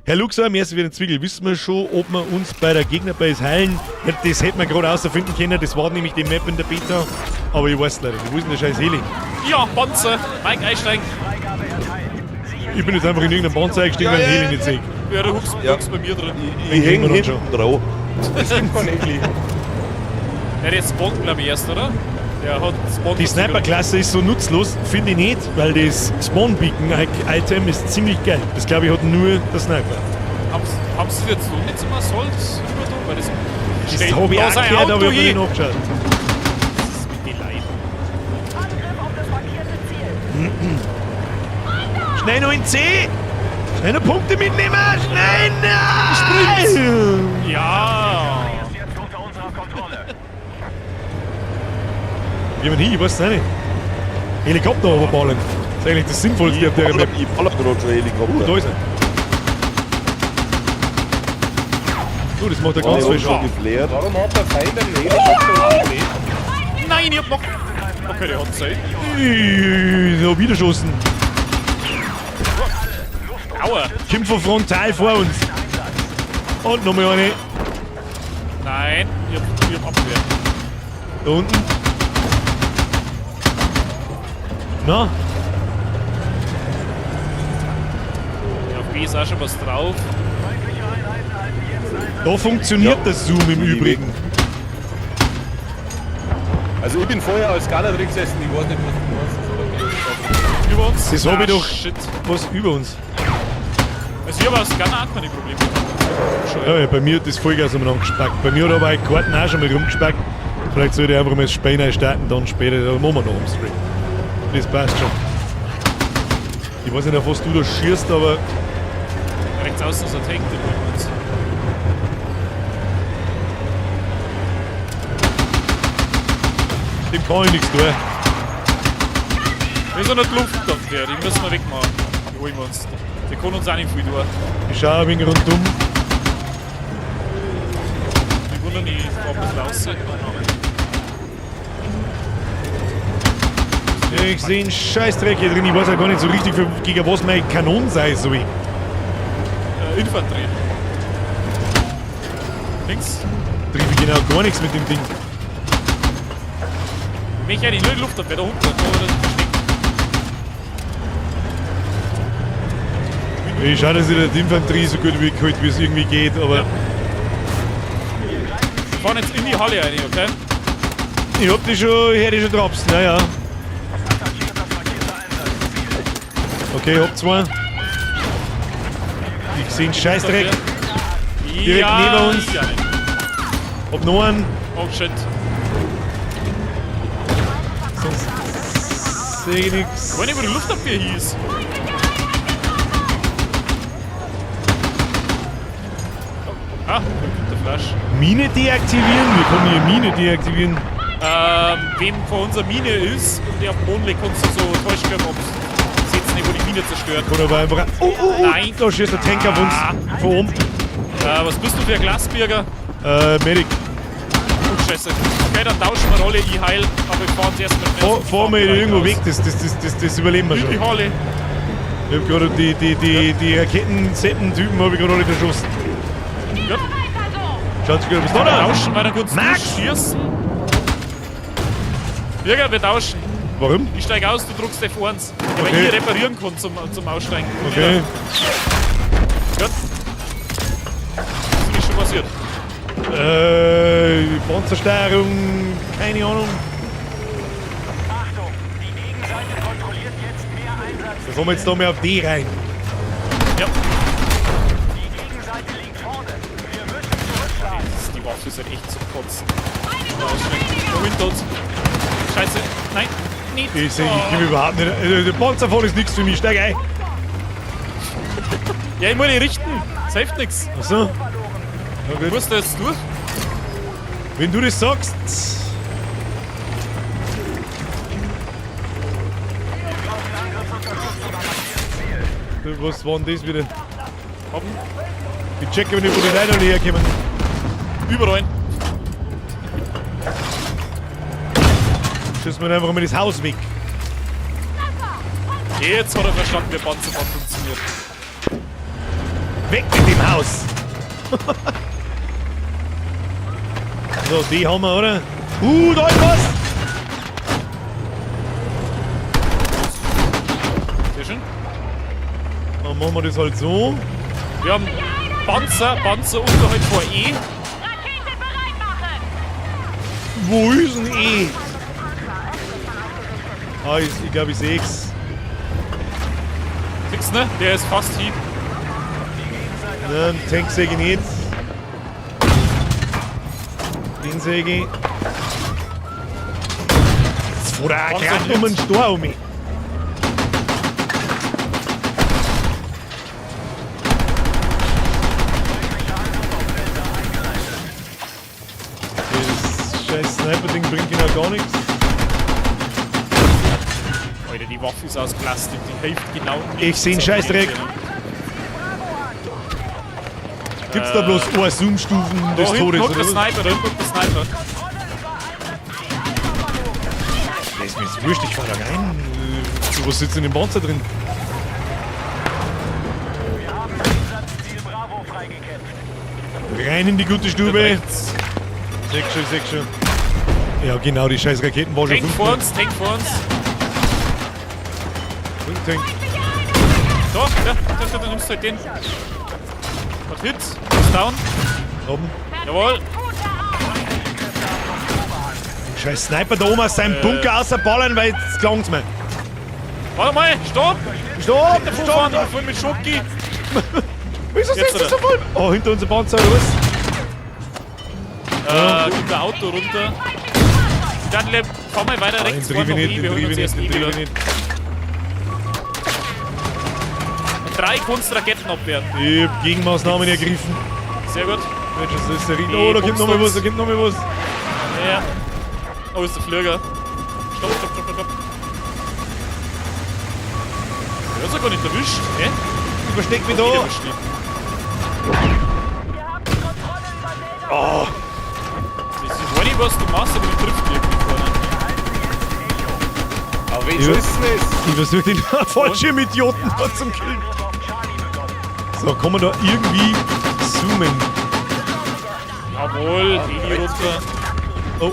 Herr Luxor, merci für den Zwiegel. Wissen wir schon, ob wir uns bei der Gegnerbase heilen? Ja, das hätten wir gerade rausfinden können, das war nämlich die Map in der Beta. Aber ich weiß leider nicht. Wo ist denn der scheiß Heli? Ja, Panzer! Mike, einsteigen! Freigabe erteilt. Sicher Ich bin jetzt einfach in irgendeinen Panzer eingestiegen, weil ich den Heli nicht sehe. Ja, du huckst, Ja. huckst bei mir drin. Ich kriegen häng wir dann schon. hinten drauf. Ja, der spawnt, glaube ich, erst, oder? Der hat spawnt. Die Sniper-Klasse ist so nutzlos, finde ich nicht, weil das Spawn-Beacon-Item ist ziemlich geil. Das glaube ich hat nur der Sniper. Haben sie jetzt noch nicht zum Assault rüber da? Weil das Das habe ich da auch sein gehört, Auto aber ich habe hin. nicht nachgeschaut. Das ist mit den Leiden. Angriff auf das markierte Ziel. Schnell noch in C! Schnell noch Punkte mitnehmen! Schnell! Nein! Ja! ist jetzt unter unserer Kontrolle. Gehen wir hin, ich weiß es auch nicht. Helikopter overballen. Das ist eigentlich das Sinnvollste auf der Map. Ich baller gerade schon Helikopter. Da ist er. Du, das macht er ganz Ich hab viel schon schon. geflärt. Warum hat der Feind einen Helikopter und ich nicht? Nein, ich hab noch. Okay, der hat safe. So, wieder geschossen. Aua! Kommt von frontal vor uns. Und nochmal eine. Nein, ich hab Abwehr. Da unten. Na, Ja, auf B ist auch schon was drauf. Feindliche Einheiten halten jetzt Einsatz. da funktioniert Ja. das Zoom im Die Übrigen. Also ich bin vorher als Gunner drin gesessen, ich weiß nicht, was du meinst. Das ist aber Über uns. Das hab ich Ah, doch. Shit. Was über uns? Also ich hab als Gunner auch keine Probleme gehabt. Schon, Ja, ja, bei mir hat das Vollgas umeinander gespackt. Bei mir hat aber die Karten auch schon mal rumgespackt. Vielleicht sollte ich einfach mal das Spiel neu starten, dann später, dann machen wir noch am Stream. Das passt schon. Ich weiß nicht, auf was du da schießt, aber Rechts außen ist ein Tank, den holen wir uns. dem kann ich nichts tun. Da ist auch noch die Luftabwehr, die müssen wir wegmachen. Die holen wir uns. Die können uns auch nicht viel tun. Ich schaue ein wenig rundum. Die wundern mich, ich fahr ein bisschen raus. Ich sehe einen Scheißdreck hier drin. Ich weiß ja gar nicht so richtig, gegen was meine Kanone sein soll. Infanterie. Links. Triff ich genau gar nichts mit dem Ding. Mich eigentlich nur die Luftabwehr da unten. Da oder versteckt. Ich schaue, dass ich die Infanterie so gut wie halt, wie es irgendwie geht, aber Ja. Wir fahren jetzt in die Halle rein, okay? ich hab die schon, ich hätte die schon Drops. Naja. Attackiert das markierte Einsatzziel. Okay, hab zwei. Ich sehe einen Scheißdreck. Direkt neben uns. Ja, nicht. Hab noch einen. Oh shit. Sonst sehe ich nichts. Ich weiß nicht, wo die Luftabwehr hieß. Ah, da kommt der Flash. Mine deaktivieren? Wir können hier Mine deaktivieren. Wem vor unserer Mine ist und der auf dem Boden liegt, kannst du so Täuschkörper absetzen, wo die Mine zerstört. Kann aber einfach. Oh, oh, oh! Nein. Da schießt der Tank auf uns. Von oben. Was bist du für ein Glasbürger? Medic. Oh, scheiße. Okay, dann tauschen wir Rolle, ich heil, aber ich fahr zuerst mit dem Fahr mir irgendwo weg, das überleben wir In die schon. Halle. Ich hab gerade die Raketenseppen-Typen hab ich gerade alle verschossen. Ja. Schaut sich gerade was da Wir an. tauschen, weil dann kannst du Max! schießen. Bürger, wir tauschen. Warum? Ich steig aus, du druckst F1. Ja, weil Okay. ich reparieren kann zum Aussteigen. Du Okay. nicht. Gut. Das ist nämlich schon passiert. Panzersteuerung, keine Ahnung. Achtung, die Gegenseite kontrolliert jetzt mehr Da kommen wir jetzt da mehr auf D rein. Ja. Die Gegenseite liegt vorne. Wir müssen zurückschlagen. Die Waffe ist halt echt zum Kotzen. Aussteigen. Da hinter uns. Scheiße. Nein, nicht. Ich sehe, ich gebe überhaupt nicht. Der Panzerfahren ist nichts für mich. Steig ein. Ja, ich muss dich richten. Das hilft nix. Achso. Na Du gut. musst da jetzt durch. Wenn du das sagst. Was war denn das wieder? Komm, Ich checke nicht, wo die Leute alle herkommen. überall. Schießen wir einfach mal das Haus weg. Jetzt hat er verstanden, wie Panzerfahren funktioniert. Weg mit dem Haus! So, die haben wir, oder? Da ist was! Sehr schön. Dann machen wir das halt so. Wir haben Panzer unterhalb vor E. Rakete bereit machen! Wo ist denn E? Ah, ich glaube, ich seh's. Siehst ne? Der ist fast hin. Ne, den Tank sehe ich nicht. Den sehe ich. Jetzt fährt er auch Panzer grad um den Stor um mich. Das scheiß Sniper-Ding bringt genau gar nichts. Alter, die Waffe ist aus Plastik, die hilft genau nicht. Ich seh einen Scheißdreck. Gibt's da bloß eine Zoom-Stufen des Da hinten Todes? hockt der Oder was? Sniper, da hinten hockt der Sniper. Das ist mir jetzt wurscht, ich fahr da rein. Was sitzt in dem Panzer drin? Wir haben Einsatzziel Bravo freigekämpft. Rein in die gute Stube. Rechts. Sech schon, sech schon. Ja, genau, die scheiß Raketen war schon Tank vor uns, Tank vor uns. Tank. Da, ja, da, da, nimmst du halt den. Hat Hit, ist down. Oben. Jawohl. Scheiß Sniper da oben aus seinem Bunker außerballern, weil jetzt klang's mir. Warte mal, stopp! Stopp! Davor Stopp! fahren, ich voll mit Schoki. Wieso Jetzt, sitzt du oder? so voll? Oh, hinter unser Panzer, oder was? Kommt der Auto runter. Dann fahr mal weiter Den rechts, triff fahren ich noch nicht, eh, den wir holen triff uns ich erst nicht, eh den triff wieder. ich nicht. Drei Kunstraketen abwehren. Ich hab Gegenmaßnahmen ergriffen. Sehr gut. Mensch, das ist der Ried. Oh, da kommt noch mal was, da kommt noch mal was. Ja. Oh, ist der Flieger. Stopp, stopp, stopp, stopp, stopp. Der ist ja gar nicht erwischt, hä? Ich versteck mich Jeder da. erwischt ihn. Wir haben die Kontrolle über Delta. Oh, Ich weiß nicht, was du machst, aber die trifft irgendwie keiner. Aber wen Ja. ist denn das? ich versuche den Fallschirmidioten da zum Killen. Angriff auf Charlie begonnen. So, kann man da irgendwie zoomen? Jawohl, Heli runter. Oh,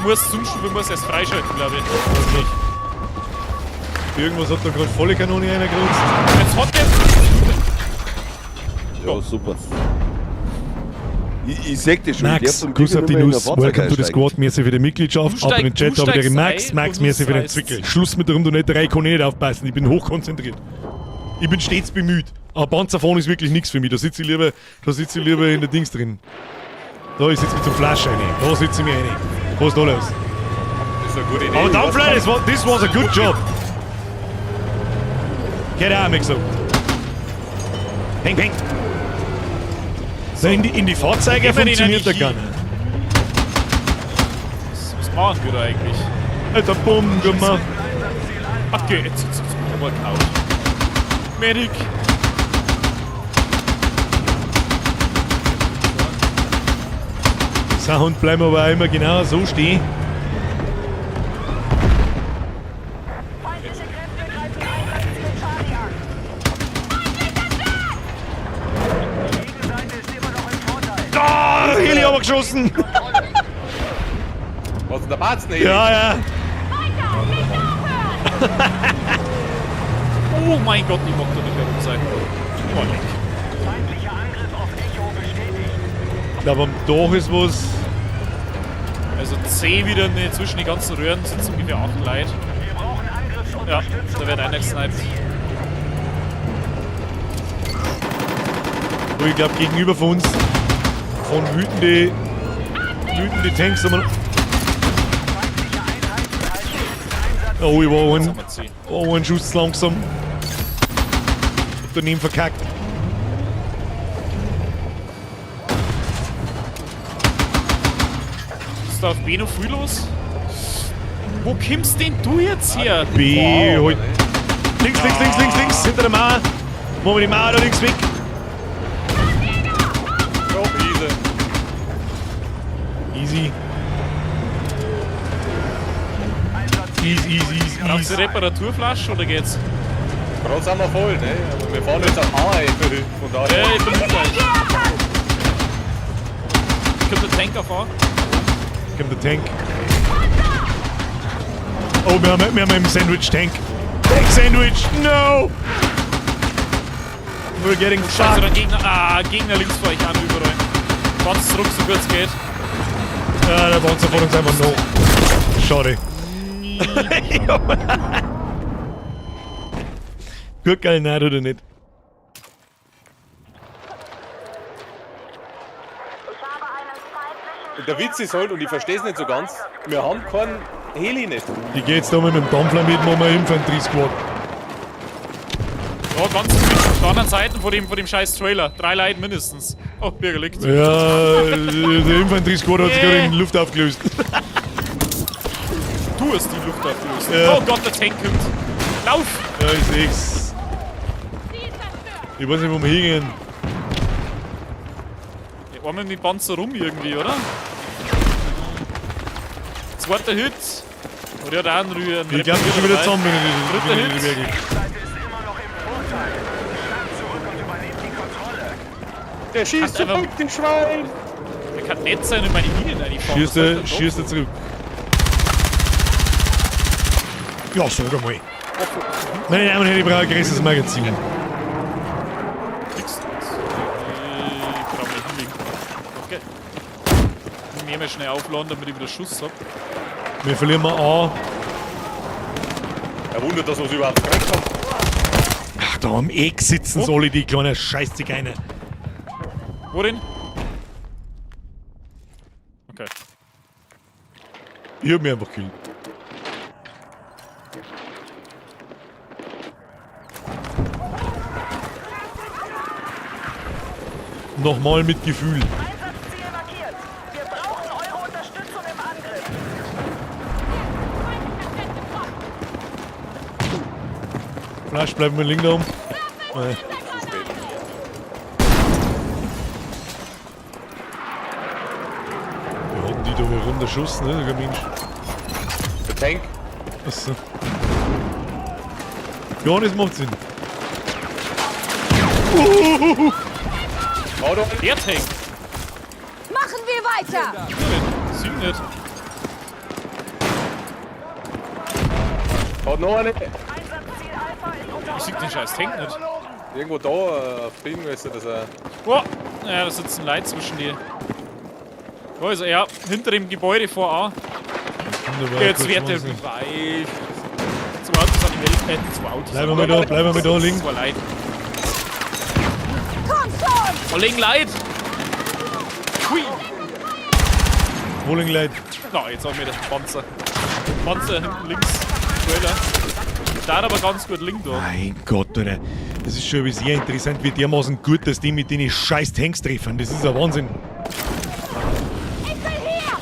Muss Zoom-Stufe muss erst freischalten, glaube ich. irgendwas hat da gerade volle Kanone reingerutzt. Jetzt hat der. Ja, super. Ich sag dir schon, ich darf Max, zum Gruß Glück auf die nicht mehr in Nuss. ein Fahrzeug Welcome to the einsteigen. Squad. Merci für die Mitgliedschaft. Du Ab in den steig- Chat, du aber der steigst Max, ein Max, und merci für den reißt. Zwickel. Schluss mit der Rumdonetterei, kann ich nicht aufpassen. Ich bin hochkonzentriert. Ich bin stets bemüht. Aber Panzerfahren ist wirklich nichts für mich. Da sitze ich lieber, da sitze ich lieber in der Dings drin. Da, ich sitze mit zum Flasch rein. Da sitze ich mir rein. Was ist da los? Das ist eine gute Idee. Aber dann, das war, this was a good job. Hätte auch einmal gesagt. Peng, peng. So, in die Fahrzeuge Gehen wir den funktioniert der eigentlich gar nicht. Was machen wir da eigentlich? Alter, Bumm gemacht. Okay, jetzt mal kaut. Medic! Sound bleiben aber auch immer genau so stehen. Feindliche Kräfte greifen Einsatzziel Charlie an. Die Gegenseite ist immer noch im Vorteil. Ah, Heli haben wir geschossen. Was ist denn der Batzen, Heli? Ja, ja. Oh mein Gott, ich mag da nicht herum sein. Oh, leck. Feindlicher Angriff auf Echo bestätigt. Ich glaube, am Dach ist was. Also C wieder ne, zwischen die ganzen Röhren sitzen ungefähr 8 Leute. Wir brauchen Ja, Angriffsunterstützung. da wird einer gesniped. Wo ich glaube, gegenüber von uns von wütende Tanks haben wir. Feindliche Einheit Oh, ich war Jetzt ein, haben wir 10. oh, ein Schuss langsam. Hab daneben verkackt. Ist da auf B noch viel los? Wo kommst denn du jetzt her? B, Wow, halt. Links, links, links, links, links, hinter der Mauer. Machen wir die Mauer da links weg. Oh, easy. Easy. Easy, easy, easy, Brauchst du easy. Reparaturflasche oder geht's? Gerade sind wir voll, ne? Aber wir fahren jetzt auf A, ey. Von daher. Ja, ich bin mit euch. Kommt der Tank auf A? Kommt der Tank. Oh, wir haben einen Sandwich-Tank. Tank Sandwich, no! We're getting Scheiße, fucked. dann Gegner. Ah, Gegner links vor euch an, überall. Fahrt's zurück, so gut es geht. Ja, der Panzer vor uns einfach noch. Schade. Gut, geil, nein, oder nicht? Der Witz ist halt, und ich verstehe es nicht so ganz, wir haben keinen Heli nicht. Ich geh jetzt da mal mit dem Dampfler mit, machen wir Infanterie-Squad. Ja, ganz gut. Auf der anderen Seite vor dem scheiß Trailer. 3 Leute mindestens. Oh, Birger liegt. Ja, der Infanterie-Squad hat sich gerade in Luft aufgelöst. Du hast die Luft aufgelöst. Ja. Oh Gott, der Tank kommt. Lauf! Ja, ich seh's. Ich weiß nicht, wo wir hingehen. Ja, einmal mit dem Panzer rum irgendwie, oder? Zweiter Hit. Oder hat auch einen Rühren. Ich glaube, ich bin schon wieder zusammen, wenn ich Dritter wenn ich die Hit. Berge. Seite ist immer noch im Vorteil. Schlag zurück und übernehmt die Kontrolle. Der schießt zurück, den Schwein! Der kann nett sein und meine Minen reinfahren. Schießt Was soll er, denn da? schießt er zurück. Ja, sag einmal. Meine Damen und Herren, ich brauche ein größeres Magazin. Kriegst du das? Ich brauch mal hinlegen. Okay. Ich muss mal schnell aufladen, damit ich wieder Schuss hab. Wir verlieren mal A. Er wundert, dass wir es überhaupt gekriegt haben. Ach, da am Eck sitzen sie alle, die kleinen Scheißzigeuner. Wo denn? Okay. Ich hab mich einfach gekillt. Nochmal mit Gefühl. Einsatzziel markiert. Wir brauchen eure Unterstützung im Angriff. Flash, bleiben wir links da oben. Wir hatten die da wohl runterschossen, ne? Sogar Mensch. Der Tank. Achso. Ja, das macht Sinn. Hau doch. Der Tank! Machen wir weiter! Sieh nicht. Hat noch eine. Einsatzziel Alpha ist unter Ich sehe den scheiß Tank nicht. Irgendwo da, auf Ding, weißt du, dass er. Oh! Ja, da sitzen Leute zwischen die. Wo ist er? Ja, hinter dem Gebäude vor A. Wunderbar, Jetzt kurz wird der Wahnsinn. Revive. Zwei Autos an die Welt. Zwei Autos. Bleiben wir mal da, bleiben wir mal da liegen. Zwei Leute. Komm schon! Da liegen Leute! Hui! Wo liegen Leute? Na, jetzt haben wir den Panzer. Panzer hinten links. Trailer. Da hat aber ganz gut links da. Mein Gott, Alter. Das ist schon sehr interessant, wie dermaßen gut, dass die mit den scheiß Tanks treffen. Das ist ein Wahnsinn. Ich bin hier!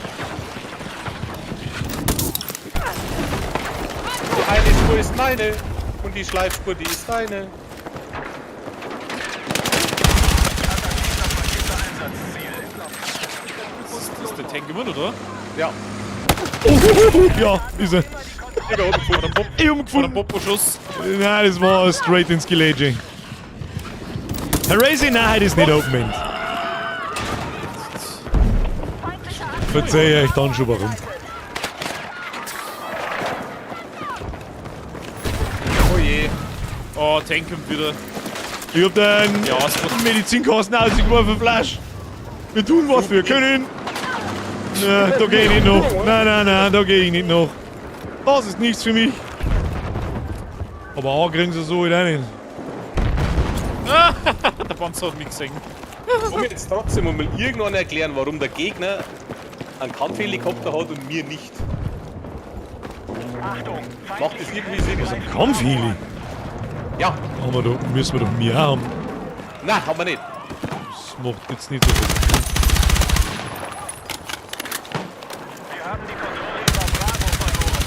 Die eine Spur ist meine und die Schleifspur, die ist deine. Ist der Tank immer noch da? Ja, Ja, ist er. ich hab gefunden. Ich hab ihn Oder ein gefunden. Popo-Schuss? Nein, das war straight ins Gelege. Herr nein, heute ist nicht Open End. Verzeih euch dann schon warum. Oh je. Oh, Tank kommt wieder. Ich hab den Ja, es wird Medizinkasten ausgeworfen, Flasch. Wir tun, was wir können. Na, da geh ich nicht noch. Nein, nein, nein, da geh ich nicht noch. Das ist nichts für mich. Aber A kriegen sie so wieder nicht. Der Panzer hat mich gesehen. Kann mir jetzt trotzdem einmal irgendwann erklären, warum der Gegner einen Kampfhelikopter hat und mir nicht. Achtung, Macht das irgendwie Sinn? Was ein Kampfheli? Ja. Aber da müssen wir doch mehr haben. Nein, haben wir nicht. Das macht jetzt nicht so viel. Wir haben die Kontrolle über Bravo verloren.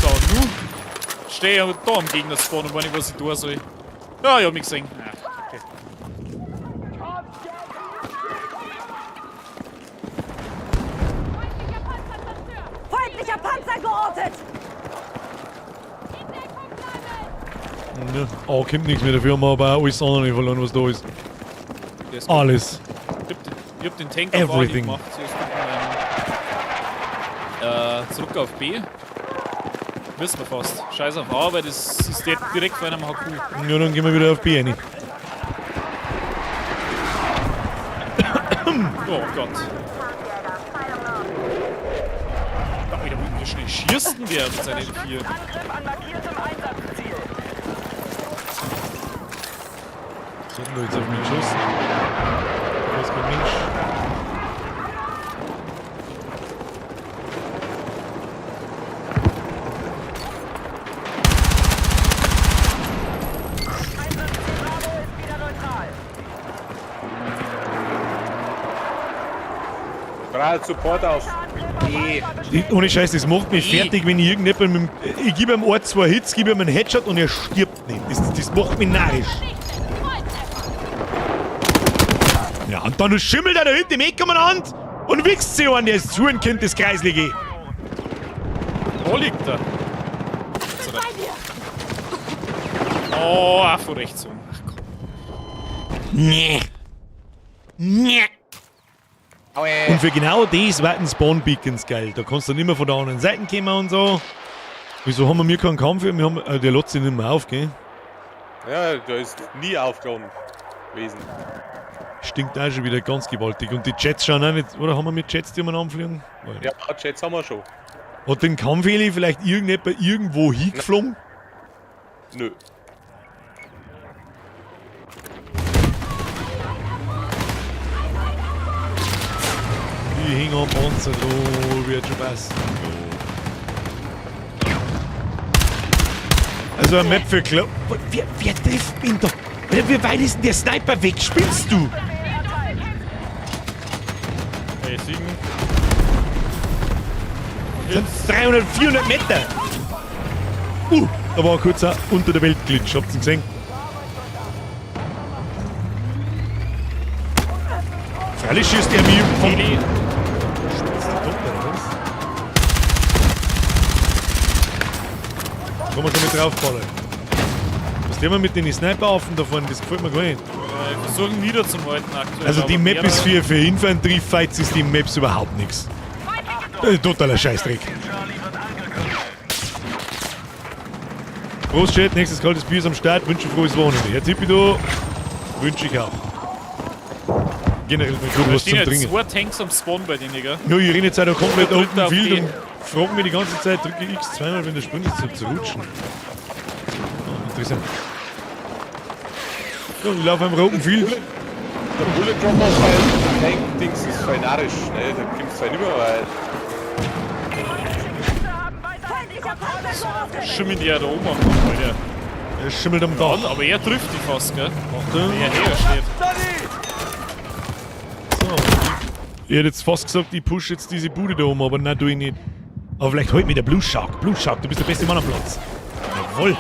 So, nu stehe ich da am Gegner-Spawn und weiß nicht, was ich tun soll. Ja, ich hab mich gesehen. Ah, okay. Feindlicher Panzer geortet! Ja, oh, kommt nichts mehr dafür, haben wir aber auch alles andere verloren, was da ist. Der ist gut. Alles. Ich hab den Tank auf A Everything. gemacht. Zuerst zurück auf B. Wissen wir fast. Scheiß auf A, weil das ist direkt vor einem HQ. Ja, dann gehen wir wieder auf B rein. Oh Gott. Alter, wie schnell schießt denn der mit seinen L4? Angriff an markiertem Einsatzziel. Was hat denn da jetzt auf mich geschossen? Da ist kein Mensch. Einsatzziel Bravo ist wieder neutral. Bravo, Support auf B. Ohne Scheiß, das macht mich fertig, wenn ich irgendjemand mit dem, ich gebe ihm ein, zwei Hits, gebe ihm einen Headshot und er stirbt nicht. Das macht mich narrisch. Ja, und dann schimmelt er da hinten im Eck umeinander und wichst sich an, der ist zu ein Kind, das Kreislige. Wo liegt er? So, da. Oh, auch von rechts um. Ach komm. Nee. Nee. Aue. Und für genau das werden Spawn Beacons geil. Da kannst du nicht mehr von der anderen Seite kommen und so. Wieso haben wir mir keinen Kampf? Wir haben, der lässt sich nicht mehr auf, gell? Ja, der ist nie aufgeladen gewesen. Stinkt auch schon wieder ganz gewaltig. Und die Jets schauen auch nicht. Oder haben wir mit Jets, die umeinander anfliegen? Ja, Jets haben wir schon. Hat den Kampfheli vielleicht irgendjemand irgendwo hingeflogen? Nö. Die hängen am Panzer dran, wird schon passen. Also eine Map für Klo. Wer trifft mich da? Alter, wie weit ist denn der Sniper weg? Spinnst du? Hey, Siegen. Das sind 300, 400 Meter. Da war ein kurzer unter der Welt Glitch. Habt ihr ihn gesehen? Freilich schießt er mich vom... Heli. Spitzt der Tote, oder was? Kann man schon mit draufballern. Was der mal mit den Sniper-Affen da vorne, das gefällt mir gar nicht. Ich versuche ihn niederzuhalten aktuell. Also die aber Map ist für Infanterie-Fights ist die Maps überhaupt nichts. Das ist totaler Scheißdreck. Prost, Chat, nächstes kaltes Bier ist am Start. Wünsche frohes Wochenende. Herr Tipido, wünsche ich auch. Generell mal gut Da was zum stehen jetzt Trinken. zwei Tanks am Spawn bei denen, gell? Ja, ich renne jetzt auch komplett Drückt Open auf Field B. und frage mich die ganze Zeit, drücke X zweimal, wenn der Sprung ist, zu rutschen. Ah, interessant. Ja, ich laufe am Open Field. Der Bullet Drop auf beim Tank-Dings ist voll narrisch, ne? Da kommst du halt nicht mehr weit. Schimmeln die ja da oben am Dach, Alter. Er schimmelt am Dach. Ja, aber er trifft die fast, gell? Achtung. Er höher steht. So. Ich hätte jetzt fast gesagt, ich push jetzt diese Bude da oben, aber nein, tue ich nicht. Aber vielleicht heute mit der Blue Shark. Blue Shark, du bist der beste Mann am Platz. Jawohl.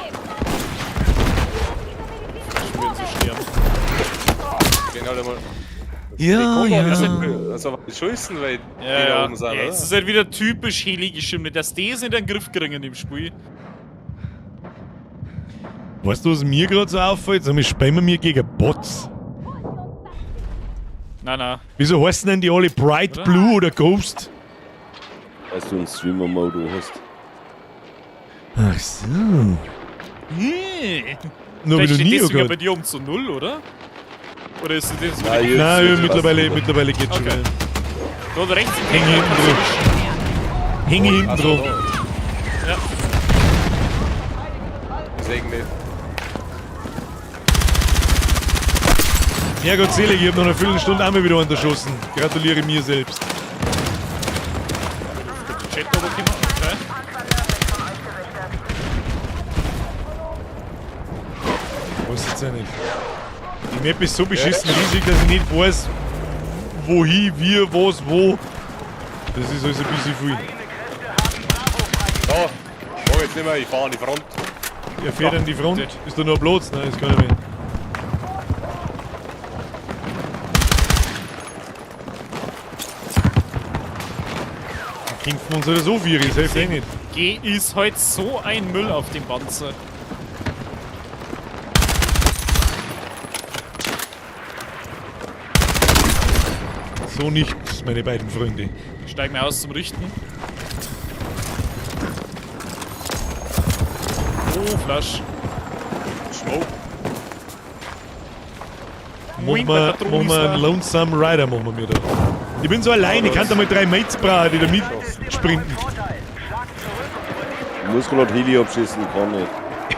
Schwer zu sterben. Den halt einmal. Ja, Die ja. Also, was schießen, weil die Ja, da ja. oben sind, Ja, oder? es ist halt wieder typisch Heli-Geschimmel, dass die es nicht in den Griff kriegen in dem Spiel. Weißt du, was mir gerade so auffällt? Sag mal, spielen wir mir gegen Bots? Nein, nein. Wieso heißen denn die alle Bright Oder? Blue oder Ghost? Weil du einen Streamer-Mode hast. Ach so. Hm. Nur Vielleicht wieder steht nie deswegen ja bei gehört. dir um zu null, oder? Oder ist das Nein, jetzt- Nein, jetzt mittlerweile, passt mittlerweile geht's schon Okay. wieder. Da rechts Hänge hinten drauf. Hänge hinten Also, drauf. Ja. Deswegen nicht. Ja Gott selig, ich hab nach einer Viertelstunde einmal wieder unterschossen. Gratuliere mir selbst. Chat aber gemacht, okay. Weiß jetzt ja nicht. Die Map ist so beschissen riesig, dass ich nicht weiß, wohin, wie, was, wo. Das ist alles ein bisschen viel. Da, mach jetzt nicht mehr, ich fahr an die Front. Er fährt an die Front. Ist da nur Platz? Nein, das kann ich nicht. Dann kämpfen wir uns halt so viel, das hilft eh nicht. G ist heute so ein Müll auf dem Panzer. So nicht, meine beiden Freunde. Steig mir aus zum Richten. Oh, Flasch. Smoke. Machen wir, machen wir einen Lonesome Rider, machen wir mir da. Ich bin so allein, ich kann da mal drei Mates brauchen, die da mitsprinten. Ich muss gerade Heli abschießen, kann nicht.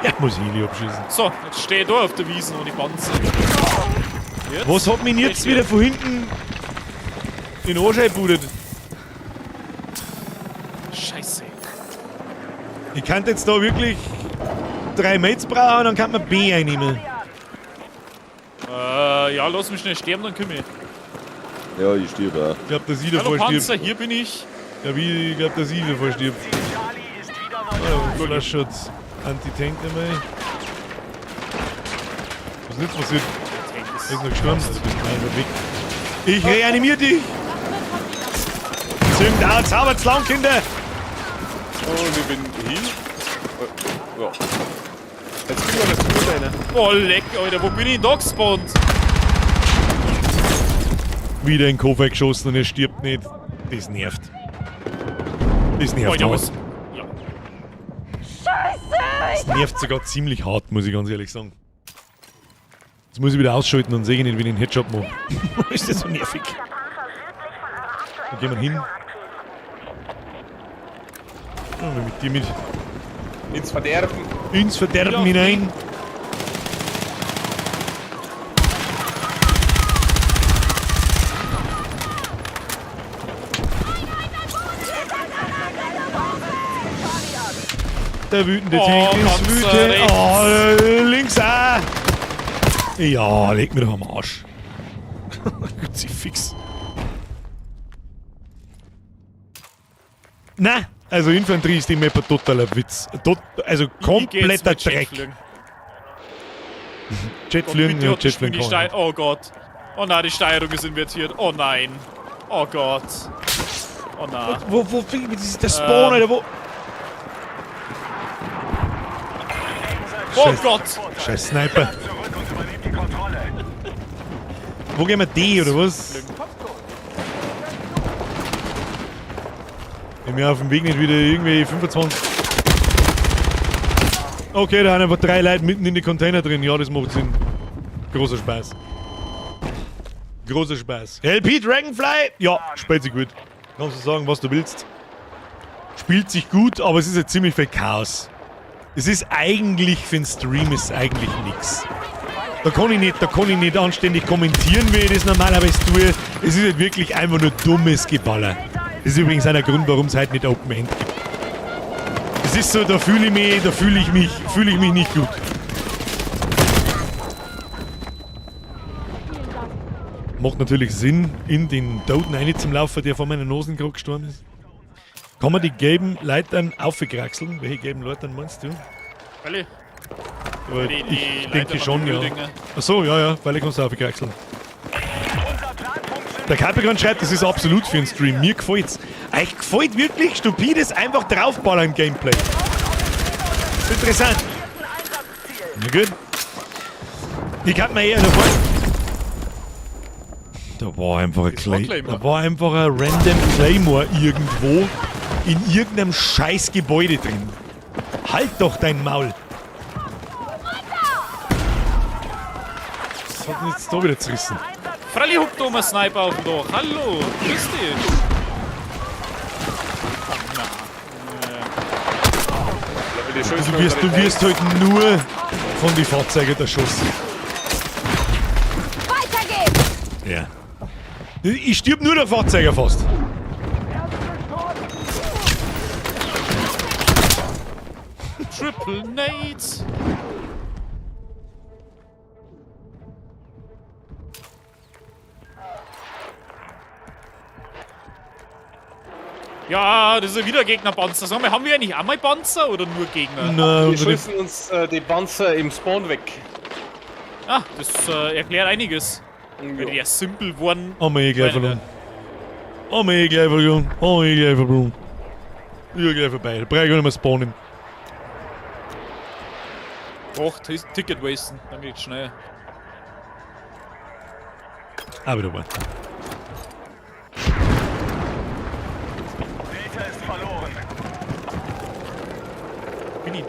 Er muss Heli abschießen. So, jetzt steh ich da auf der Wiese ohne Panzer. Jetzt? Was hat mich jetzt wieder von hinten in den Arsch eingebudet? Scheiße. Ich kann jetzt da wirklich drei Mates brauchen und dann kann man B einnehmen. Ja, lass mich schnell sterben, dann kümmere ich. Ja, ich stirb auch. Ich glaube, dass ich Hallo davor Panzer, stirb. hier bin ich. Ja, wie, ich glaube, dass ich davor stirb. Charlie ist wieder neutral. Oh, Flaschschutz. Anti-Tank einmal. Was ist denn jetzt passiert? Er ist noch gestorben. Also bist du einfach weg. Ich reanimiere dich! Zünd an, zaubert's lang, Kinder! Und ich bin hin. Ja. Jetzt kriegen wir das gut rein. Oh, leck, Alter, wo bin ich denn da gespawnt? Wieder in den Koffer geschossen und er stirbt nicht. Das nervt. Das nervt Alter, hart. was? Ja. Scheiße! Das nervt sogar ziemlich hart, muss ich ganz ehrlich sagen. Jetzt muss ich wieder ausschalten und sehe nicht, wie ich den Headshot mache. Ist das so nervig? Wo gehen wir hin? Ja, wir mit dir mit Ins Verderben. ins Verderben Ja. hinein. Der wütende Oh, Tank ist Panzer wütend. rechts. Oh, links auch. Ja, leg mir doch am Arsch. Gut, sie fix. Na, also Infanterie ist die Map ein totaler Witz. Tot, also Ich geh jetzt kompletter mit Dreck. Jetflügen. Jetflügen, Bitte, ja, hat die Jetflügen die kann man Stei Oh Gott. Oh nein, die Steuerung ist invertiert. Oh nein. Oh Gott. Oh nein. nicht. Wo, wo, wie, das ist der Spawn, Alter, wo? Oh Scheiß- Gott. Scheiß Sniper. Zurück und übernehmt die Kontrolle. Wo gehen wir D, oder was? Wenn wir auf dem Weg nicht wieder irgendwie 25... Okay, da haben einfach drei Leute mitten in die Container drin. Ja, das macht Sinn. Großer Spaß. Großer Spaß. LP Dragonfly? Ja, spielt sich gut. Kannst du sagen, was du willst. Spielt sich gut, aber es ist ja ziemlich viel Chaos. Es ist eigentlich für den Stream ist eigentlich nix. Da kann ich nicht, da kann ich nicht anständig kommentieren, wie ich das normalerweise tue. Es ist halt wirklich einfach nur dummes Geballer. Das ist übrigens einer Grund, warum es halt nicht Open End gibt. Es ist so, da fühle ich mich, da fühle ich mich, fühle ich mich nicht gut. Macht natürlich Sinn, in den Toten rein zum Laufen, der vor meiner Nase gerade gestorben ist. Kann man die gelben Leitern aufkraxeln? Welche gelben Leitern meinst du? Alle. Aber Die- die ich Leitern denke von schon, den ja. Öldinger. Ach so, ja, ja, weil ich kannst du aufkraxeln. Der Capricorn schreibt, das ist absolut für einen Stream. Mir gefällt's. Euch gefällt wirklich stupides einfach draufballern Gameplay. Das ist interessant. Na gut. Ich kann mir eher noch vor. Da war einfach ein Das war Clay. Claymore. Da war einfach ein random Claymore irgendwo in irgendeinem scheiß Gebäude drin. Halt doch dein Maul. Was hat denn jetzt da wieder zerrissen? Freilich huckt da mal Sniper auf dem Dach. Hallo, grüß dich. Die schönsten Du wirst, du wirst halt nur von den Fahrzeugen erschossen. Weiter geht's! Ja. Ich stirb nur der Fahrzeuger fast. Triple Nate. Ja, das ist ja wieder Gegnerpanzer. Sag mal, haben wir eigentlich auch mal Panzer oder nur Gegner? Nein, Wir unsere schießen uns die Panzer im Spawn weg. Ah, das erklärt einiges. Weil die ja simpel wurden. Haben wir eh gleich verloren. Haben wir eh gleich verloren. Haben wir eh gleich verloren. Ja, gleich vorbei. Da brauche ich gar nicht mehr spawnen. Och, Ticket wasten. Dann geht's schnell. Ah, wieder mal. Delta ist verloren. Bin ich.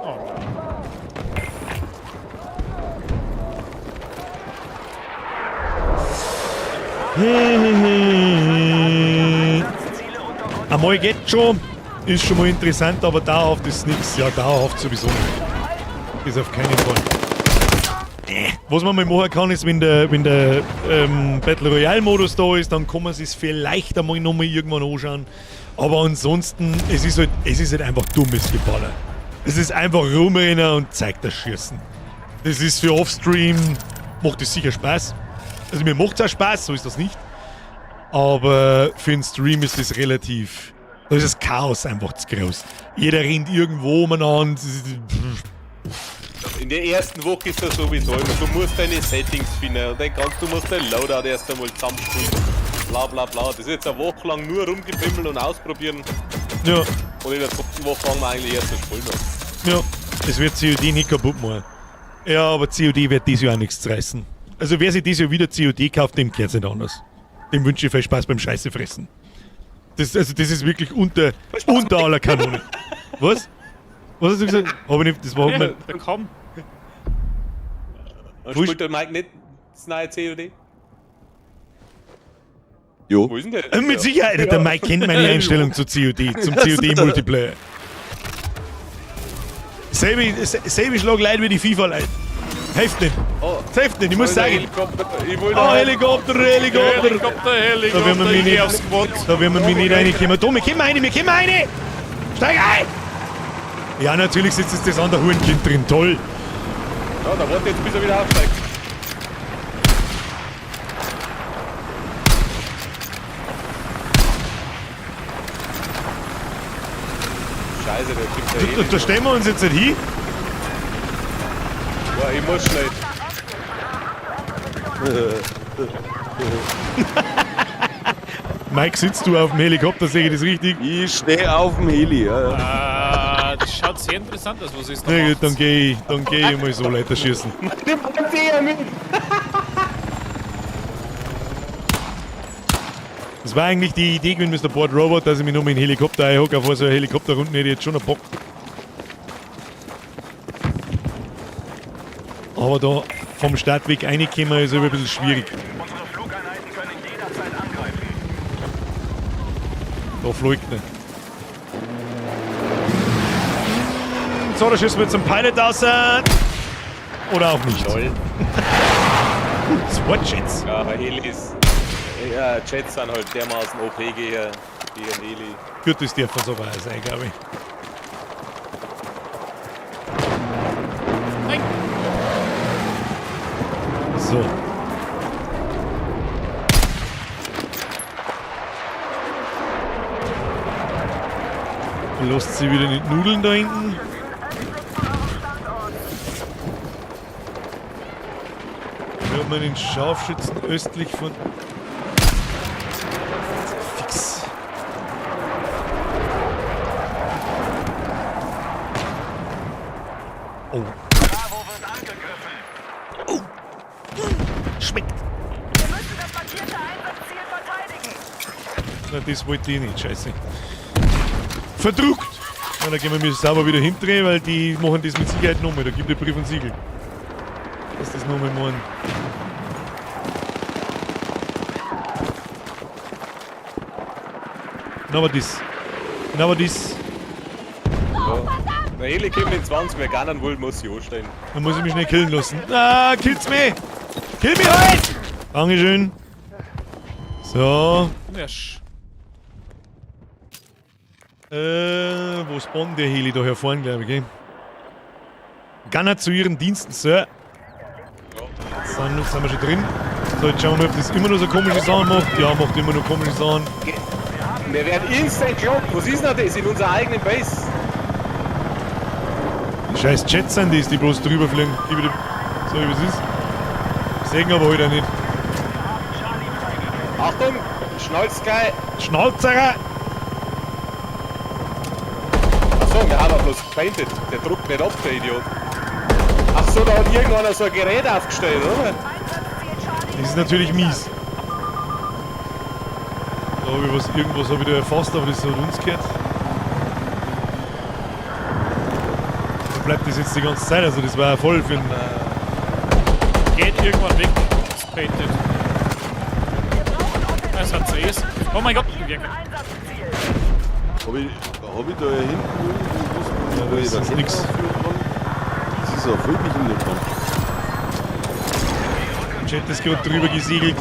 Oh. Einsatzziele unter Kontrolle. Einmal geht schon. Ist schon mal interessant, aber dauerhaft ist nichts. Ja, dauerhaft sowieso nicht. Ist auf keinen Fall. Was man mal machen kann, ist, wenn der Battle Royale Modus da ist, dann kann man sich vielleicht einmal nochmal irgendwann anschauen. Aber ansonsten, es ist halt einfach dummes Geballer. Es ist einfach rumrennen und zeigt das Schießen. Das ist für Offstream, macht es sicher Spaß. Also mir macht's auch Spaß, so ist das nicht. Aber für einen Stream ist das relativ... Da ist das Chaos einfach zu groß. Jeder rennt irgendwo umeinander. In der ersten Woche ist das sowieso immer. Du musst deine Settings finden und dann kannst du musst dein Loadout erst einmal zusammenspielen. Bla bla bla. Das ist jetzt eine Woche lang nur rumgepimmeln und ausprobieren. Ja, Und in der zweiten Woche fangen wir eigentlich erst das Spielen an. ja. Es wird COD nicht kaputt machen. Ja, aber COD wird dieses Jahr auch nichts reißen. Also wer sich dieses Jahr wieder COD kauft, dem geht's nicht anders. Dem wünsche ich viel Spaß beim Scheiße fressen. Das, also das ist wirklich unter aller Kanone. Was? Was hast du gesagt? Hab ich nicht, das war Ja, mein, da komm. Und Wo spielt der Mike nicht das neue COD? Jo. Wo ist denn der? Mit Sicherheit, der Mike kennt meine Einstellung zu COD, zum COD-Multiplayer. Selbe Schlag Leid wie die FIFA-Leute. Hilft nicht. Oh. Das hilft nicht, ich muss Der sagen. Helikopter. Ich will Oh, Helikopter, Helikopter. Helikopter, Helikopter, Da werden wir mich ich geh nicht, aufs Squad. da werden wir mich nicht reinkommen. Da, wir kommen rein, wir kommen rein! Steig ein! Ja, natürlich sitzt jetzt das andere Hurenkind drin. Toll. Ja, da warte jetzt, bis er wieder aufsteigt. Scheiße, der gibt ja eh Da, nicht. da stellen wir uns jetzt nicht hin. Boah, ich muss schnell. Mike, sitzt du auf dem Helikopter, sehe ich das richtig? Ich stehe auf dem Heli, ja, ja. Ah, das schaut sehr interessant aus, was ist da Na gut, macht. dann gehe ich, mal so weiter schießen. Das war eigentlich die Idee gewesen, Mr. Board Robot, dass ich mich nur mit dem Helikopter einhocke. Auf so eine Helikopterrunden hätte ich jetzt schon noch Bock. Aber da vom Startweg reinkommen ist aber ein bisschen schwierig. Unsere Flugeinheiten können jederzeit angreifen. Da fliegt nicht. So, da schießen wir zum Pilot raus. Oder auch nicht. Toll. Das war Jets. Ja, aber Helis. Ja, Jets sind halt dermaßen OP gegen Heli. Gut, das darf man so weit sein, glaube ich. Nein. So. Lasst sie wieder nicht Nudeln da hinten. Wir haben einen Scharfschützen östlich von... Fix. Oh. Bravo wird angegriffen. Oh. Schmeckt. Wir müssen das markierte Einsatzziel verteidigen. Na, das wollte ich nicht, scheiße. Verdruckt! Na, da gehen wir mir sauber wieder hindrehen, weil die machen das mit Sicherheit nochmal. Da gibt der Brief und Siegel. Dass das nochmal machen. Na, aber das. Na, aber das. Ja. Der Heli kommt in 20, wer gar nicht will, muss sich anstellen. Dann muss ich mich schnell killen lassen. Ah, killt's mich! Kill mich halt! Dankeschön. So. Ja, Wo spawnt der Heli da hervorn, glaube ich, gell? Gunner zu Ihren Diensten, Sir. Sind wir schon drin? So, jetzt schauen wir mal, ob das immer noch so komische Sachen macht. Ja, macht immer noch komische Sachen. Wir werden instant gelockt. Was ist denn das in unserer eigenen Base? Die scheiß Jets sind das, die bloß drüber fliegen. Gib ich dir- Sag ich, was ist. Sehen aber heute nicht. Achtung, schnallt's gleich. Schnauzerer! Achso, wir haben ja bloß gepainted. Der druckt nicht ab, der Idiot. Ach so, da hat irgendeiner so ein Gerät aufgestellt, oder? Einsatzziel Charlie. Das ist natürlich mies. Da hab ich was, irgendwas habe ich da erfasst, aber das hat uns gehört. Da bleibt das jetzt die ganze Zeit, also das war ja voll für den. Geht irgendwann weg. Das painted. Es hat Cs. Oh mein Gott, wir Einsatzziel. Hab ich da hinten irgendwo was, wo ich das ist Raketen nix. aufführen kann? Das ist ja voll behindert dann. Jet ist gerade drüber gesegelt.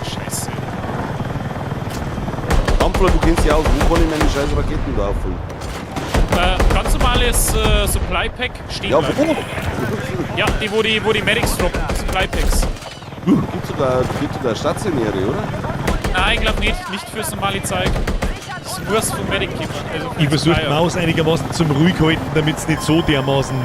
Scheiße. Dampfler, du kennst dich aus. Wo kann ich meine scheiß Raketen da auffüllen? Ganz normales Supply Pack stehen Ja, bleiben. wo? Ja, die, wo die Medics droppen. Supply Packs. Gibt sogar stationäre, oder? Nein, ich glaub nicht. Nicht fürs normale Zeug. Das muss vom Medic kommen. Also vom Ich versuche die Supplier. Maus einigermaßen zum ruhig halten, damit es nicht so dermaßen.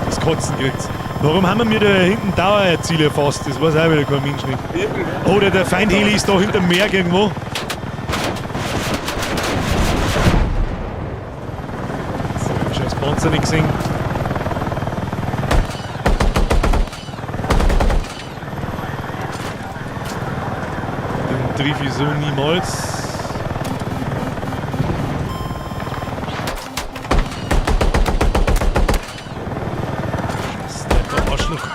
Das Kotzen kriegt. Warum haben wir da hinten Dauerziele erfasst? Das weiß auch wieder kein Mensch nicht. Oder der Feindheli ist da hinterm Berg irgendwo. So, scheiß Panzer nicht gesehen. Den triff ich so niemals. Scheiß Sniper Arschloch.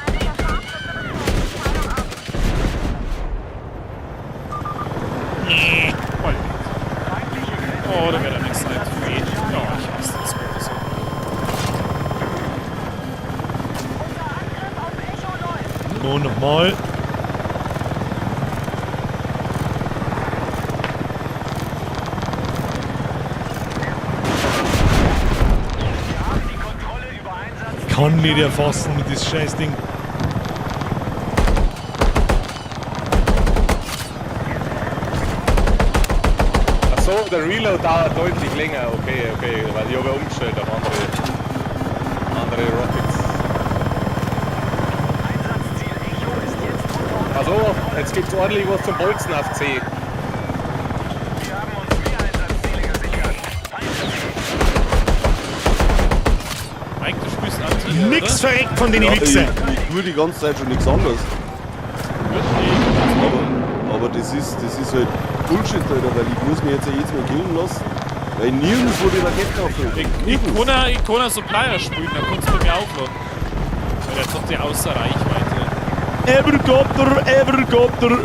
Nee. Voll. Oh, da wäre der nächste nicht. Ja, ich hasse das Gute so. Angriff auf Echo läuft. Und nochmal. Die Kontrolle über Einsatz. Kann nicht erfassen mit diesem Scheißding. Achso, der Reload dauert deutlich länger. Okay, okay, weil ich habe ja umgestellt auf andere Rockets. Einsatzziel Echo ist jetzt unter Also, jetzt gibt's ordentlich was zum Bolzen auf C. Wir haben uns mehr Einsatzziele gesichert. Mike, du spielst Anti, Nix oder? verreckt von den Ja, Wichser. ich tue die ganze Zeit schon nichts anderes. Aber das ist halt Bullshit, Alter, weil ich muss mich jetzt ja jedes Mal killen lassen, weil ich nirgendwo die Raketen auffüllen. Ich kann einen Supplier spielen, dann kannst du bei mir aufladen. Weil der hat die außer Reichweite. Evercopter, Evercopter.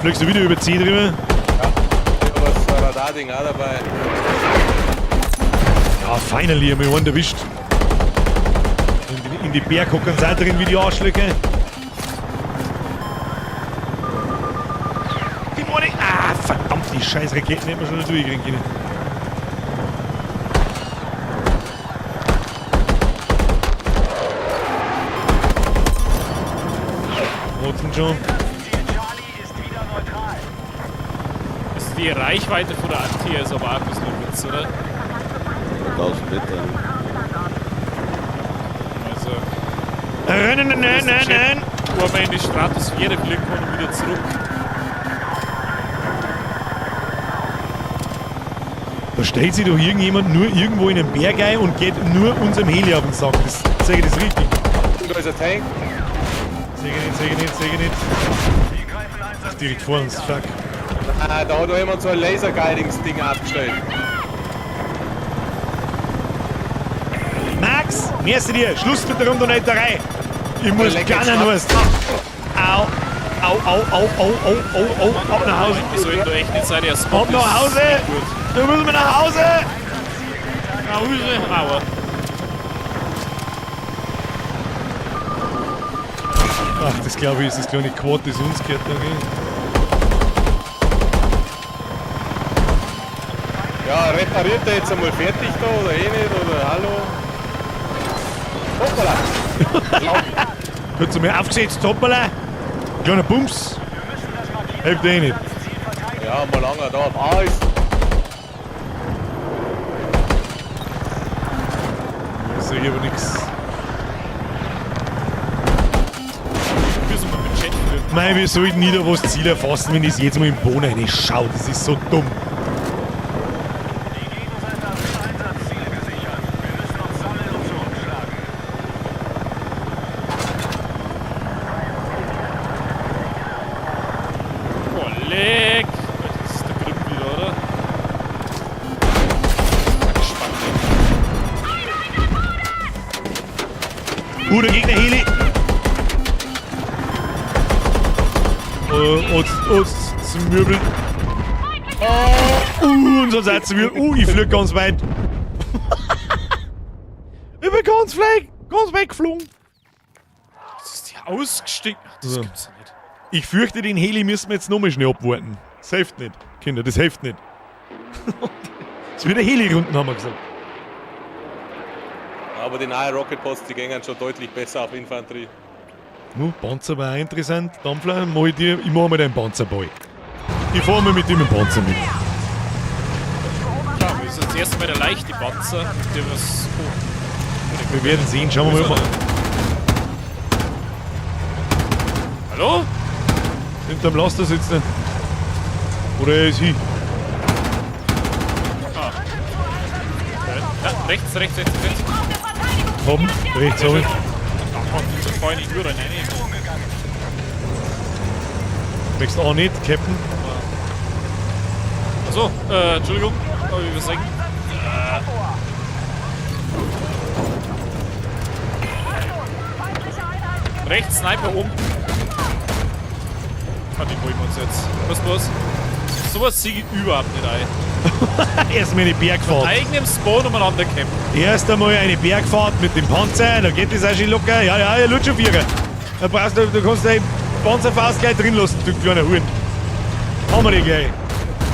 Fliegst du wieder über C drüber? Ja, ich hab das Radar-Ding auch dabei. Ja, finally, hab ich einen erwischt. In die Berghockern sind drin wie die Arschlöcher. Die meine. Ah, verdammt, die scheiß Raketen hätten wir schon nicht durchkriegen können. Warten schon. Ziel Charlie ist wieder neutral. Also die Reichweite von der Anti ist aber auch ein bisschen ein Witz, oder? 1000 Meter. Also, Nein, nein, nein, nein, nein. wo man in die Stratosphäre fliegen kann und wieder zurück. Da stellt sich doch irgendjemand nur irgendwo in einen Berg ein und geht nur unserem Heli auf den Sack. Das sag ich das richtig. Da ist ein Tank. Sag ich nicht, sag ich nicht, sag ich nicht. Ach, direkt vor uns, fuck. Ah, da hat doch jemand so ein Laser-Guidings-Ding abgestellt. Max, merci dir. Schluss mit der Rundonetterei. Ich muss Leck gar jetzt nicht was. Au, au, au, au, au, au, au, au, ab nach Hause. Ich sollte da echt nicht sein, der Spot Ab nach ist Hause. nicht gut. Da müssen wir nach Hause. Nach Hause, aua. Ach, das glaube ich ist das kleine Quad, das uns gehört. Okay. Ja, repariert er jetzt einmal fertig da oder eh nicht? Oder hallo? Hoppala! Kurz einmal aufgesetzt, hoppala. Kleiner Bums. Hilft eh nicht. Ja, mal langer da auf A ist. Ich sehe aber nichts. Müssen wir mit Chat führen. Mei, wir sollten nie da was Ziel erfassen, wenn ich jetzt mal im Boden reinschaue. Das ist so dumm. Die Gegenseite hat mehr Einsatzziele gesichert. Wir müssen uns sammeln und zurückschlagen. Boah, leck! Das ist der Grimm wieder, oder? Gespannt. Der Gegner Heli. Und zmürbelt. Unser Satz ich flieg ganz weit. Ich bin ganz weg, ganz weggeflogen. Das ist die ausgestiegen. Ach, das So. gibt's ja nicht. Ich fürchte, den Heli müssen wir jetzt nochmal schnell abwarten. Das hilft nicht, Kinder, das hilft nicht. Es wird eine Heli-Runden, haben wir gesagt. Aber die neuen Rocket Pods, die gingen schon deutlich besser auf Infanterie. Panzer war auch interessant. Dampfler, mach ich, dir, ich mach mal deinen Panzerball. Ich fahr mal mit dem Panzer mit. Ja, das ist das erste Mal der leichte Panzer, mit dem was. Oh. Wir werden sehen, schauen wir mal. Hallo? Hinterm Laster sitzt er. Oder er ist hin. Ah. Ja, rechts, rechts, rechts, rechts. Haben, rechts habe ich. Da kommt so vorhin in die Tür rein. Möchtest auch nicht, Captain? Achso, Entschuldigung. Hab ich übersehen. Rechts, Sniper oben. Ah, den holen wir uns jetzt. Was los? Sowas sehe ich überhaupt nicht ein. Erstmal eine Bergfahrt. Eigenem Spawn umeinander campen. Erst einmal eine Bergfahrt mit dem Panzer, da geht das auch schön locker. Ja, ja, ja, Lutschenvierer. Da brauchst du, du kannst deinen Panzerfaust gleich drin lassen, du kleiner Huren. Haben wir die gleich.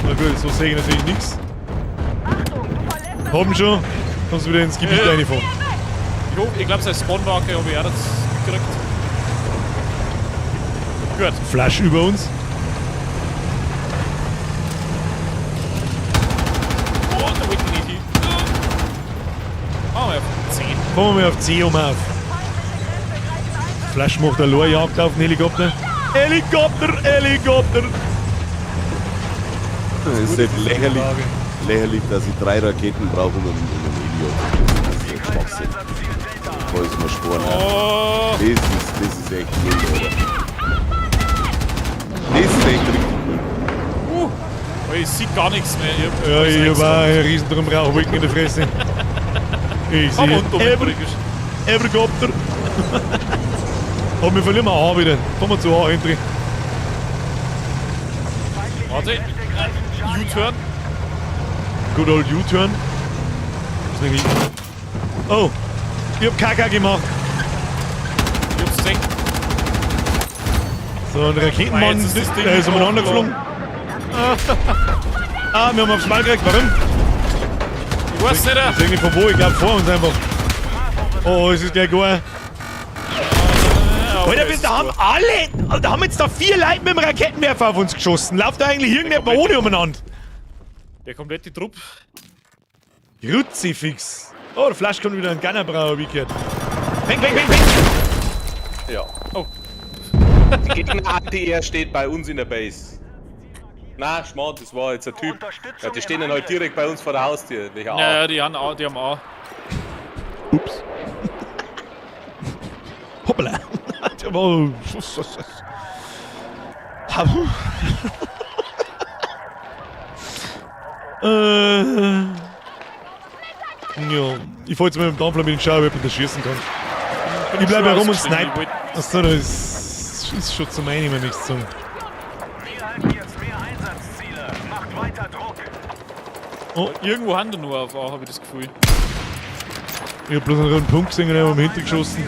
Na gut, so sehe ich natürlich nichts. Haben schon. Kannst du wieder ins Gebiet Ja. reinfahren. Ich glaube, seine Spawnmarke habe ich auch das mitgekriegt. Gut. Flash über uns. Oh, da wollte ich nicht hin. Ah, ja, 10. Kommen wir mal auf C um auf. Flash macht eine Lorjagd auf den Helikopter. Helikopter, Helikopter! Das ist nicht lächerlich, dass ich 3 Raketen brauche, um einen Heli abzuschießen. Das ist echt Schwachsinn. Da ist mir sparen. Oh. Das ist echt wild, Alter. Das ist echt richtig wild. Ich sehe gar nichts mehr. Ich hab Ja, ich alles hab auch einen riesen Rauchwolken in der Fresse. Ich sehe Helikopter. Aber wir verlieren A wieder. Kommen wir zu A, Henry. Warte. U-Turn. Good old U-Turn. Oh, ich hab Kaka gemacht. Ich hab's gesehen. So, ein Raketenmann, Jetzt ist das Ding der ist umeinander geflogen. Ah, wir haben aufs Maul gekriegt. Warum? Ich weiß nicht. Ich seh nicht von wo, ich glaub vor uns einfach. Oh, es ist gleich gar. Alter, da haben alle, da haben jetzt da 4 Leute mit dem Raketenwerfer auf uns geschossen. Lauft da eigentlich irgendjemand ohne umeinander? Der komplette Trupp. Kruzifix. Oh, der Flasch kommt wieder ein Gunnerbrauer, wie gehört. Peng, peng, peng, peng. Ja. Oh. Die Gegner ATR steht bei uns in der Base. Na, Schmarrn, das war jetzt ein Typ. Ja, die stehen dann halt direkt bei uns vor der Haustür. Welcher A? Ja, die haben A, die haben A. Ups. Hoppala. Oh. Ja, ich fahr jetzt mit dem Dampfler mit dem Schauer, ob ich das schießen kann. Ich bleib herum und snipe. Achso, das ist schon zu meinem, wenn ich sagen. Wir halten jetzt mehr Einsatzziele. Macht weiter Druck. Oh. Irgendwo haben die nur auf A, hab ich das Gefühl. Ich hab bloß einen roten Punkt gesehen und hab am Hinter geschossen.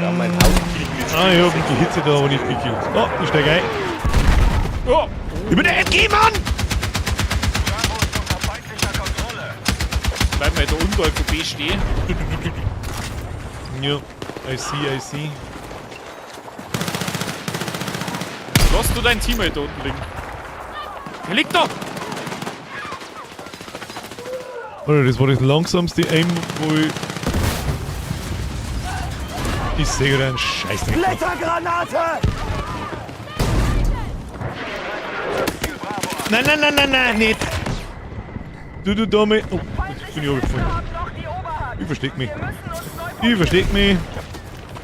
Ja, mein Haus killt mich. Ah, ich hab die Hitze da aber nicht gekillt. Oh, ich steig ein. Oh. Über der MG, Mann! Bravo ist unter feindlicher Kontrolle. Bleiben wir da unterhalb von B stehen. Ja, I see, I see. Lass du dein Teammate da unten liegen. Der liegt da! Alter, das war das langsamste Aim, wo ich. Ich sehe gerade einen Scheißdreck. Blättergranate! Nein, nein, nein, nein, nein, nicht! Du, du Dumme. Oh, jetzt bin ich runtergefallen. Haben noch die Oberhand. Ich versteck mich. Wir müssen uns neu Ich versteck mich.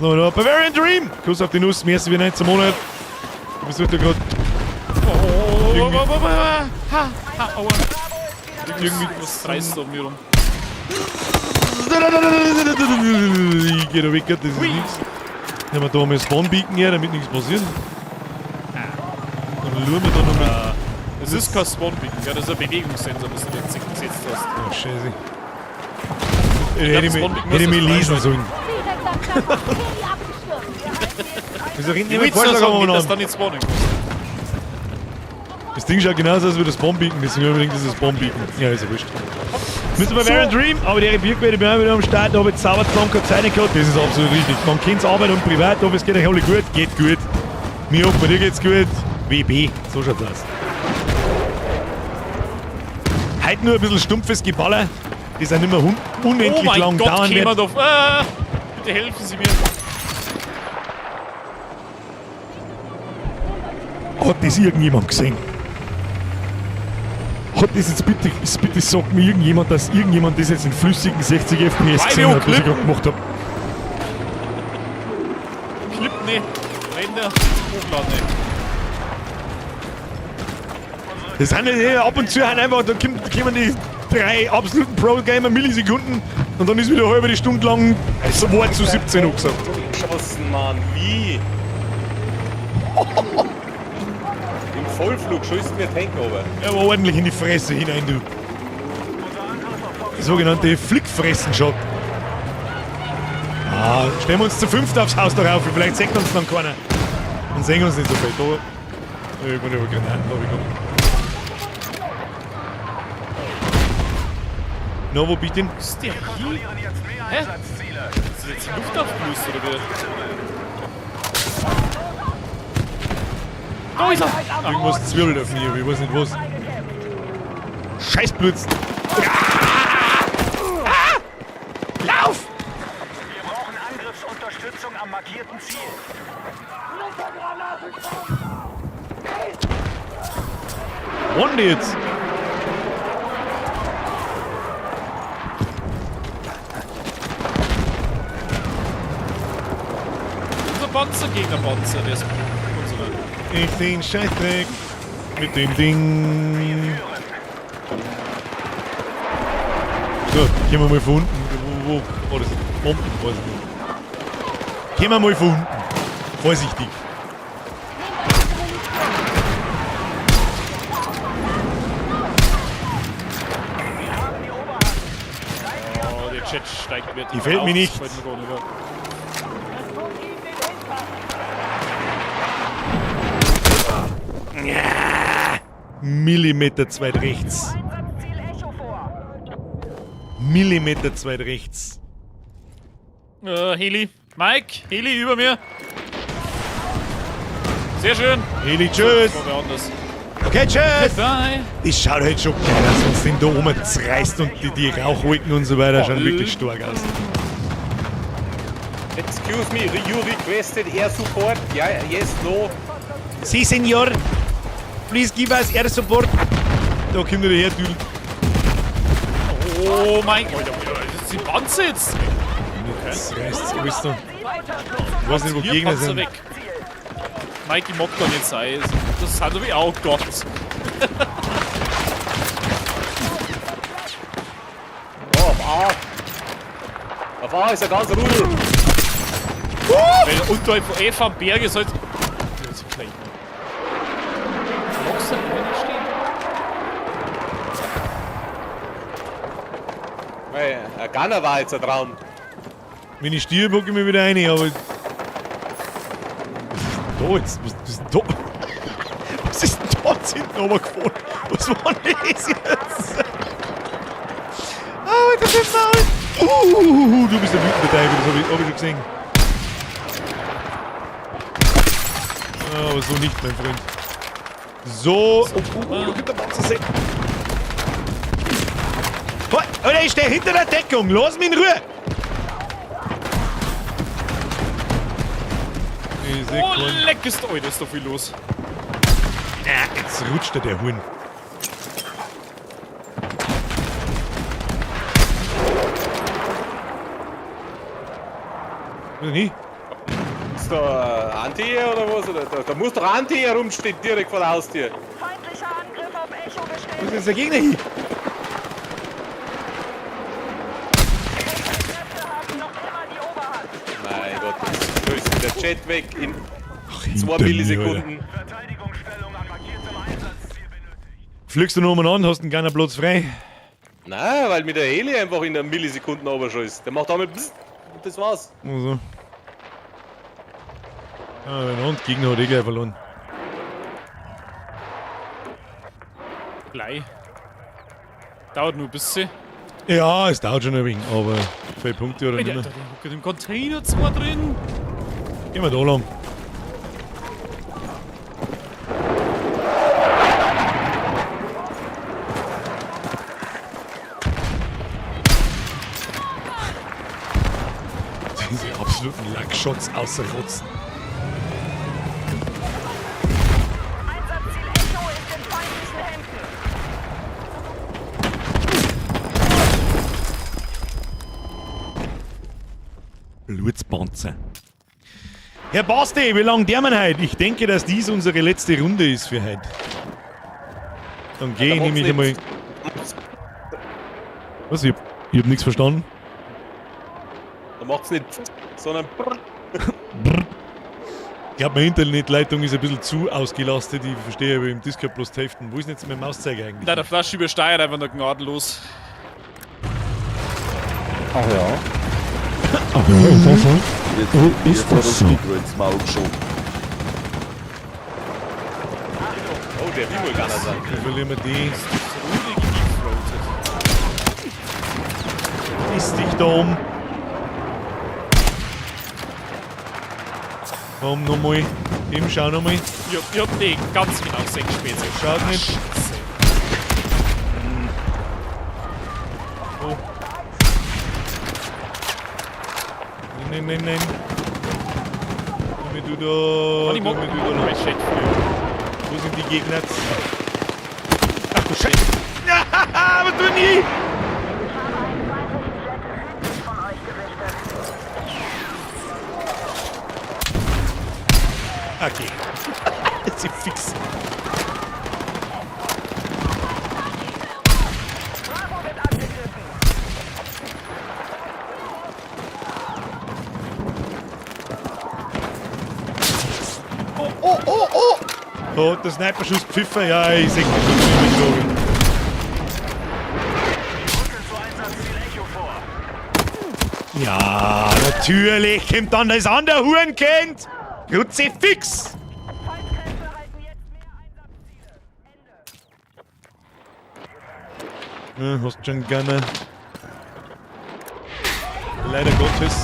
So, da. Bavarian Dream! Kuss auf die Nuss, merci wie 19 Monate. Ich versuche da gerade Oh, Irgendwie- oh, oh, oh, oh, ha, ha, aua. irgendwie. Was reißt da um mir rum? Ich geh da weg, das ist nichts. Nehmen wir da mal Spawn Beacon her, damit nichts passiert. Dann schauen wir da nochmal. Das ist kein Spawn Beacon, ja, das ist ein Bewegungssensor, was du jetzt gesetzt hast. Oh, Scheiße. glaub, Hätte ich Spawn mich, Beacon hätte ich muss mich das lesen sollen. Direkt am Start. Heli abgestürzt. Wieso rennt Ich niemand will Vorschlag sagen, dass umeinander? da nicht spawnen muss. Das Ding schaut genauso aus wie das Spawn Beacon, deswegen unbedingt dieses Spawn Beacon. Ja, ist ja wurscht. Mr. Bavarian Dream, aber die Bierquelle, ich bin auch wieder am Start, habe jetzt sauber zusammen keine Zeit nicht gehabt, das ist absolut richtig. Man kennt's Arbeit und privat, aber es geht euch alle gut, geht gut. Mir auch, bei dir geht's gut. WB, so schaut's aus. Heute nur ein bisschen stumpfes Geballer, das auch nicht mehr unendlich Oh mein lang Gott, dauern kämen wird. wir da. Ah, bitte helfen Sie mir. Hat das irgendjemand gesehen? Hat das jetzt bitte, bitte sagt mir irgendjemand, dass irgendjemand das jetzt in flüssigen 60 FPS gesehen hat, was ich gerade gemacht habe? Clip ne, Render, hochladen ne. Das sind ja ab und zu halt einfach, da kommen die drei absoluten Pro-Gamer Millisekunden und dann ist wieder halbe die Stunde lang das Wort zu 17 angesagt. Geschossen, Mann, wie? Im Vollflug schießt mir Tank runter. Er war ordentlich in die Fresse hinein, du. Die sogenannte Flickfressen-Shot. Ah, stellen wir uns zu fünft aufs Haus da rauf, vielleicht sieht uns dann keiner. Und sehen uns nicht so viel. Da, irgendwann über Granaten habe ich gekommen. Na, wo bin ich denn? Ist der hier? Kontrollieren jetzt mehr Hä? Einsatzziele. Ist das jetzt die Luft aufgelöst oder wie? Da ist er! Irgendwas zwirbelt auf mir, ich weiß nicht was. Scheißblitz! Ah! Ah! Lauf! Wir brauchen Angriffsunterstützung am markierten Ziel. Wann jetzt? Unser Panzer gegen der Panzer, der ist unsere. Ich seh einen Scheißdreck mit dem Ding. So, gehen wir mal von unten. Wo, wo, wo? Oh, das sind Bomben, weiß ich nicht. Gehen wir mal von unten. Vorsichtig. Oh, der Chat steigt mir. Gefällt mir nicht. Gefällt mir gar nicht, ja. Millimeter zu weit rechts. Einsatzziel Echo vor. Millimeter zu weit rechts. Heli. Mike, Heli über mir. Sehr schön. Heli, tschüss. Das war anders. Okay, tschüss. Bye. Das schaut halt schon geil aus, wenn's den da oben zerreißt und die Rauchwolken und so weiter schauen wirklich stark aus. Excuse me, you requested air support? Ja, yes, no. Si, Senor. Please give us air support. Da kommt er her, Düdel. Oh mein Gott, das ist die Panzer jetzt. Das reißt alles da. Ich weiß nicht, wo Hier Gegner Panzer sind. weg. Mikey mag da nicht sein. Das sind doch wie. Oh Gott. Oh, auf A. Auf A ist er ganz Rudel. Weil unterhalb von F am Berg ist halt. Ja, ist klein. Magst du nicht stehen? Hey, ein Gunner war jetzt da dran. Wenn ich stirb, guck ich mir wieder rein, aber. Was ist denn da jetzt? Was ist denn da? Was ist denn da hinten runtergefahren. Was war denn das jetzt? Ah, das ist Maul. Du bist ein wütender Teufel, das hab ich schon gesehen. Ah, aber so nicht, mein Freund. So. Oh, da kommt der Panzer. Alter, ich stehe hinter der Deckung. Lass mich in Ruhe. Ich seh Oh, keinen. leck ist da, ist da viel los. Ah, jetzt rutscht der Huhn. Wo ist denn hin? Ist da Anti-Air oder was? Oder, da muss doch Anti-Air rumstehen, direkt vor der Haustür. Feindlicher Angriff auf Echo Wo ist bestätigt. jetzt der Gegner hin? Unsere Kräfte haben noch immer die Oberhand. Mein Gott, da ist der Chat weg in Ach, 2 hinter mir, Millisekunden. Verteidigungsstellung an markiertem Einsatzziel benötigt. Fliegst du noch umeinander, hast einen kleinen Platz frei? Nein, weil mir der Heli einfach in der Millisekunden runterschießt. Der macht einmal Bzzt und das war's. Also. Ah, wenn und Gegner hat eh gleich verloren. Gleich. Dauert nur ein bisschen. Ja, es dauert schon ein wenig, aber 2 Punkte oder Alter, nicht da mehr. hockt im Container zwar drin. Gehen wir da lang. Diese absoluten Lackshots außer Rotzen. Einsatzziel Echo ist in feindlichen Händen. Blutspanzer. Herr Basti, wie lange der man heute? Ich denke, dass dies unsere letzte Runde ist für heute. Dann gehe ich da nämlich einmal. macht's Was? Ich hab nichts verstanden. Da macht's nicht sondern brrr. Ich glaube, meine Internetleitung ist ein bisschen zu ausgelastet. Ich verstehe aber im Discord bloß die Hälfte. Wo ist denn jetzt mein Mauszeiger eigentlich? Na, der Flasch übersteuert einfach nur gnadenlos. Ach ja. Jetzt, jetzt hat das Mikro ins Maul geschoben. Oh, der will wohl gar nicht sein. Dann verlieren wir die. Runde gedeepthroated. Piss dich da um. Komm nochmal. Tim, schau nochmal. Ich hab den ganz genau gesehen später. Schaut nicht. Scheiße. Oh. Nein, nein, nein, nein. Komm du da. Ich mag Komm du da mein lang. Chat früher. Wo sind die Gegner? Ach du Scheiße. Aber du nie! Von euch gesichtet. Okay. Jetzt ist fix. Bravo wird angegriffen. Oh, oh, oh, oh! Da hat der Sniperschuss gepfiffen. Ja, ich seh schon, wie ich glaube. Rücken zu Einsatzziel Echo vor. Ja, natürlich kommt dann das andere Hurenkind! Kruzifix! Feindkräfte halten jetzt mehr Einsatzziele. Ende. Ja, hast schon gerne. Leider Gottes.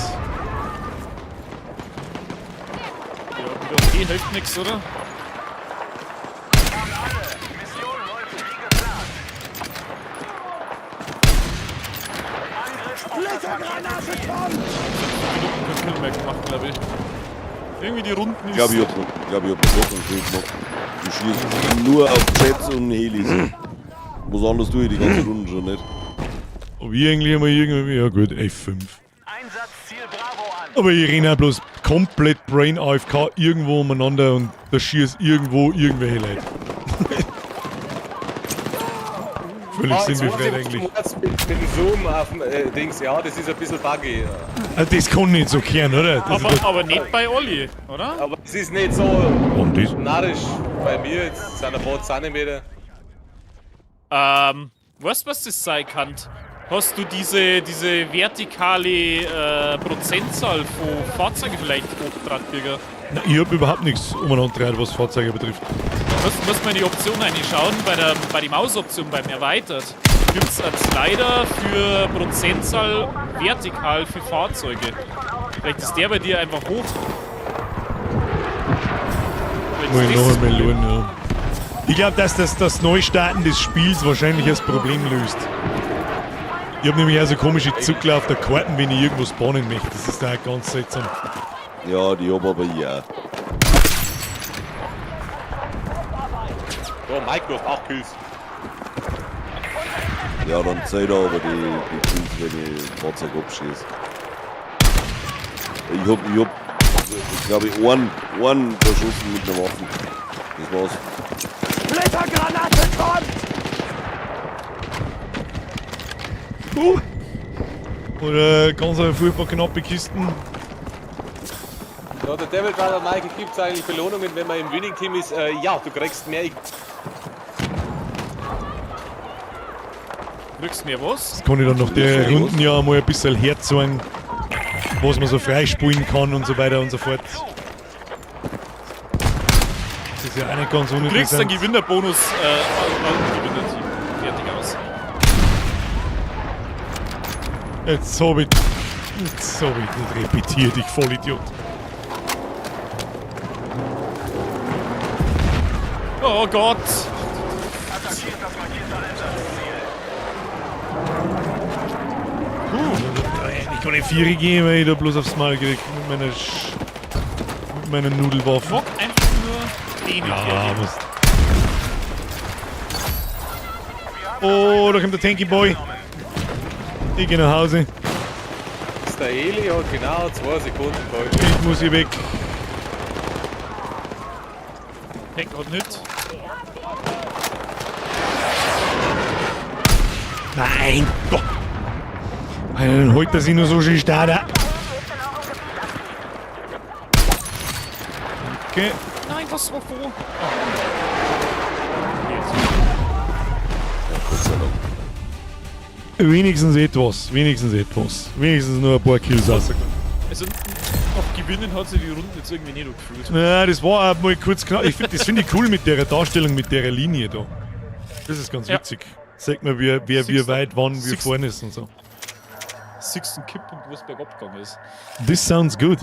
Ja, wieder okay, hilft nix, oder? An alle. Mission läuft wie geplant. Angriff auf das markierte Ziel. Minuten kein Kill mehr gemacht, glaube ich. Irgendwie die Runden Ich glaube, ich hab noch, glaub, ich hab noch gar keinen Kill gemacht. Ich schieße nur auf Jets und Helis. Was anderes tue ich die ganze Runde schon nicht. Ob ich eigentlich einmal irgendwie. Ja, gut, F5. Einsatzziel Bravo an. Aber ich renne auch bloß komplett Brain AFK irgendwo umeinander und da schießt irgendwo irgendwelche Leute. Völlig Ah, jetzt sinnbefreit weiß ich, was du eigentlich. meinst mit dem Zoom auf dem Dings. Ja, das ist ein bisschen buggy. Ah, das kann nicht so kehren, oder? Das ist Aber nicht bei Olli, oder? Aber es ist nicht so Und das? narrisch bei mir. Jetzt sind ein paar Zentimeter. Weißt du, was das sein kann? Hast du diese vertikale Prozentzahl von Fahrzeugen vielleicht hochgetragen, Birger? Na, ich hab überhaupt nichts umeinander gedreht, was Fahrzeuge betrifft. Muss man in die Option reinschauen, bei der Mausoption beim Erweitert gibt es einen Slider für Prozentzahl vertikal für Fahrzeuge. Vielleicht ist der bei dir einfach hoch. Vielleicht Muss ist ich das noch das einmal Problem. schauen, ja. Ich glaube, dass das Neustarten des Spiels wahrscheinlich das Problem löst. Ich habe nämlich auch so komische Zuckler auf der Karte, wenn ich irgendwo spawnen möchte. Das ist da ganz seltsam. Ja, die hab aber ich auch. Ja, Mike, du hast auch Kills. Ja, dann zählt er aber die Kills, wenn ich Fahrzeug abschieße. Ich hab, glaube ich, einen erschossen mit einer Waffe. Das war's. Splittergranate kommt! Oder ganz furchtbar knappe Kisten. Ja, der Devil Driver Mike, gibt es eigentlich Belohnungen, wenn man im Winning Team ist? Ja, du kriegst mehr. Kriegst mehr was? Das kann ich dann nach der Runden ja mal ein bisschen herzeigen, was man so freispulen kann und so weiter und so fort. Das ist ja auch nicht ganz Du kriegst einen uninteressant. Gewinnerbonus äh, Gewinnerteam. Fertig aus. Jetzt hab ich nicht repetiert, ich Vollidiot. Oh Gott! Attackiert das markierte Einsatzziel. Ich kann nicht Viere gehen, weil ich da bloß aufs Maul krieg mit meiner mit meiner Nudelwaffe. Bock einfach nur den Ja, was. Oh, da kommt der Tanky Boy. Ich geh nach Hause. Der Heli hat genau 2 Sekunden gehalten. Ich muss hier weg. Tank hat nicht. Nein! Doch. Alter, dann holt er sich nur so schön stark. Okay. Nein, was war vor? Oh. Ja, Gott sei Dank. Wenigstens etwas. Wenigstens etwas. Wenigstens nur ein paar Kills rausgekommen. Also, auf Gewinnen hat sich die Runden jetzt irgendwie nicht so gefühlt. Na, das war auch mal kurz knapp. Ich find, das finde ich cool mit der Darstellung, mit der Linie da. Das ist ganz Ja. witzig. Zeigt mir, wer wie Siehst du- weit, wann, wie siehst- vorne ist und so. Siehst einen Kipppunkt, wo es bergab gegangen ist. This sounds good.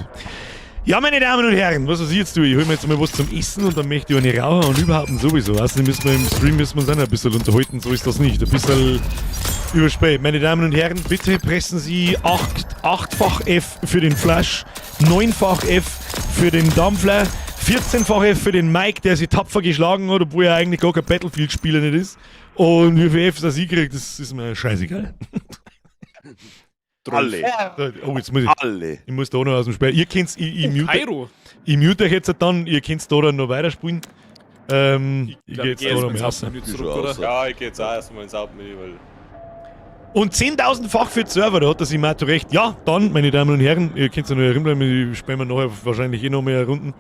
Ja, meine Damen und Herren, was ich jetzt tue, ich hole mir jetzt mal was zum Essen und dann möchte ich eine rauchen und überhaupt und sowieso. Außerdem müssen wir im Stream müssen wir uns auch noch ein bisschen unterhalten, so ist das nicht. Ein bisschen überspät. Meine Damen und Herren, bitte pressen Sie 8-fach F für den Flash, 9-fach F für den Dampfler, 14-fach F für den Mike, der sich tapfer geschlagen hat, obwohl er eigentlich gar kein Battlefield-Spieler nicht ist. Und wie viel Fs das ich kriege, das ist mir scheißegal. Alle. Oh, jetzt muss ich. Alle. Ich muss da auch noch aus dem Spiel. Ihr kennt's, ich mute, Kairo! ich mute euch jetzt dann, ihr könnt's da dann noch weiterspielen. Ich glaub, geh jetzt geh da noch erstmal mal ins raus. Hauptmenü Ist zurück, schon oder? aus. Ja, ich geh jetzt auch erstmal ins Hauptmenü, weil. Und 10.000-fach für die Server, da hat der Simato recht. Ja, dann, meine Damen und Herren, ihr könnt ja noch herumBleiben, ich spielen wir nachher wahrscheinlich eh noch mehr Runden.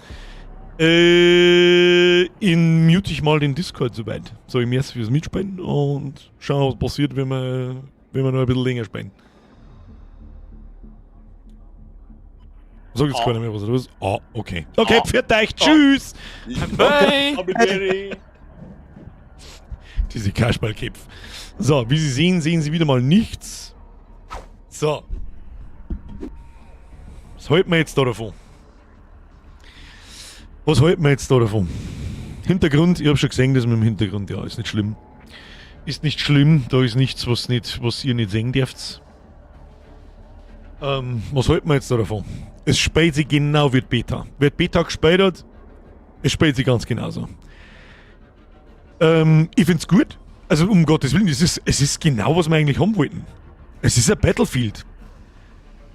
In mute ich mal den Discord soweit. So, ich merci fürs Mitspielen und schauen, was passiert, wenn wir noch ein bisschen länger spielen. Sag jetzt Ah. keiner mehr, was los ist. Ah, okay. Okay, Ah. pfiat euch, tschüss! Bye! Diese Kasperlköpfe. So, wie Sie sehen, sehen Sie wieder mal nichts. So. Was halten wir jetzt da davon? Was halten wir jetzt da davon? Hintergrund, ich habe schon gesehen, das mit dem Hintergrund, ja, ist nicht schlimm. Ist nicht schlimm, da ist nichts, was ihr nicht sehen dürft. Was halten wir jetzt da davon? Es spielt sich genau wie die Beta. Wer die Beta gespielt hat, es spielt sich ganz genauso. Ich find's gut. Also um Gottes Willen, es ist genau, was wir eigentlich haben wollten. Es ist ein Battlefield.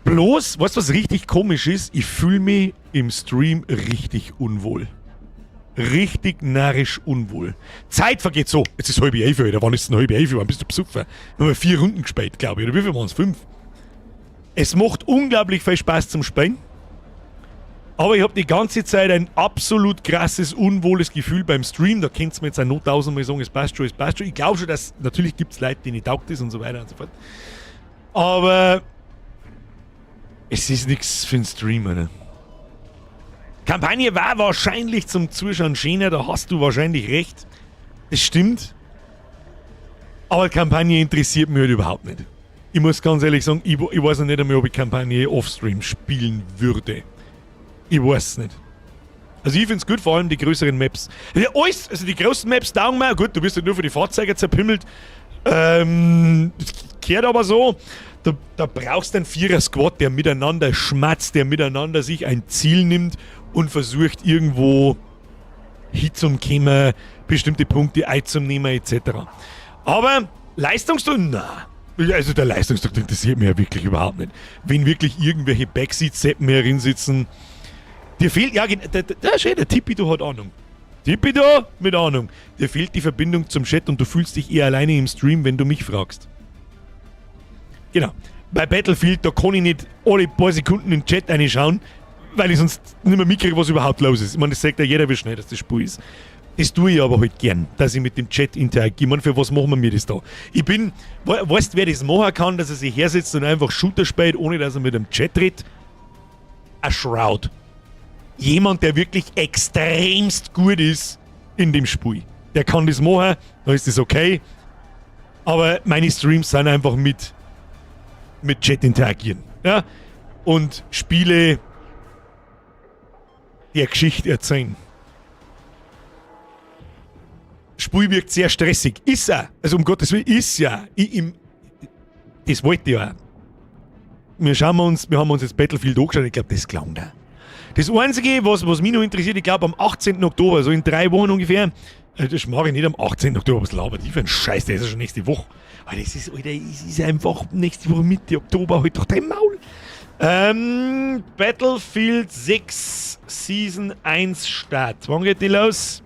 Bloß, weißt du, was richtig komisch ist? Ich fühle mich im Stream richtig unwohl. Richtig narrisch unwohl. Zeit vergeht so. Jetzt ist 10:30, Alter. Wann ist denn 10:30? Wann bist du besoffen? Wir haben 4 Runden gespielt, glaube ich. Oder wie viel waren es? Fünf? Es macht unglaublich viel Spaß zum Spielen. Aber ich habe die ganze Zeit ein absolut krasses, unwohles Gefühl beim Stream. Da könnt ihr mir jetzt auch noch tausendmal sagen, es passt schon, es passt schon. Ich glaube schon, dass natürlich gibt es Leute, denen taugt das und so weiter und so fort. Aber es ist nichts für den Stream, Alter. Kampagne war wahrscheinlich zum Zuschauen schöner, da hast du wahrscheinlich recht. Das stimmt. Aber die Kampagne interessiert mich halt überhaupt nicht. Ich muss ganz ehrlich sagen, ich weiß noch nicht einmal, ob ich Kampagne offstream spielen würde. Ich weiß es nicht. Also ich finde es gut, vor allem die größeren Maps. Ja, alles, also die großen Maps taugen mir. Gut, du wirst halt nur für die Fahrzeuge zerpimmelt. Gehört aber so. Da brauchst du einen Vierer-Squad, der miteinander schmatzt, der miteinander sich ein Ziel nimmt und versucht, irgendwo hinzukommen, bestimmte Punkte einzunehmen, etc. Aber Leistungsdruck, na. Also der Leistungsdruck interessiert mich ja wirklich überhaupt nicht. Wenn wirklich irgendwelche Backseat-Seppen herin sitzen, dir fehlt, ja, der, schön, der Tipido hat Ahnung. Tipido mit Ahnung. Dir fehlt die Verbindung zum Chat und du fühlst dich eher alleine im Stream, wenn du mich fragst. Genau. Bei Battlefield, da kann ich nicht alle paar Sekunden in den Chat reinschauen, weil ich sonst nicht mehr mitkriege, was überhaupt los ist. Ich meine, das sagt ja jeder, wie schnell das, das Spiel ist. Das tue ich aber halt gern, dass ich mit dem Chat interagiere. Ich meine, für was machen wir das da? Weißt du, wer das machen kann, dass er sich hersetzt und einfach Shooter spielt, ohne dass er mit dem Chat redet? A Shroud. Jemand, der wirklich extremst gut ist in dem Spiel. Der kann das machen, dann ist das okay. Aber meine Streams sind einfach mit Chat interagieren. Ja? Und Spiele der Geschichte erzählen. Spiel wirkt sehr stressig. Ist er. Also um Gottes Willen, ist ja. Das wollte ich ja. Wir haben uns jetzt Battlefield angeschaut, ich glaube, das klang da. Das Einzige, was mich noch interessiert, ich glaube am 18. Oktober, so in 3 Wochen ungefähr, das mache ich nicht am 18. Oktober, was labert ich für ein Scheiß, der ist ja schon nächste Woche. Aber das ist, Alter, es ist einfach nächste Woche Mitte Oktober, halt doch dein Maul. Battlefield 6 Season 1 Start. Wann geht die los?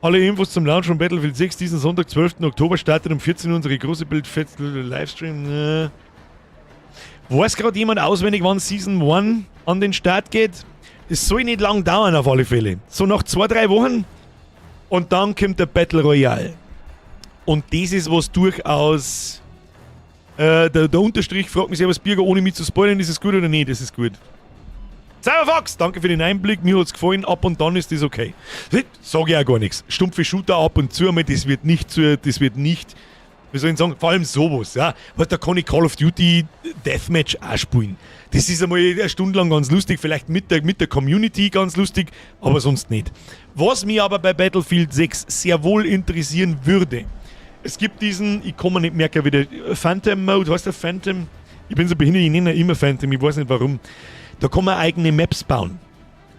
Alle Infos zum Launch von Battlefield 6 diesen Sonntag, 12. Oktober, startet um 14 Uhr unsere große Bildfest Livestream. Weiß gerade jemand auswendig, wann Season 1 an den Start geht? Es soll nicht lang dauern auf alle Fälle. So nach 2, 3 Wochen und dann kommt der Battle Royale. Und das ist, was durchaus. Der Unterstrich fragt mich selber, Birger, ohne mich zu spoilern, ist es gut oder nicht? Das ist gut. Cyberfox, danke für den Einblick, mir hat's gefallen, ab und dann ist das okay. Sag ich auch gar nichts. Stumpfe Shooter ab und zu, aber das wird nicht, wie soll ich sagen, vor allem sowas, ja. Weil da kann ich Call of Duty Deathmatch auch spielen. Das ist einmal eine Stunde lang ganz lustig, vielleicht mit der Community ganz lustig, aber sonst nicht. Was mich aber bei Battlefield 6 sehr wohl interessieren würde, es gibt diesen, ich kann mir nicht merken, wie der Phantom Mode, heißt der Phantom? Ich bin so behindert, ich nenne ihn immer Phantom, ich weiß nicht, warum. Da kann man eigene Maps bauen,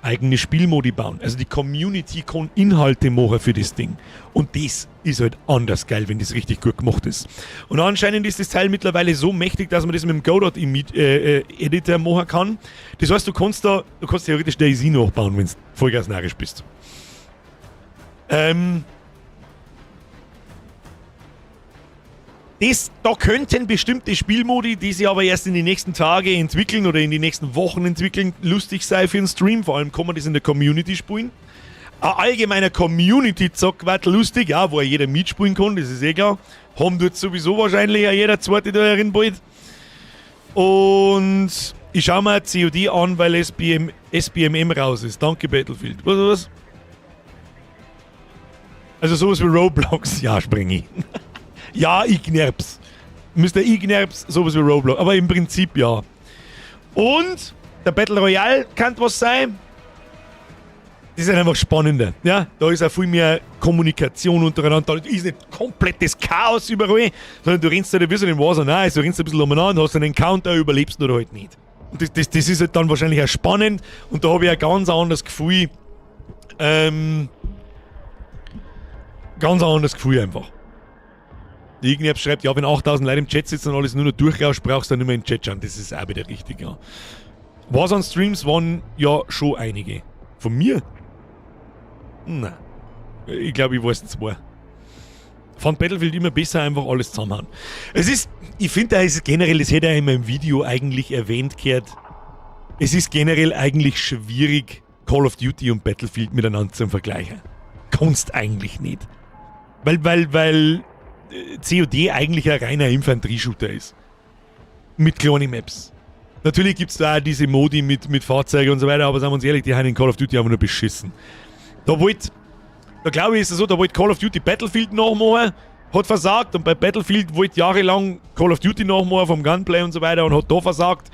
eigene Spielmodi bauen. Also die Community kann Inhalte machen für das Ding. Und das ist halt anders geil, wenn das richtig gut gemacht ist. Und anscheinend ist das Teil mittlerweile so mächtig, dass man das mit dem Godot Editor machen kann. Das heißt, du kannst theoretisch DayZ nachbauen, wenn du vollgas narrisch bist. Da könnten bestimmte Spielmodi, die sich aber erst in die nächsten Tage entwickeln oder in die nächsten Wochen entwickeln, lustig sein für einen Stream. Vor allem kann man das in der Community spielen. Ein allgemeiner Community-Zock wird lustig, ja, wo jeder mitspielen kann, das ist eh klar. Haben dort sowieso wahrscheinlich auch jeder Zweite da herin bald. Und ich schau mir COD an, weil SBMM raus ist. Danke, Battlefield. Was, was? Also sowas wie Roblox, ja, spring ich. Ja, Ignerps. Mr. Ignerps, sowas wie Roblox. Aber im Prinzip ja. Und der Battle Royale kann was sein. Das ist halt einfach spannender. Ja, da ist auch viel mehr Kommunikation untereinander. Da ist nicht komplettes Chaos überall, sondern du rennst halt ein bisschen in Warzone, also du rennst ein bisschen umeinander, hast einen Encounter, überlebst du oder halt nicht. Und das ist halt dann wahrscheinlich auch spannend und da habe ich ein ganz anderes Gefühl. Ganz anderes Gefühl einfach. Irgendjemand schreibt, ja, wenn 8000 Leute im Chat sitzen und alles nur noch durchrauscht, brauchst du dann nicht mehr in den Chat schauen. Das ist auch wieder richtig, ja. Warzone Streams waren ja schon einige. Von mir? Nein. Ich glaube, ich weiß zwei. Fand Battlefield immer besser, einfach alles zusammenhauen. Ich finde, da ist generell, das hätte er in meinem Video eigentlich erwähnt gehört, es ist generell eigentlich schwierig, Call of Duty und Battlefield miteinander zu vergleichen. Kannst eigentlich nicht. Weil COD eigentlich ein reiner Infanterie-Shooter ist. Mit kleinen Maps. Natürlich gibt es da auch diese Modi mit Fahrzeugen und so weiter, aber sagen wir uns ehrlich, die haben in Call of Duty einfach nur beschissen. Da glaube ich, ist es so, da wollte Call of Duty Battlefield nachmachen, hat versagt und bei Battlefield wollte jahrelang Call of Duty nachmachen vom Gunplay und so weiter und hat da versagt,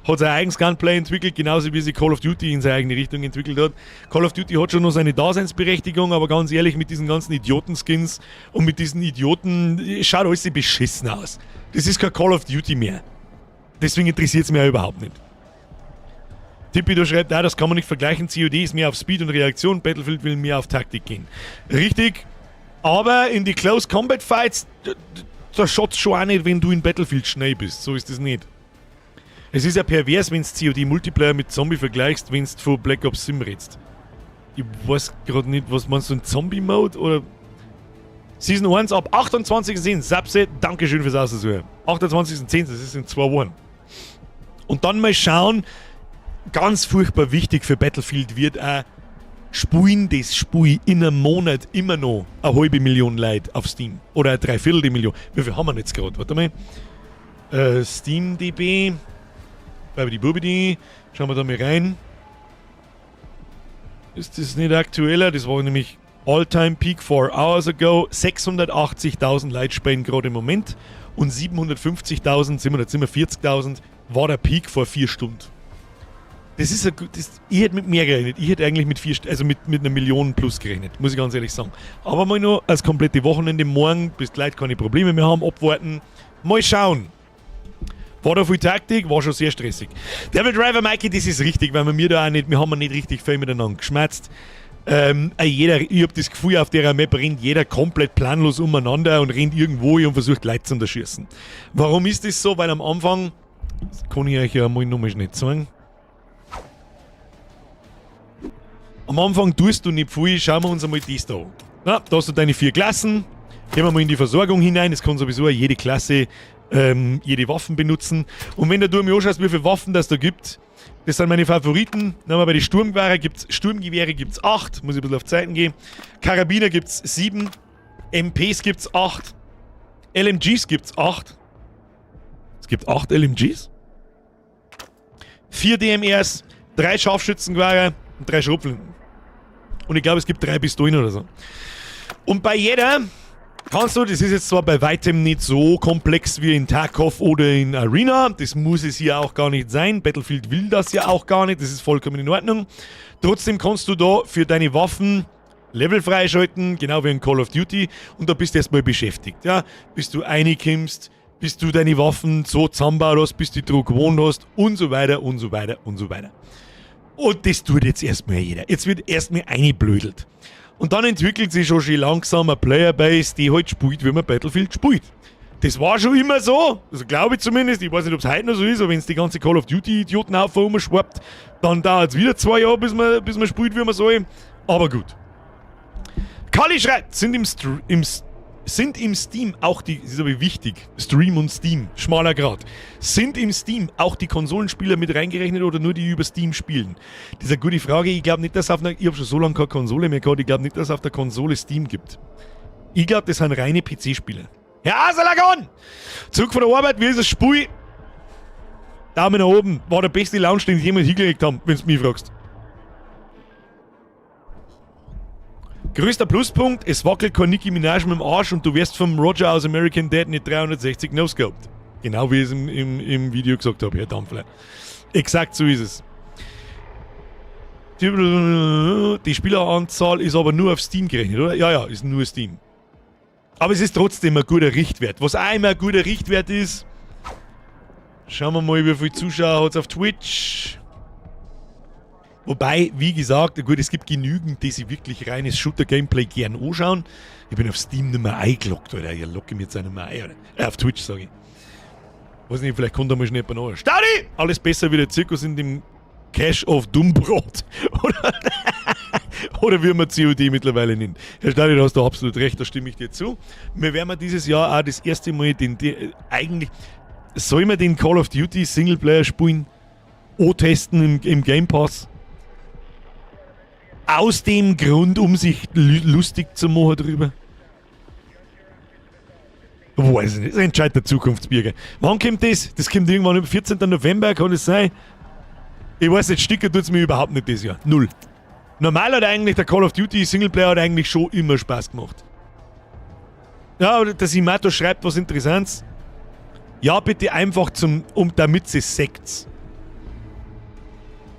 hat sein eigenes Gunplay entwickelt, genauso wie sich Call of Duty in seine eigene Richtung entwickelt hat. Call of Duty hat schon noch seine Daseinsberechtigung, aber ganz ehrlich, mit diesen ganzen Idioten-Skins und mit diesen Idioten, schaut alles beschissen aus. Das ist kein Call of Duty mehr. Deswegen interessiert es mich auch überhaupt nicht. Tippi, du schreibt, ah, das kann man nicht vergleichen. COD ist mehr auf Speed und Reaktion, Battlefield will mehr auf Taktik gehen. Richtig, aber in die Close Combat Fights, da schaut's schon auch nicht, wenn du in Battlefield schnell bist. So ist das nicht. Es ist ja pervers, wenn du COD Multiplayer mit Zombie vergleichst, wenn du von Black Ops Sim redest. Ich weiß gerade nicht, was meinst du, ein Zombie-Mode oder. Season 1 ab 28.10. Sapse, Dankeschön fürs Aussuchen. 28.10., das ist in 2 Wochen. Und dann mal schauen, ganz furchtbar wichtig für Battlefield wird auch, spuin das Spiel in einem Monat immer noch eine halbe Million Leute auf Steam. Oder eine Dreiviertel Million. Wie viel haben wir jetzt gerade? Warte mal. SteamDB. Babidi Bubidi. Schauen wir da mal rein. Ist das nicht aktueller? Das war nämlich All-Time Peak 4 hours ago. 680.000 Leute spielen gerade im Moment. Und 750.000, 747.000 war der Peak vor 4 Stunden. Das ist ein, das, ich hätte mit mehr gerechnet. Ich hätte eigentlich mit vier, also mit einer Million plus gerechnet, muss ich ganz ehrlich sagen. Aber mal nur als komplette Wochenende morgen, bis die Leute keine Probleme mehr haben, abwarten. Mal schauen. War da viel Taktik, war schon sehr stressig. Devil Driver Mikey, das ist richtig, weil wir mir da auch nicht, wir haben nicht richtig viel miteinander geschmatzt. Jeder, ich hab das Gefühl, auf der Map rennt jeder komplett planlos umeinander und rennt irgendwo hin und versucht, Leute zu erschießen. Warum ist das so? Weil am Anfang, das kann ich euch ja mal nochmal schnell zeigen. Am Anfang tust du nicht viel, schauen wir uns einmal das da an. Na, da hast du deine vier Klassen. Gehen wir mal in die Versorgung hinein. Es kann sowieso jede Klasse jede Waffen benutzen. Und wenn du mir anschaust, wie viele Waffen das da gibt, das sind meine Favoriten. Nehmen wir bei den Sturmgewehre gibt's, Sturmgewehre gibt es 8, muss ich ein bisschen auf Zeiten gehen. Karabiner gibt es 7, MPs gibt es 8, LMGs gibt es 8. Es gibt 8 LMGs? 4 DMRs, 3 Scharfschützengewehre und 3 Schrotflinten. Und ich glaube, es gibt 3 Pistolen oder so. Und bei jeder kannst du, das ist jetzt zwar bei weitem nicht so komplex wie in Tarkov oder in Arena, das muss es hier auch gar nicht sein. Battlefield will das ja auch gar nicht, das ist vollkommen in Ordnung. Trotzdem kannst du da für deine Waffen Level freischalten, genau wie in Call of Duty, und da bist du erstmal beschäftigt. Ja? Bis du reinkommst, bis du deine Waffen so zusammenbaut hast, bis du die gewohnt hast und so weiter und so weiter und so weiter. Und das tut jetzt erstmal jeder. Jetzt wird erstmal eingeblödelt. Und dann entwickelt sich schon schön langsam eine Playerbase, die halt spielt, wie man Battlefield spielt. Das war schon immer so, also glaube ich zumindest. Ich weiß nicht, ob es heute noch so ist, aber wenn es die ganze Call of Duty-Idioten auf schwappt, dann dauert es wieder 2 Jahre, bis man spielt, wie man soll. Aber gut. Kali schreibt, sind im Steam auch die, das ist aber wichtig, Stream und Steam, schmaler Grat, sind im Steam auch die Konsolenspieler mit reingerechnet oder nur die über Steam spielen? Das ist eine gute Frage. Ich glaube nicht, dass auf einer, ich habe schon so lange keine Konsole mehr gehabt, ich glaube nicht, dass es auf der Konsole Steam gibt. Ich glaube, das sind reine PC-Spieler. Herr Asalagon! Zurück von der Arbeit, wie ist das Spiel? Daumen nach oben, war der beste Launch, den ich jemals hingelegt haben, wenn du mich fragst. Größter Pluspunkt, es wackelt kein Nicki Minaj mit dem Arsch und du wirst vom Roger aus American Dad nicht 360 no-scoped. Genau wie ich es im Video gesagt habe, Herr Dampfler. Exakt so ist es. Die Spieleranzahl ist aber nur auf Steam gerechnet, oder? Ja, ist nur Steam. Aber es ist trotzdem ein guter Richtwert. Was auch immer ein guter Richtwert ist, schauen wir mal, wie viele Zuschauer hat es auf Twitch. Wobei, wie gesagt, gut, es gibt genügend, die sich wirklich reines Shooter-Gameplay gern anschauen. Ich bin auf Steam nicht mehr eingeloggt, oder? Ich logge mir jetzt auch nicht mehr ein, oder? Auf Twitch, sage ich. Weiß nicht, vielleicht kommt da mal schnell jemand nach. Staudi! Alles besser wie der Zirkus in dem Cash of Dummbrot. Oder wie man COD mittlerweile nennt. Herr Staudi, da hast du absolut recht, da stimme ich dir zu. Wir werden dieses Jahr auch das erste Mal den eigentlich, soll man den Call of Duty Singleplayer spielen? O-testen im Game Pass? Aus dem Grund, um sich lustig zu machen drüber. Weiß ich nicht. Das entscheidet der Zukunftsbürger. Wann kommt das? Das kommt irgendwann am 14. November, kann das sein? Ich weiß nicht, sticken tut's mir überhaupt nicht das Jahr. Null. Normal hat eigentlich der Call of Duty Singleplayer hat eigentlich schon immer Spaß gemacht. Ja, aber der Simato schreibt was Interessantes. Ja, bitte einfach zum, um, damit sie seht's.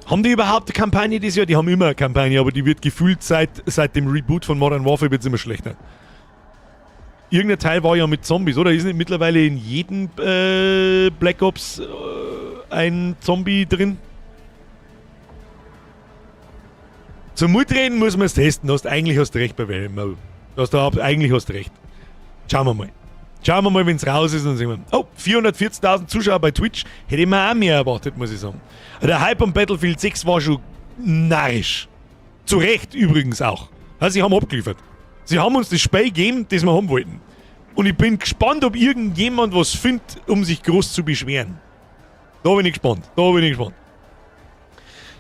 Haben die überhaupt eine Kampagne dieses Jahr? Die haben immer eine Kampagne, aber die wird gefühlt seit dem Reboot von Modern Warfare wird's immer schlechter. Irgendein Teil war ja mit Zombies, oder? Ist nicht mittlerweile in jedem Black Ops ein Zombie drin? Zum Mitreden muss man es testen. Eigentlich hast du recht bei Mo. Eigentlich hast du recht. Schauen wir mal. Schauen wir mal, wenn es raus ist und sehen wir. Oh, 440.000 Zuschauer bei Twitch. Hätte ich mir auch mehr erwartet, muss ich sagen. Der Hype um Battlefield 6 war schon narrisch. Zu Recht übrigens auch. Also, sie haben abgeliefert. Sie haben uns das Spiel gegeben, das wir haben wollten. Und ich bin gespannt, ob irgendjemand was findet, um sich groß zu beschweren. Da bin ich gespannt. Da bin ich gespannt.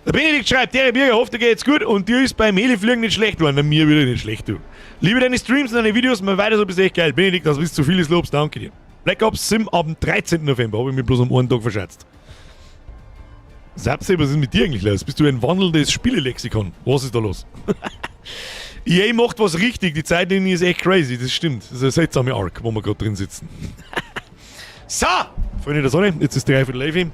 Der Benedikt schreibt, der Birger, hofft, dir geht's gut und dir ist beim Helifliegen nicht schlecht geworden. Na, mir wieder nicht schlecht, du. Liebe deine Streams und deine Videos, mal weiter so, bist echt geil. Benedikt, das ist zu vieles Lobs, danke dir. Black Ops Sim am 13. November, habe ich mich bloß um einen Tag verschätzt. Sapse, was ist mit dir eigentlich los? Bist du ein wandelndes Spielelexikon? Was ist da los? EA macht was richtig, die Zeitlinie ist echt crazy, das stimmt. Das ist eine seltsame Arc, wo wir gerade drin sitzen. So, Freunde der Sonne, jetzt ist 10:45.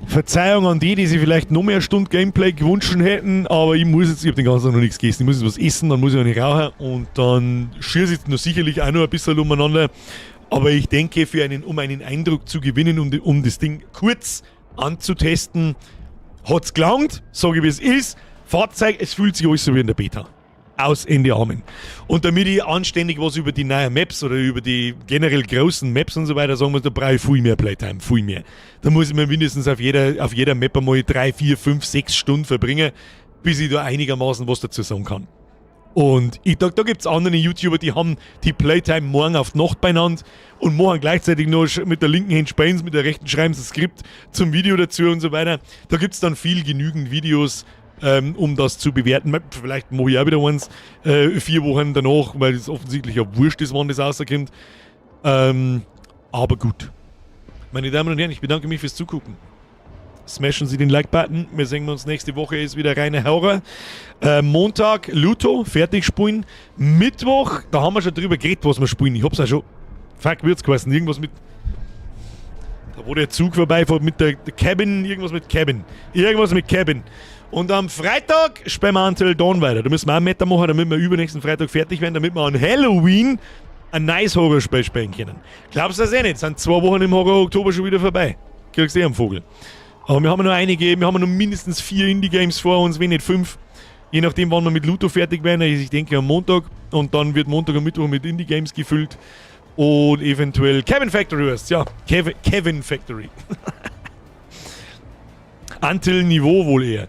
Verzeihung an die, die sich vielleicht noch mehr Stunde Gameplay gewünscht hätten, aber ich muss jetzt, ich hab den ganzen Tag noch nichts gegessen, ich muss jetzt was essen, dann muss ich auch nicht rauchen und dann schieße ich noch sicherlich auch noch ein bisschen umeinander. Aber ich denke, um einen Eindruck zu gewinnen, um das Ding kurz anzutesten, hat's gelangt, sage ich wie es ist. Fahrzeug, es fühlt sich alles so wie in der Beta. Aus, Ende, Amen. Und damit ich anständig was über die neuen Maps oder über die generell großen Maps und so weiter sagen muss, da brauche ich viel mehr Playtime, viel mehr. Da muss ich mir mindestens auf jeder Map einmal 3, 4, 5, 6 Stunden verbringen, bis ich da einigermaßen was dazu sagen kann. Und da gibt es andere YouTuber, die haben die Playtime morgen auf die Nacht beieinander und machen gleichzeitig noch mit der linken Hand spielen, mit der rechten schreiben sie das Skript zum Video dazu und so weiter. Da gibt es dann viel genügend Videos, um das zu bewerten. Vielleicht mache ich auch wieder eins 4 Wochen danach, weil es offensichtlich ja wurscht ist, wann das rauskommt. Aber gut. Meine Damen und Herren, ich bedanke mich fürs Zugucken. Smashen Sie den Like-Button. Wir sehen uns nächste Woche, ist wieder reiner Horror. Montag Luto, fertig spielen. Mittwoch, da haben wir schon drüber geredet, was wir spielen. Ich hab's auch schon. Fuck, wird's geheißen. Irgendwas mit. Da wo der Zug vorbeifährt mit der Cabin, irgendwas mit Cabin. Irgendwas mit Cabin. Und am Freitag spielen wir Until Dawn weiter. Da müssen wir auch einen Meter machen, damit wir übernächsten Freitag fertig werden, damit wir an Halloween ein nice Horrorspiel spielen können. Glaubst du das eh nicht? Sind 2 Wochen im Horror Oktober schon wieder vorbei. Kriegst eh am Vogel. Aber wir haben noch einige, wir haben noch mindestens vier Indie-Games vor uns, wenn nicht fünf. Je nachdem, wann wir mit Luto fertig werden. Also ich denke am Montag. Und dann wird Montag und Mittwoch mit Indie-Games gefüllt. Und eventuell Kevin Factory heißt's, ja. Kevin Factory. Until Niveau wohl eher.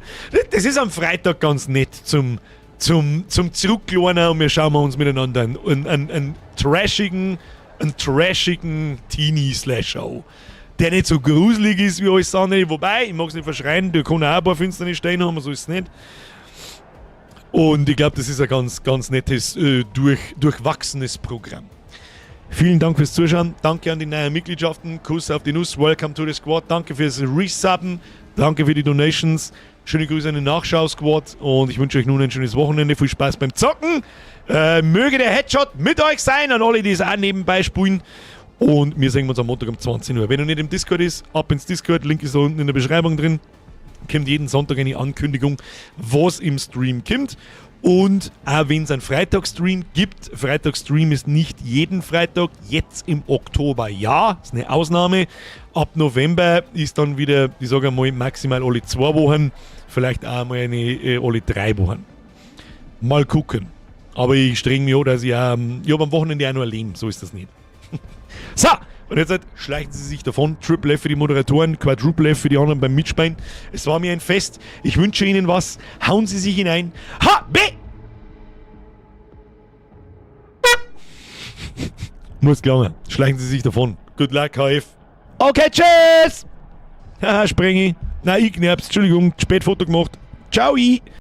Das ist am Freitag ganz nett zum Zurücklehnen und wir schauen uns miteinander einen trashigen Teenie-Slasher an. Der nicht so gruselig ist wie alles andere. Wobei, ich mag es nicht verschreien, der kann auch ein paar finstere Stellen haben, so ist es nicht. Und ich glaube, das ist ein ganz, ganz nettes, durchwachsenes Programm. Vielen Dank fürs Zuschauen. Danke an die neuen Mitgliedschaften. Kuss auf die Nuss. Welcome to the Squad. Danke fürs Resubben. Danke für die Donations. Schöne Grüße an den Nachschau-Squad. Und ich wünsche euch nun ein schönes Wochenende. Viel Spaß beim Zocken. Möge der Headshot mit euch sein, an alle, die es auch nebenbei spielen. Und wir sehen uns am Montag um 20 Uhr. Wenn noch nicht im Discord ist, ab ins Discord. Link ist da unten in der Beschreibung drin. Kommt jeden Sonntag eine Ankündigung, was im Stream kommt. Und auch wenn es einen Freitagsstream gibt, Freitagsstream ist nicht jeden Freitag, jetzt im Oktober ja, ist eine Ausnahme. Ab November ist dann wieder, ich sage einmal, maximal alle 2 Wochen, vielleicht auch mal alle 3 Wochen. Mal gucken. Aber ich streng mich an, dass ich habe am Wochenende auch noch ein Leben, so ist das nicht. So, und jetzt halt, schleichen Sie sich davon. Triple F für die Moderatoren, Quadruple F für die anderen beim Mitspielen. Es war mir ein Fest. Ich wünsche Ihnen was. Hauen Sie sich hinein. H, B! Muss gelangen. Schleichen Sie sich davon. Good luck, HF. Okay, tschüss! Haha, Sprengi. Nein, ich knaps. Entschuldigung, spät Foto gemacht. Ciao!